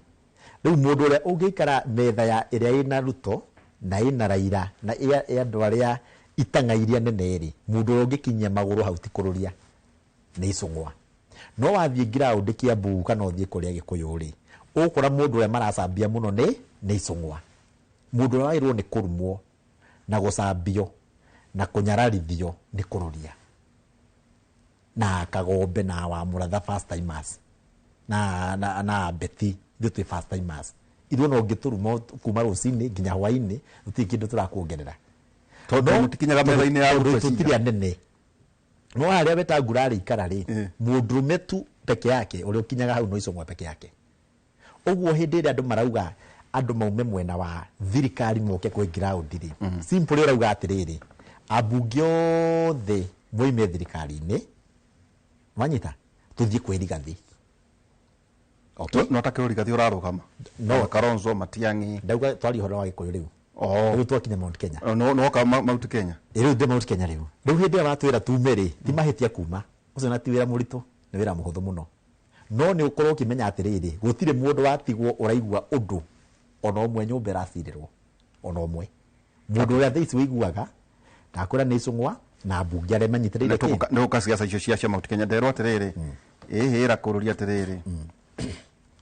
Rĩu mũndũ ũrĩa ũngĩikara metha ya ĩrĩa ĩna Ruto na ĩna Raila na ĩ andũ arĩa itang'a iria nene rĩ, mũndũ ũrĩa ũngĩkinyia magũrũ hau ti kũrũria, nĩ Icũng'wa. No wathiĩ ground Kiambu kana ũthiĩ kũrĩa Gĩkũyũ rĩ, ũgũkora mũndũ ũrĩa maracambia mũno nĩ Icũng'wa. Mũndũ ũrĩa wagĩrĩirwo nĩ kũrumwo na gũcambio na kũnyararithio nĩ kũrũria na Kagombe na Wamũratha, first timers, na Beti. Ithuĩ twĩ first timers, ithuĩ no ũngĩtũruma kuma rũcinĩ nginya hwainĩ, gũtirĩ kĩndũ tũrakuongerera. Tondũ mũtikinyaga metha-inĩ ya Tondũ gũtua cira. tũtirĩ anene. No harĩa Wetangula arĩikara rĩ, mũndũrũme tu peke yake ũrĩa ũkinyaga hau no Icũng'wa peke yake. Ũguo hĩndĩ ĩrĩa andũ marauga andũ maume mwena wa thirikari moke kwĩ ground rĩ, simple ũrauga atĩrĩrĩ, ambunge othe moime thirikari-inĩ, wanyita, tũthiĩ kwĩ Rigathi. Okay. No takĩrwo Rigathi ũrarũgama. No. Kalonzo, Matiang'i. Ndauga twaria ũhoro wa Gĩkũyũ rĩu. Oh. Rĩu twakinya Mount Kenya. No no ka Mount Kenya. Rĩu ndĩ Mount Kenya rĩu. Rĩu hĩndĩ ĩrĩa watwĩra tume rĩ, ti mahĩtia kuma. Ũcio na ti wĩra mũritũ, nĩ wĩra mũhũthũ mũno. No nĩ ũkorwo ũkĩmenya atĩrĩrĩ, gũtirĩ mũndũ watigwo ũraigua ũndũ ona ũmwe nyũmba ĩracirĩrwo, ona ũmwe. Mũndũ ũrĩa thaa ici ũiguaga ndakwĩra nĩ Icũng'wa na mbunge arĩa manyitĩrĩire kĩ. Nĩ gũka ciaca icio cia Mount Kenya, nderwo atĩrĩrĩ, ĩhĩra kũrũria atĩrĩrĩ,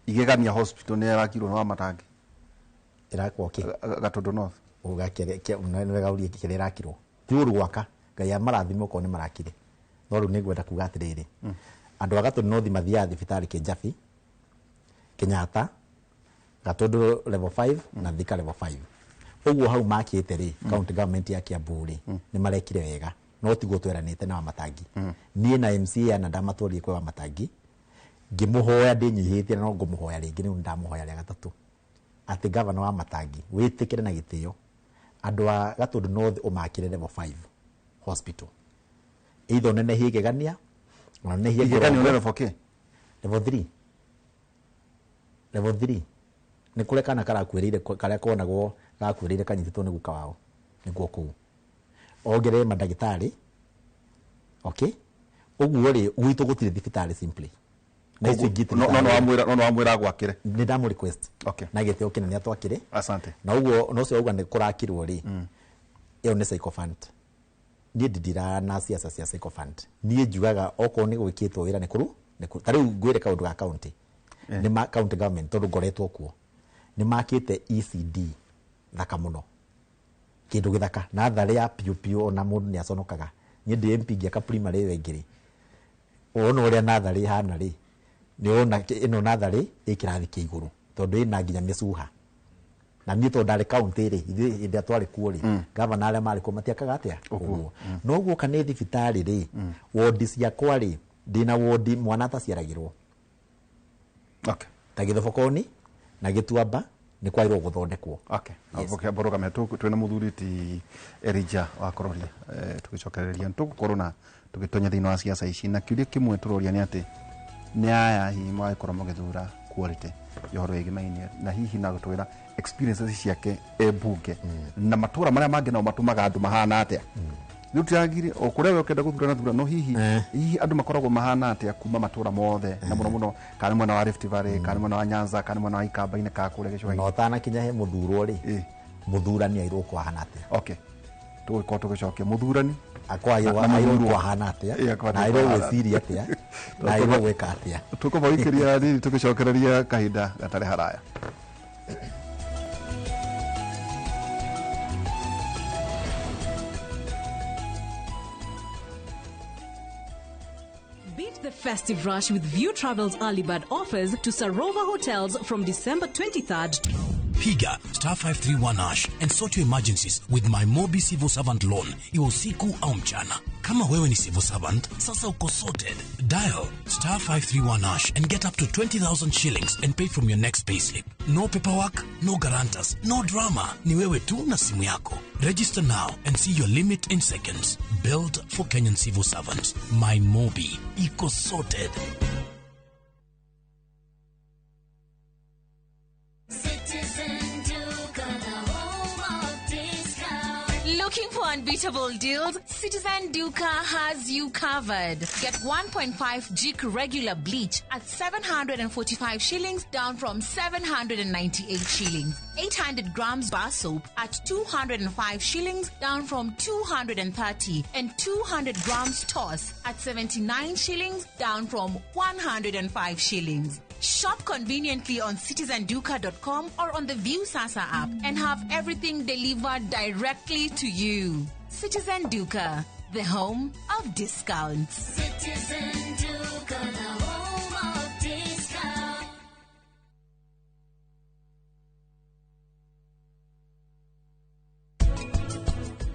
Igegania hospital nĩ ĩrakirwo nĩ Wamatangi. Ĩrakwo kĩ? Gatũndũ North. Nĩ wega ũrie kĩrĩa ĩrakirwo. Ti ũru gwaka, Ngai amarathime okorwo nĩ marakire. No rĩu nĩ ngwenda kuga atĩrĩrĩ, andũ a Gatũndũ North mathiaga thibitarĩ Kĩnjabi, Kenyatta, Gatũndũ level 5 na Thika level 5. Ũguo hau makĩte rĩ, county government ya Kiambu rĩ, nĩ marekire wega, no tiguo tweranĩte na Wamatangi. Niĩ na MCA na ndamatwarire kwĩ Wamatangi, ngĩmũhoya ndĩnyihĩtie, na no ngũmũhoya rĩngĩ, rĩu nĩndamũhoya rĩa gatatũ. Atĩ gavana wa Matangi wĩtĩkĩre na gĩtĩo andũ a Gatundu North ũmakĩre level 5 hospital, either ũnenehie Igegania, ũnenehie Igegania Ngorongoro. Level kĩ? Level 3. Level 3 nĩ kũrĩa kana karakuĩrĩire, karĩa konagwo gakuĩrĩire kanyitĩtwo nĩ guka wao, nĩkuo kũu. Ongerere mandagĩtarĩ. Okay, ũguo rĩ, gwitũ gũtirĩ thibitarĩ simply. Na icio ingĩ No no wamwĩra, no wamwĩra agwakĩre? Nĩ ndamũ request. Okay. Na gĩtĩo kĩnene atwakĩre. Asante. Na ũguo no ũcio auga nĩ kũrakirwo rĩ, ĩyo nĩ sycophant. Niĩ ndindiraga na siasa cia sycophant. Niĩ njugaga okorwo nĩ gwĩkĩtwo wĩra nĩ kũru nĩ kũru. Ta rĩu ngwĩre kaũndũ ga county, nĩ ma county government, tondũ ngoretwo kuo, nĩ makĩte ECD thaka mũno, kĩndũ gĩthaka na tharĩ ya piũ piũ, ona mũndũ nĩ aconokaga. Niĩ ndĩ MP ngĩaka primary ĩyo ĩngĩ rĩ, wona ũrĩa natharĩ ĩhana rĩ, nĩ wona ĩno natharĩ ĩ kĩrathi kĩa igũrũ, tondũ ĩna nginya mĩcuha. Na niĩ tondũ ndarĩ county rĩ, ithuĩ hĩndĩ ĩrĩa twarĩ kuo rĩ, gavana arĩa marĩ kuo matiakaga atĩa ũguo. No guoka nĩ thibitarĩ rĩ, wondi ciakwa rĩ, ndĩna wondi mwana ataciaragĩrwo. Ta Gĩthobokoni na Gĩtuamba nĩ kwagĩrĩirwo gũthondekwo. Okay. Yes. Borogame twĩna mũthuri ti Elijah wa Kororia, tũgĩcokereria tũgũkorwo na tũgĩtonya thĩinĩ wa ciaca ici, na kĩũria kĩmwe tũroria nĩ atĩ nĩ aya hihi mũgagĩkorwo mũgĩthura quality ya ũhoro wĩgĩmainie na hihi na gũtwĩra experiences ciake e mbunge na matũra marĩa mangĩ nao matũmaga andũ mahana atĩa. Rĩu tiragire o kũrĩa we ũkenda gũthurana thura, no hihi hihi andũ makoragwo mahana atĩa kuma matũra mothe, na mũno mũno kana nĩ mwena wa Rift Valley, kana nĩ mwena wa Nyanza, kana nĩ mwena wa Ikamba-inĩ, kana kũrĩa gĩcũa-inĩ? Na ũtanakinya he mũthurwo rĩ, mũthurani airwo kwahana atĩa? Okay, tũgũkorwo tũgĩcokia mũthurani akwagĩrwo na airwo mũthurwo. kwahana atĩa, Akwagĩrwo na airwo kwahana. gwĩciria atĩa, na airwo gwĩka atĩa? Tũkũmaikĩria nini tũgĩcokereria kahinda gatarĩ haraya. Beat the festive rush with View Travel's early bird offers to Sarova Hotels from December 23rd. Piga *531# and sort your emergencies with my Mobi Civil Servant Loan, iwe usiku au mchana. Kama wewe ni civil servant, sasa uko sorted. Dial *531# and get up to 20,000 shillings and pay from your next payslip. No paperwork, no guarantors, no drama. Ni wewe tu na simu yako. Register now and see your limit in seconds. Built for Kenyan civil servants. My Mobi. Iko sorted. Citizen Duka, the home of discount. Looking for unbeatable deals? Citizen Duka has you covered. Get 1.5 Jik regular bleach at 745 shillings, down from 798 shillings. 800 grams bar soap at 205 shillings, down from 230. And 200 grams toss at 79 shillings, down from 105 shillings. Shop conveniently on citizenduka.com or on the View Sasa app and have everything delivered directly to you. Citizen Duka, the home of discounts. Citizen Duka, the home of discount.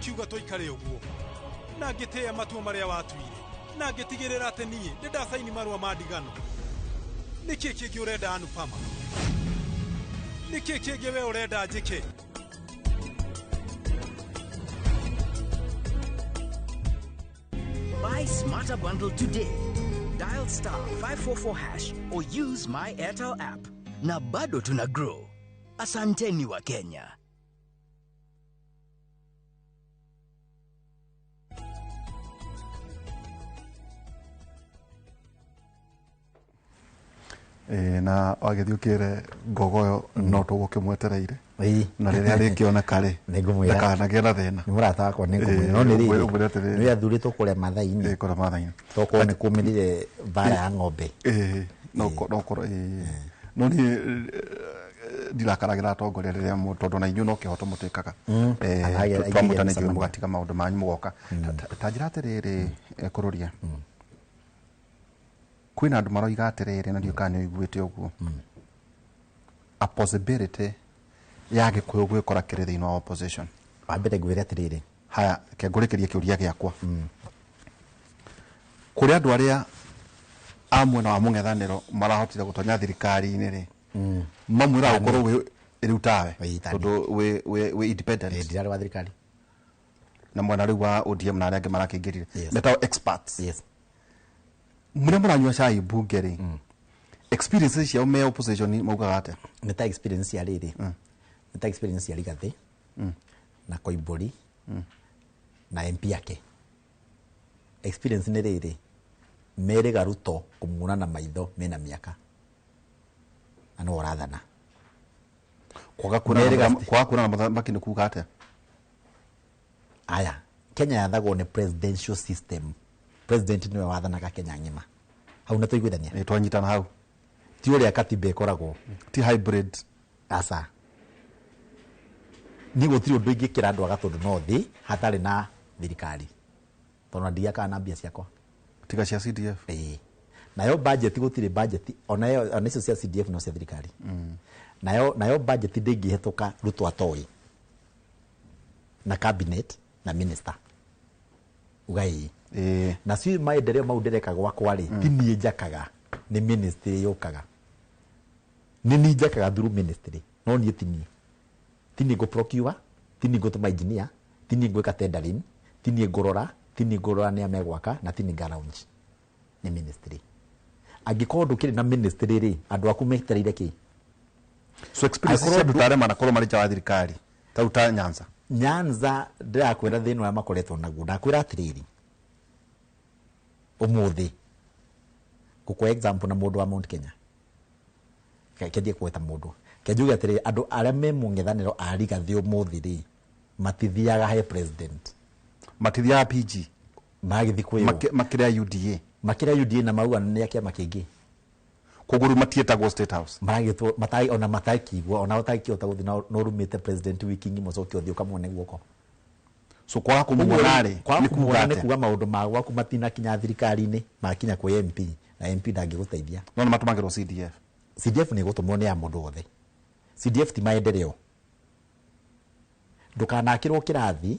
Kiuga tũikare ũguo na ngĩtĩĩa matua marĩa watuire na ngĩtigĩrĩra atĩ niĩ nĩ ndacaini marũa ma ndigano. Nĩkĩ kĩngĩ ũrenda, Anupama? Nĩkĩ kĩngĩ we ũrenda njĩke? Buy Smarter Bundle today. Dial *544# or use my Airtel app. Na bado tuna grow. Asanteni wa Kenya. Ĩ, na wagĩthiĩ ũkĩre ngogoyo no tũgũkĩmwetereire na rĩrĩa rĩngĩoneka rĩ, Nĩngũmwĩra. ndakanagĩe na thĩna. Nĩ mũrata wakwa, nĩ ngũmwĩra. No nĩ rĩrĩ, ũmwĩre atĩrĩrĩ. nĩ athurĩtwo kũrĩa Mathai-inĩ. Kũrĩa Mathai-inĩ. Tokorwo nĩ kũmĩrire mbara ya ng'ombe. Ĩ, no korwo ĩ, no niĩ ndirakaragĩra atongoria rĩrĩa tondũ na inyuĩ no kĩhoto mũtĩkaga. Twamwĩta nĩ njũĩ mĩcemanio. Mũgatiga maũndũ manyu mũgoka. Ta njĩra atĩrĩrĩ, kũrũria kwĩna andũ maroiga atĩrĩrĩ, na ndiũĩ kana nĩ ũiguĩte ũguo, a possibility ya Gĩkũyũ gwĩkora kĩrĩ thĩinĩ wa opposition. Wa mbere ngwĩre atĩrĩrĩ. Haya, ke ngũrĩkĩrie kĩũria gĩakwa. Kũrĩ andũ arĩa a mwena wa mũng'ethanĩro marahotire gũtonya thirikari-inĩ rĩ, mamwĩraga ũkorwo wĩ Rĩu tawe tondũ wĩ independent. Ndirarĩ wa thirikari. Na mwena rĩu wa ODM na arĩa angĩ marakĩingĩrire metagwo experts. Yes. Mũrĩa mũranyua cai mbunge rĩ, experiences ciao me opposition maugaga atĩa? Nĩ ta experience ya rĩrĩ, nĩ ta experience ya Rigathĩ na Koimbũri na MP yake. Experience nĩ rĩrĩ, merĩga Ruto kũmuona na maitho mena mĩaka na nĩwe ũrathana. Kwaga kuonana mũthamaki nĩ kuga atĩa? Aya, Kenya yathagwo nĩ presidential system. President nĩwe wathanaga Kenya ng'ima. Hau nĩ tũiguithania? Nĩ twanyitana hau. Ti ũrĩa katiba ĩkoragwo. Ti hybrid. Aca. Niĩ gũtirĩ ũndũ ingĩkĩra andũ aga tondũ no thĩ hatarĩ na thirikari. Tondũ ndiakaga na mbia ciakwa. Tiga cia CDF. Ĩĩ. Nayo budget gũtirĩ budget ona icio cia CDF no cia thirikari. Nayo budget ndĩngĩhetũka Ruto atoĩ. Na cabinet na minister. Uga ĩĩ. Na cio maendeleo mau ndĩreka gwakwa rĩ, ti niĩ njakaga, nĩ ministry yũkaga. Nĩ niĩ njakaga through ministry, no niĩ ti niĩ. Ti niĩ ngũ procure, ti niĩ ngũtũma engineer, ti niĩ ngwĩka tendering, ti niĩ ngũrora, ti niĩ ngũrora nĩa megwaka, na ti niĩ nga launch. Nĩ ministry. Angĩkorwo ndũkĩrĩ na ministry rĩ, andũ aku metereire kĩ? So experience cia andũ ta arĩa manakorwo marĩ nja wa thirikari, ta ta Nyanza. Nyanza ndĩrakwĩra thĩna ũrĩa makoretwo naguo, ndakwĩra atĩrĩrĩ, ũmũthĩ ngũkũhe example na mũndũ wa Mount Kenya. Kendie kũgweta mũndũ. Kenjuge atĩrĩrĩ, andũ arĩa me mũng'ethanĩro a Rigathĩ ũmũthĩ rĩ, matithiaga he president. Matithiaga PG. Magĩthiĩ kwĩ ũ? Makĩrĩa UDA. Makĩrĩa UDA na mauga nĩ a kĩama kĩngĩ. Koguo rĩu matiĩtagwo State House. Maragĩtwo, ona matakĩigua, ona ũtakĩhota gũthiĩ na ũrumĩte president wiki ng'ima ũcoke ũthiĩ ũkamuone guoko. So kwaga kũmuona rĩ, kwaga nĩ kuga kũmuona nĩ atĩa? kuga maũndũ ma gwaku matinakinya thirikari-inĩ, makinya kwĩ MP, na MP ndangĩgũteithia. No nĩ matũmagĩrwo CDF. CDF nĩ ĩgũtũmwo nĩ ya mũndũ wothe. CDF ti maendeleo. Ndũkanakĩrwo kĩrathi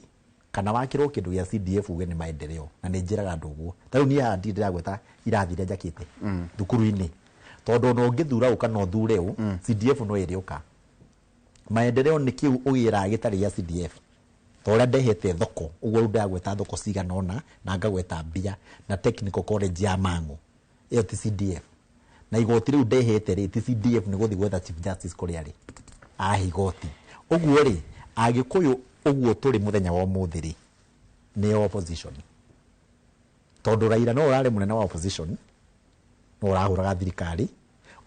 kana wakĩrwo kĩndũ gĩa CDF uge nĩ maendeleo, na nĩ njĩraga andũ ũguo. Ta rĩu niĩ haha ndirĩ ndĩragweta irathi iria njakĩte thukuru-inĩ. Tondũ ona ũngĩthura ũ kana ũthure ũ, CDF no ĩrĩũka. Maendeleo nĩ kĩu ũgĩraga gĩtarĩ gĩa CDF. Ta ũrĩa ndehete thoko, ũguo rĩu ndĩragweta thoko cigana ũna, na ngagweta mbia, na technical college ya Mang'u. Ĩyo ti CDF. Na igoti rĩu ndehete rĩ, ti CDF nĩ gũthiĩ gwetha Chief Justice kũrĩa rĩ. Ahe igoti. Ũguo rĩ, Agĩkũyũ ũguo tũrĩ mũthenya wa ũmũthĩ rĩ, nĩ opposition. Tondũ Raila no ũrarĩ mũnene wa opposition, no ũrahũraga thirikari.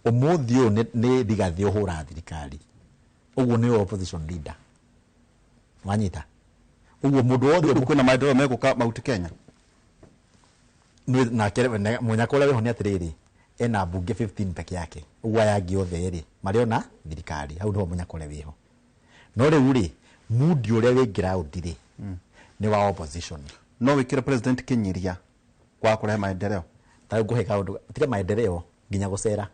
Ũmũthĩ ũyũ nĩ Rigathĩ ũhũraga thirikari. Ũguo nĩ opposition leader. Wanyita? Ũguo mũndũ wothe Rĩu kwĩna maendeleo megũka Mount Kenya. Nĩ nake mũnyaka ũrĩa wĩho nĩ atĩrĩrĩ, ena mbunge 15 peke yake. Ũguo aya angĩ othe rĩ, marĩ ona thirikari. Hau nĩho mũnyaka ũrĩa wĩho. No rĩu rĩ, mood ũrĩa wĩ ground rĩ, nĩ wa opposition. No wĩkĩre president kĩnyiria kwa kũrehe maendeleo. Ta rĩu ngũhe kaũndũ, tiga maendeleo nginya gũcera.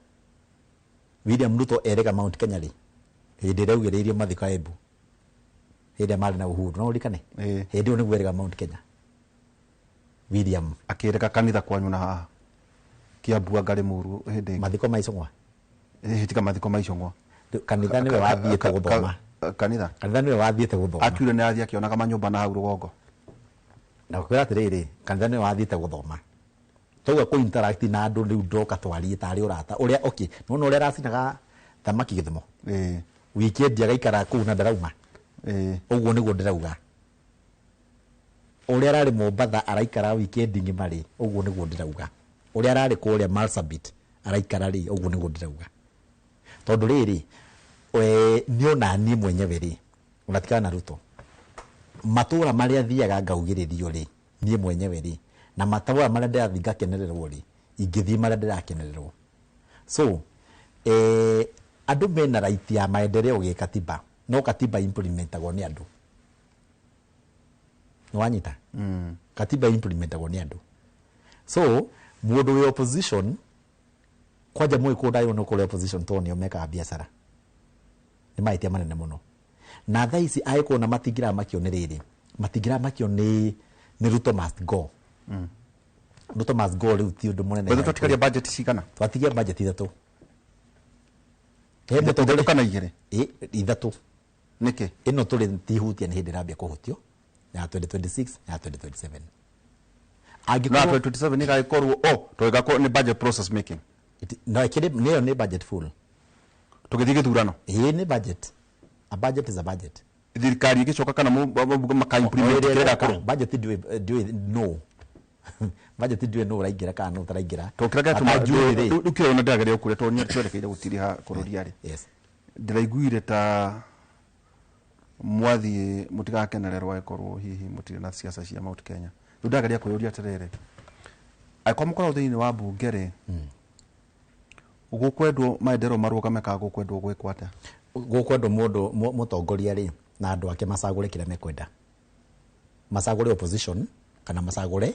William Ruto erĩga Mount Kenya rĩ, hĩndĩ ĩrĩa augĩrĩirio mathiko Embu, hĩndĩ ĩrĩa marĩ na Uhuru, no ũririkane? Hĩndĩ ĩyo nĩguo erĩga Mount Kenya. William akĩrĩga kanitha kwanyu na haha Kiambu anga Limuru hĩndĩ ĩngĩ. Mathiko ma Icũng'wa? Ĩĩ, tiga mathiko ma Icũng'wa. Kanitha nĩwe wathiĩte gũthoma. Kanitha? Kanitha nĩwe wathiĩte gũthoma. Akiure nĩ athiĩ akĩonaga manyũmba na hau rũgongo. Na gũkwĩra atĩrĩrĩ, kanitha nĩwe wathiĩte gũthoma. Twauga kũ interact na andũ rĩu ndoka twarie tarĩ ũrata. Ũrĩa, okay, nĩwona ũrĩa aracinaga thamaki Gĩthumo? Weekend agaikara kũu na ndarauma. Ũguo nĩguo ndĩrauga. Ũrĩa ararĩ Mombatha araikara weekend ng'ima rĩ, ũguo nĩguo ndĩrauga. Ũrĩa ararĩ kũrĩa Marsabit araikara rĩ, ũguo nĩguo ndĩrauga. Tondũ rĩrĩ, niĩ ona niĩ mwenyewe rĩ, ona tigana na Ruto, matũra marĩa thiaga ngaugĩrĩrio rĩ, niĩ mwenyewe rĩ, na matũra marĩa ndĩrathiĩ ngakenererwo rĩ, ingĩthiĩ marĩa ndĩrakenererwo. So, andũ mena right ya maendeleo gĩkatiba, no katiba implementagwo nĩ andũ. Nĩ wanyita? Katiba implementagwo nĩ andũ. So, mũndũ wĩ opposition, kwanja mũgĩkũyũ ndagĩrĩirwo nĩ gũkorwo opposition tondũ nĩo mekaga biacara. Nĩ mahĩtia manene mũno. Na thaa ici agĩkũyũ na matingĩramakio nĩ rĩrĩ, matingĩramakio nĩ Ruto must go. Ruto must go rĩu ti ũndũ mũnene. Wewe twatigaria budget cigana? Twatigia budget ithatũ. He mũtongoria kana igĩrĩ? Ithatũ. Nĩkĩ? Ĩno tũrĩ tihutia, nĩ hĩndĩ ĩrambia kũhutio ya 2026 ya 2027. Na 2027 ĩgagĩkorwo o to ĩgakorwo nĩ budget process making. No ĩkĩrĩ nĩyo nĩ budget full. Tũgĩthiĩ gĩthurano. Ĩĩ, nĩ budget. A budget is a budget. Thirikari ĩgĩcoka kana maka implement kĩrĩa ĩgakorwo. Budget ndiũĩ no budget ndiũĩ no ũraingĩra kana no ũtaraingĩra. To kĩrĩa gĩatũma Bata njũĩ rĩ. Rĩu kĩrĩa ona ndĩrageria gũkũria tondũ nĩ twerekeire gũtiriha kũrũria rĩ. Yes. Ndĩraiguire ta mwathiĩ mũtigakenererwo angĩkorwo hihi mũtirĩ na ciaca cia Mount Kenya. Rĩu ndĩrageria kwĩyũria atĩrĩrĩ, angĩkorwo mũkoragwo thĩinĩ wa mbunge rĩ, gũkwendwo maendeleo marũgame kana gũkwendwo gwĩkwo atĩa? Gũkwendwo mũndũ mũtongoria rĩ na andũ ake macagũre kĩrĩa mekwenda, macagũre opposition kana macagũre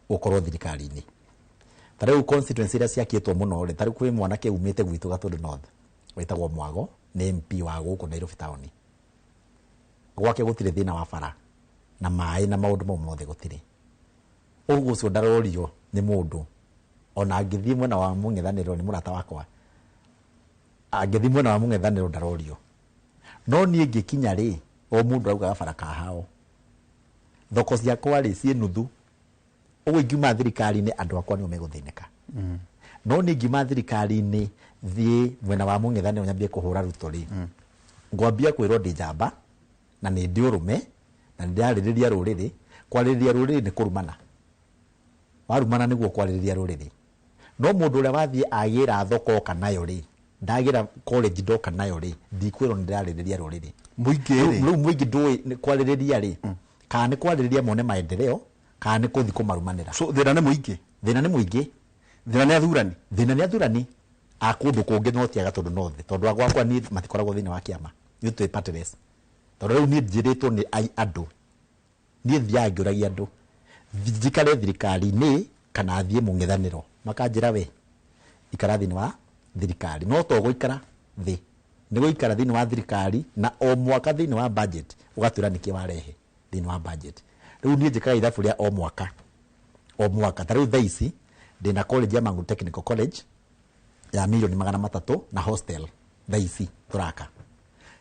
gũkorwo thirikari-inĩ. Ta rĩu constituency iria ciakĩtwo mũno rĩ, ta rĩu kwĩ mwanake umĩte gwitũ Gatũndũ North wĩtagwo Mwago, nĩ MP wa gũkũ Nairobi town. Gwake gũtirĩ thĩna wa bara na maĩ na maũndũ mau mothe gũtirĩ. Ũguo ũcio ndarorio nĩ mũndũ, ona angĩthiĩ mwena wa mũng'ethanĩro nĩ mũrata wakwa, angĩthiĩ mwena wa mũng'ethanĩro ndarorio. No niĩ ngĩkinya rĩ, o mũndũ arauga gabara ka hao, thoko ciakwa rĩ ciĩ nuthu. Ũguo ingiuma thirikari-inĩ andũ akwa nĩo megũthĩnĩka. No niĩ ngiuma thirikari-inĩ thiĩ mwena wa mũng'ethanĩro nyambie kũhũra Ruto rĩ, ngwambia kwĩrwo ndĩ njamba na nĩ ndĩ ũrũme na nĩ ndĩrarĩrĩria rũrĩrĩ. Kwarĩrĩria rũrĩrĩ nĩ kũrumana, warumana nĩguo kwarĩrĩria rũrĩrĩ. No mũndũ ũrĩa wathiĩ agĩra thoko oka nayo rĩ, ndagĩra college ndoka nayo rĩ, ndikwĩrwo nĩ ndĩrarĩrĩria rũrĩrĩ. Mũingĩ rĩ? Rĩu mũingĩ ndũĩ nĩ kwarĩrĩria rĩ, kana nĩ kwarĩrĩria mone maendeleo kana nĩ kũthiĩ kũmarumanĩra. So thĩna nĩ mũingĩ? Thĩna nĩ mũingĩ. Thĩna nĩ athurani? Thĩna nĩ athurani a kũndũ kũngĩ, no ti a Gatũndũ North, tondũ gwakwa niĩ matikoragwo thĩinĩ wa kĩama, ithuĩ twĩ partyless. Tondũ rĩu niĩ njĩrĩtwo nĩ andũ, niĩ thiaga ngĩũragia andũ njikare thirikari-inĩ kana thiĩ mũng'ethanĩro, makanjĩra we ikara thĩinĩ wa thirikari. No to gũikara thĩ, nĩ gũikara thĩinĩ wa thirikari na o mwaka thĩinĩ wa budget ũgatwĩra nĩkĩ warehe thĩinĩ wa budget. Rĩu niĩ njĩkaga ithabu rĩa o mwaka o mwaka. Ta rĩu thaa ici ndĩna college ya Mangu Technical College ya 300,000,000 na hostel thaa ici tũraka.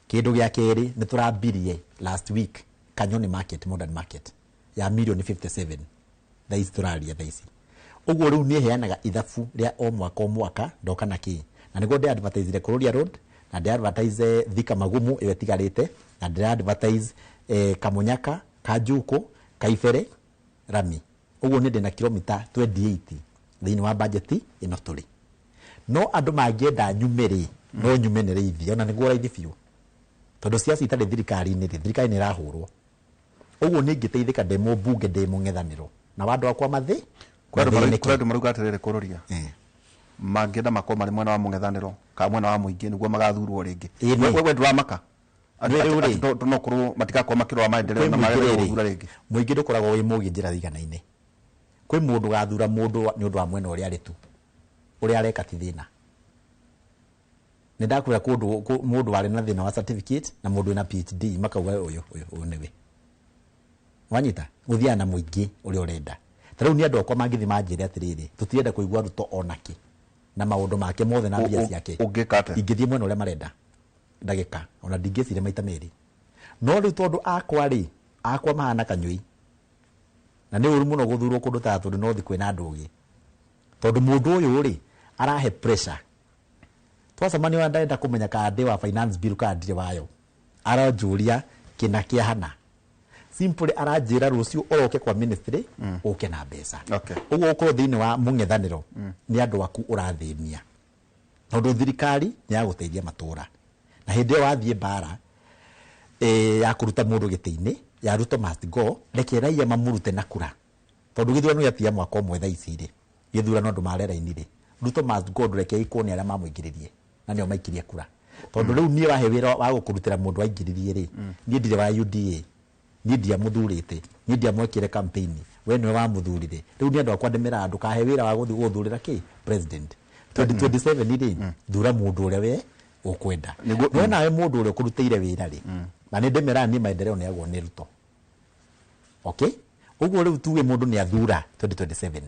Kĩndũ gĩa kerĩ nĩ tũrambirie last week Kanyoni Market, Modern Market ya 57,000,000 thaa ici tũraria thaa ici. Ũguo rĩu niĩ heanaga ithabu rĩa o mwaka o mwaka ndoka na kĩ, na nĩguo ndĩ advertise Kũrũria Road na ndĩ advertise Thika Magumu ĩyo ĩtigarĩte, na ndĩ advertise Kamunyaka, Kanjuku, Kaibere, Rami. Ũguo niĩ ndĩna kilomita 28 thĩinĩ wa budget ĩno tũrĩ. No andũ mangĩenda nyume rĩ, no nyume nĩ raithi, ona nĩguo raithi biũ, tondũ ciaca itarĩ thirikari-inĩ rĩ, thirikari nĩ ĩrahũrwo. Ũguo niĩ ingĩteithĩka ndĩ mũmbunge ndĩ mũng'ethanĩro na wa andũ akwa mathĩ mathĩnĩke. Kũrĩ andũ marauga atĩrĩrĩ kũrũria, mangĩenda makorwo marĩ mwena wa mũng'ethanĩro kana mwena wa mũingĩ nĩguo magathurwo rĩngĩ. Ĩĩ, nĩ. We ndũramaka? Nĩ rĩu rĩ. Atĩ no korwo matigakorwo makĩrora maendeleo Kwĩ na mũingĩ magerere rĩrĩ, gũthura rĩngĩ. Mũingĩ ndũkoragwo wĩ mũgĩ njĩra iganaine. Kwĩ mũndũ gathura mũndũ nĩ ũndũ wa mwena ũrĩa arĩ tu, ũrĩa areka ti thĩna. Nĩ ndakwĩra kũndũ mũndũ warĩ na thĩna wa certificate na mũndũ wĩna PhD makauga ũyũ ũyũ ũyũ nĩwe. Wanyita? Gũthiaga na mũingĩ ũrĩa ũrenda. Ta rĩu nĩ andũ akwa mangĩthiĩ manjĩre atĩrĩrĩ, tũtirenda kũigua Ruto onake na maũndũ make mothe na mbia ciake. Ũngĩka atĩa? Ingĩthiĩ mwena ũrĩa marenda ndagĩka, ona ndingĩcire maita merĩ. No rĩu tondũ akwa rĩ, akwa mahana kanyũi, na nĩ ũru mũno gũthurwo kũndũ ta tondũ no thiĩ kwĩna andũ ũgĩ, tondũ mũndũ ũyũ rĩ arahe pressure. Twacemania ona ndarenda kũmenya kana ndĩ wa finance bill kana ndirĩ wayo, aranjũria kĩna kĩahana. Simply aranjĩra rũciũ ũroke kwa ministry ũke na mbeca. Ũguo ũkorwo thĩinĩ wa mũng'ethanĩro nĩ andũ aku ũrathĩnia, tondũ thirikari nĩ ya gũteithia matũra. Na hĩndĩ ĩyo wathiĩ mbara ya kũruta mũndũ gĩtĩ-inĩ ya Ruto must go, reke raia mamũrute na kura, tondũ gĩthurano gĩatia mwaka ũmwe thaa ici rĩ, gĩthurano andũ mare raini rĩ, Ruto must go, ndũreke ĩkwo nĩ arĩa mamũingĩrĩrie na nĩo maikirie kura. Tondũ rĩu niĩ wahe wĩra wa gũkũrutĩra mũndũ aingĩrĩrie rĩ, niĩ ndirĩ wa UDA, niĩ ndiamũthurĩte, niĩ ndiamwekire campaign, we nĩwe wamũthurire. Rĩu niĩ andũ akwa ndĩmeraga ndũkahe wĩra wa gũthiĩ gũthurĩra kĩ president 2027 rĩ, thura mũndũ ũrĩa we ũkwenda. No nawe mũndũ ũrĩa ũkũrutĩire wĩra rĩ, na nĩ ndĩmeraga niĩ maendeleo nĩ agwo nĩ Ruto. Okay? Ũguo rĩu tuge mũndũ nĩ athura 2027,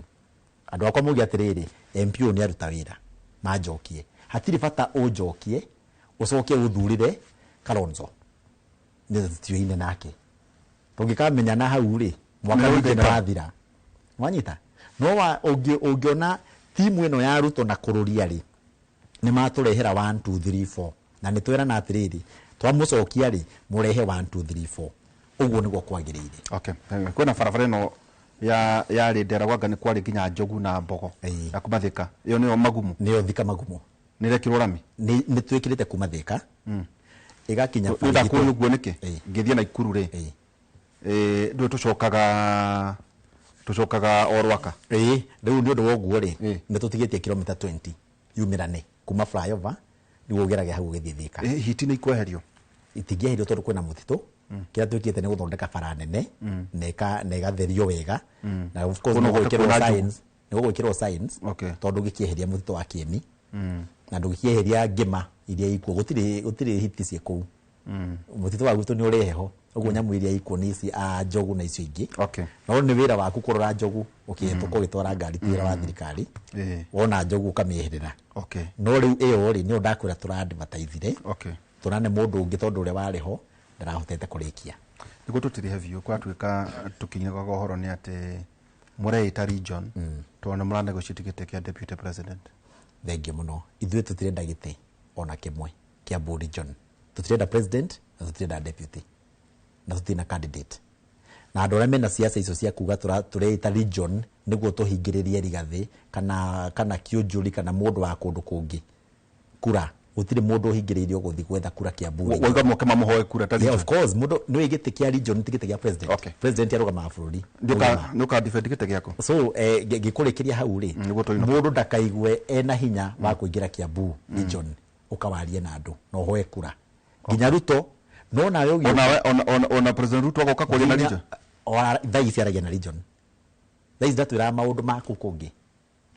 andũ akwa mauge atĩrĩrĩ, MP ũyũ nĩ aruta wĩra, manjokie. Hatirĩ bata ũnjokie ũcoke ũthurĩre Kalonzo nĩ tũtiũine nake. Tũngĩkamenyana hau rĩ, mwaka witũ nĩ wathira. Wanyita? No ũngĩona timu ĩno ya Ruto na kũrũria rĩ, nĩ matũrehera 1 2 3 4 na nĩ twerana atĩrĩrĩ, twamũcokia rĩ, mũrehe 1 2 3 4. Ũguo nĩguo kwagĩrĩire. Okay. Kwĩna barabara ĩno ya yarĩ ndera gwanga nĩ kwarĩ nginya njogu na mbogo ya kuma Thika. Ĩyo nĩyo Magumo. Nĩyo Thika Magumo. Nĩ ĩrekĩrwo rami? Nĩ twĩkĩrĩte kuma Thika. Ĩgakinya Nĩ ndakũria ũguo nĩkĩ? Ngĩthiĩ Naikuru rĩ, ndũĩ tũcokaga o Rwaka. Rĩu nĩ ũndũ wa ũguo rĩ, nĩ tũtigĩtie kilomita 20 yumĩrane kuma flyover nĩguo ũgerage hau ũgĩthiĩ Thika. Hiti nĩ ikweherio? Itingĩeherio tondũ kwĩna mũtitũ. Kĩrĩa twĩkĩte nĩ gũthondeka bara nene na ĩgatherio wega na of course Kũna nĩ gũgwĩkĩrwo kũna njugu. signs, nĩ gũgwĩkĩrwo signs tondũ ũngĩkĩeheria mũtitũ wa Kĩeni na ndũngĩkĩeheria ngĩma iria ikuo, gũtirĩ hiti ciĩ kũu. Mũtitũ wa gwitũ nĩ ũrĩ heho, ũguo nyamũ iria ikuo nĩ ici a njogu na icio ingĩ. No nĩ wĩra waku kũrora njogu ũkĩhĩtũka ũgĩtwara ngari, ti wĩra wa thirikari. Wona njogu ũkamĩeherera. No rĩu ĩyo rĩ, nĩyo ndakwĩra tũra-advertise-ire. Tũrane mũndũ ũngĩ tondũ ũrĩa warĩ ho ndarahotete kũrĩkia. Nĩguo tũtirihe biũ, kwatuĩka tũkinyĩrĩkaga ũhoro nĩ atĩ mũreĩta region tondũ nĩ mũranegotiate gĩtĩ kĩa deputy president. Thengiũ mũno. Ithuĩ tũtirenda gĩtĩ ona kĩmwe kĩa region. Tũtirenda president na tũtirenda deputy na tũtirĩ na candidate. Na andũ arĩa mena siasa icio cia kuga tũreĩta region nĩguo tũhingĩrĩrie Rigathĩ kana Kĩũnjũri kana mũndũ wa kũndũ kũngĩ kura. Gũtirĩ mũndũ ũhingĩrĩirio gũthiĩ gwetha kura Kiambu. Wauga moke mamũhoe kura ta Yeah, region? of course, mũndũ nĩ gĩtĩ kĩa region ti gĩtĩ kĩa president. President arũgamaga bũrũri. Nĩ ũka defend gĩtĩ gĩaku? So ngĩkũrĩkĩria hau rĩ, mũndũ ndakaigue ena hinya wa kũingĩra Kiambu region ũkawarie na andũ na ũhoe kura. Nginya Ruto no nawe ũgĩũka. Ona President Ruto agoka kwaria na region? Ona thaa ici aragia na region. Thaa ici ndatwĩraga maũndũ maku kũngĩ.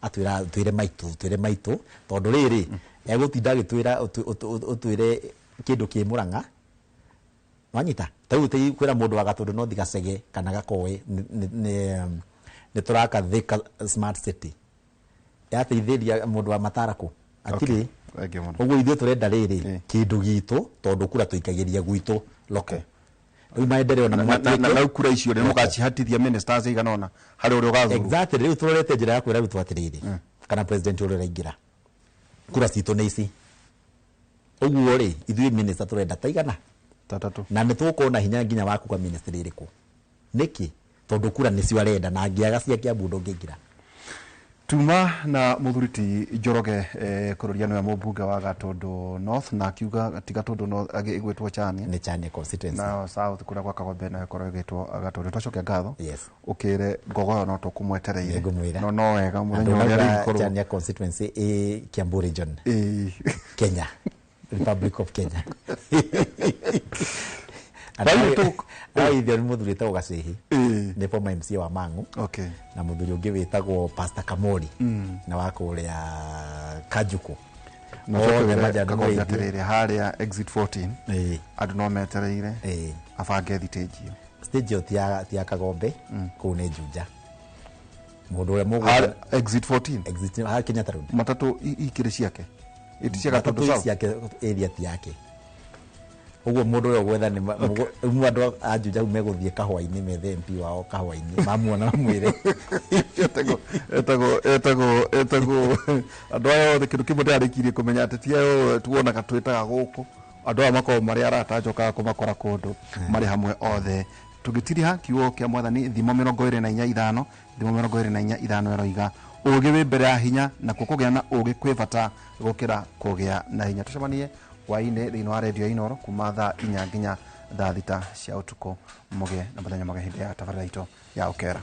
Atwĩra twĩre maitũ, twĩre maitũ tondũ rĩrĩ egũtinda agĩtwĩra ũtwĩre kĩndũ kĩ Mũrang'a. Wanyita? Ta rĩu kwĩra mũndũ wa Gatũndũ no Gacege kana Gakoe nĩ tũraka Thika Smart City. Yateithĩria mũndũ wa Matarakũ. Atirĩ. Ũguo ithuĩ tũrenda rĩrĩ kĩndũ gitũ tondũ kura tũikagĩria gwitũ local. Rĩu maendeleo na matuĩke Na kura icio rĩ, mũgacihatithia ministers igana ũna harĩ ũrĩa ũgathurwo. Exactly, rĩu tũrorete njĩra ya kwĩra Ruto atĩrĩrĩ, kana president ũrĩa ũraingĩra, kura citũ nĩ ici. Ũguo rĩ, ithuĩ minister tũrenda ta igana tatatũ, na nĩ tũgũkorwo na hinya nginya wa kuga ministry ĩrĩkũ. Nĩkĩ? Tondũ kura nĩcio arenda na angĩaga cia Kiambu ndũngĩingĩra. Tuma na mũthuri ti Njoroge kũrũria nĩwe mũmbunge wa Gatũndũ North na akiuga ti Gatũndũ North ĩgwĩtwo Chania. Nĩ Chania constituency. Na South kũrĩa gwa Kagombe nayo ĩkorwo ĩgĩtwo Gatũndũ. Twacokia ngatho. Yes. Ũkĩre Ngogoyo no tũkũmwetereire. Nĩngũmwĩra. No wega mũthenya Andũ ũrĩa mauga rĩgĩkorwo. Chania constituency ĩ Kiambu region. Kenya. Republic of Kenya. Ithe nĩ mũthuri wĩtagwo Gacehi. Nĩ former MCA wa Mang'u. Na mũthuri ũngĩ wĩtagwo Pastor Kamori. Na wa kũrĩa Kanjũkũ. Na Othe tũkwĩre majani Kagombe maingĩ. atĩrĩrĩ, harĩa exit 14 andũ no metereire abange thitĩnji ĩyo. Stage ĩyo ti ya Kagombe, kũu nĩ Juja. Mũndũ ũrĩa mũgũnda Harĩa exit 14. Exit harĩa Kenyatta Road. Matatũ ikĩrĩ ciake. Iti cia Gatũndũ Matatũ South. ciake area ti yake. Ũguo mũndũ ũrĩa ũgwetha nĩ rĩu andũ a Juja hau megũthiĩ kahũa-inĩ methe MP wao kahũa-inĩ mamuona mamwĩre. Etagwo andũ aya othe kĩndũ kĩmwe ndĩrarĩkirie kũmenya atĩ ti aya othe tuonaga twĩtaga gũkũ. Andũ aya makoragwo marĩ arata njokaga kũmakora kũndũ marĩ hamwe othe. Tũgĩtiriha kiugo kĩa mwathani thimo 24 ithano, thimo 24 ithano ĩroiga ũũgĩ wĩ mbere ya hinya, nakuo kũgĩa na ũũgĩ kwĩ bata gũkĩra kũgĩa na hinya. Tũcemanie hwaĩ-inĩ thĩinĩ wa redio ya Inooro kuma thaa 4 nginya thaa 6 cia ũtukũ. Mũgĩe na mũthenya mwega hĩndĩ ya tabarĩra itũ ya Ũkera.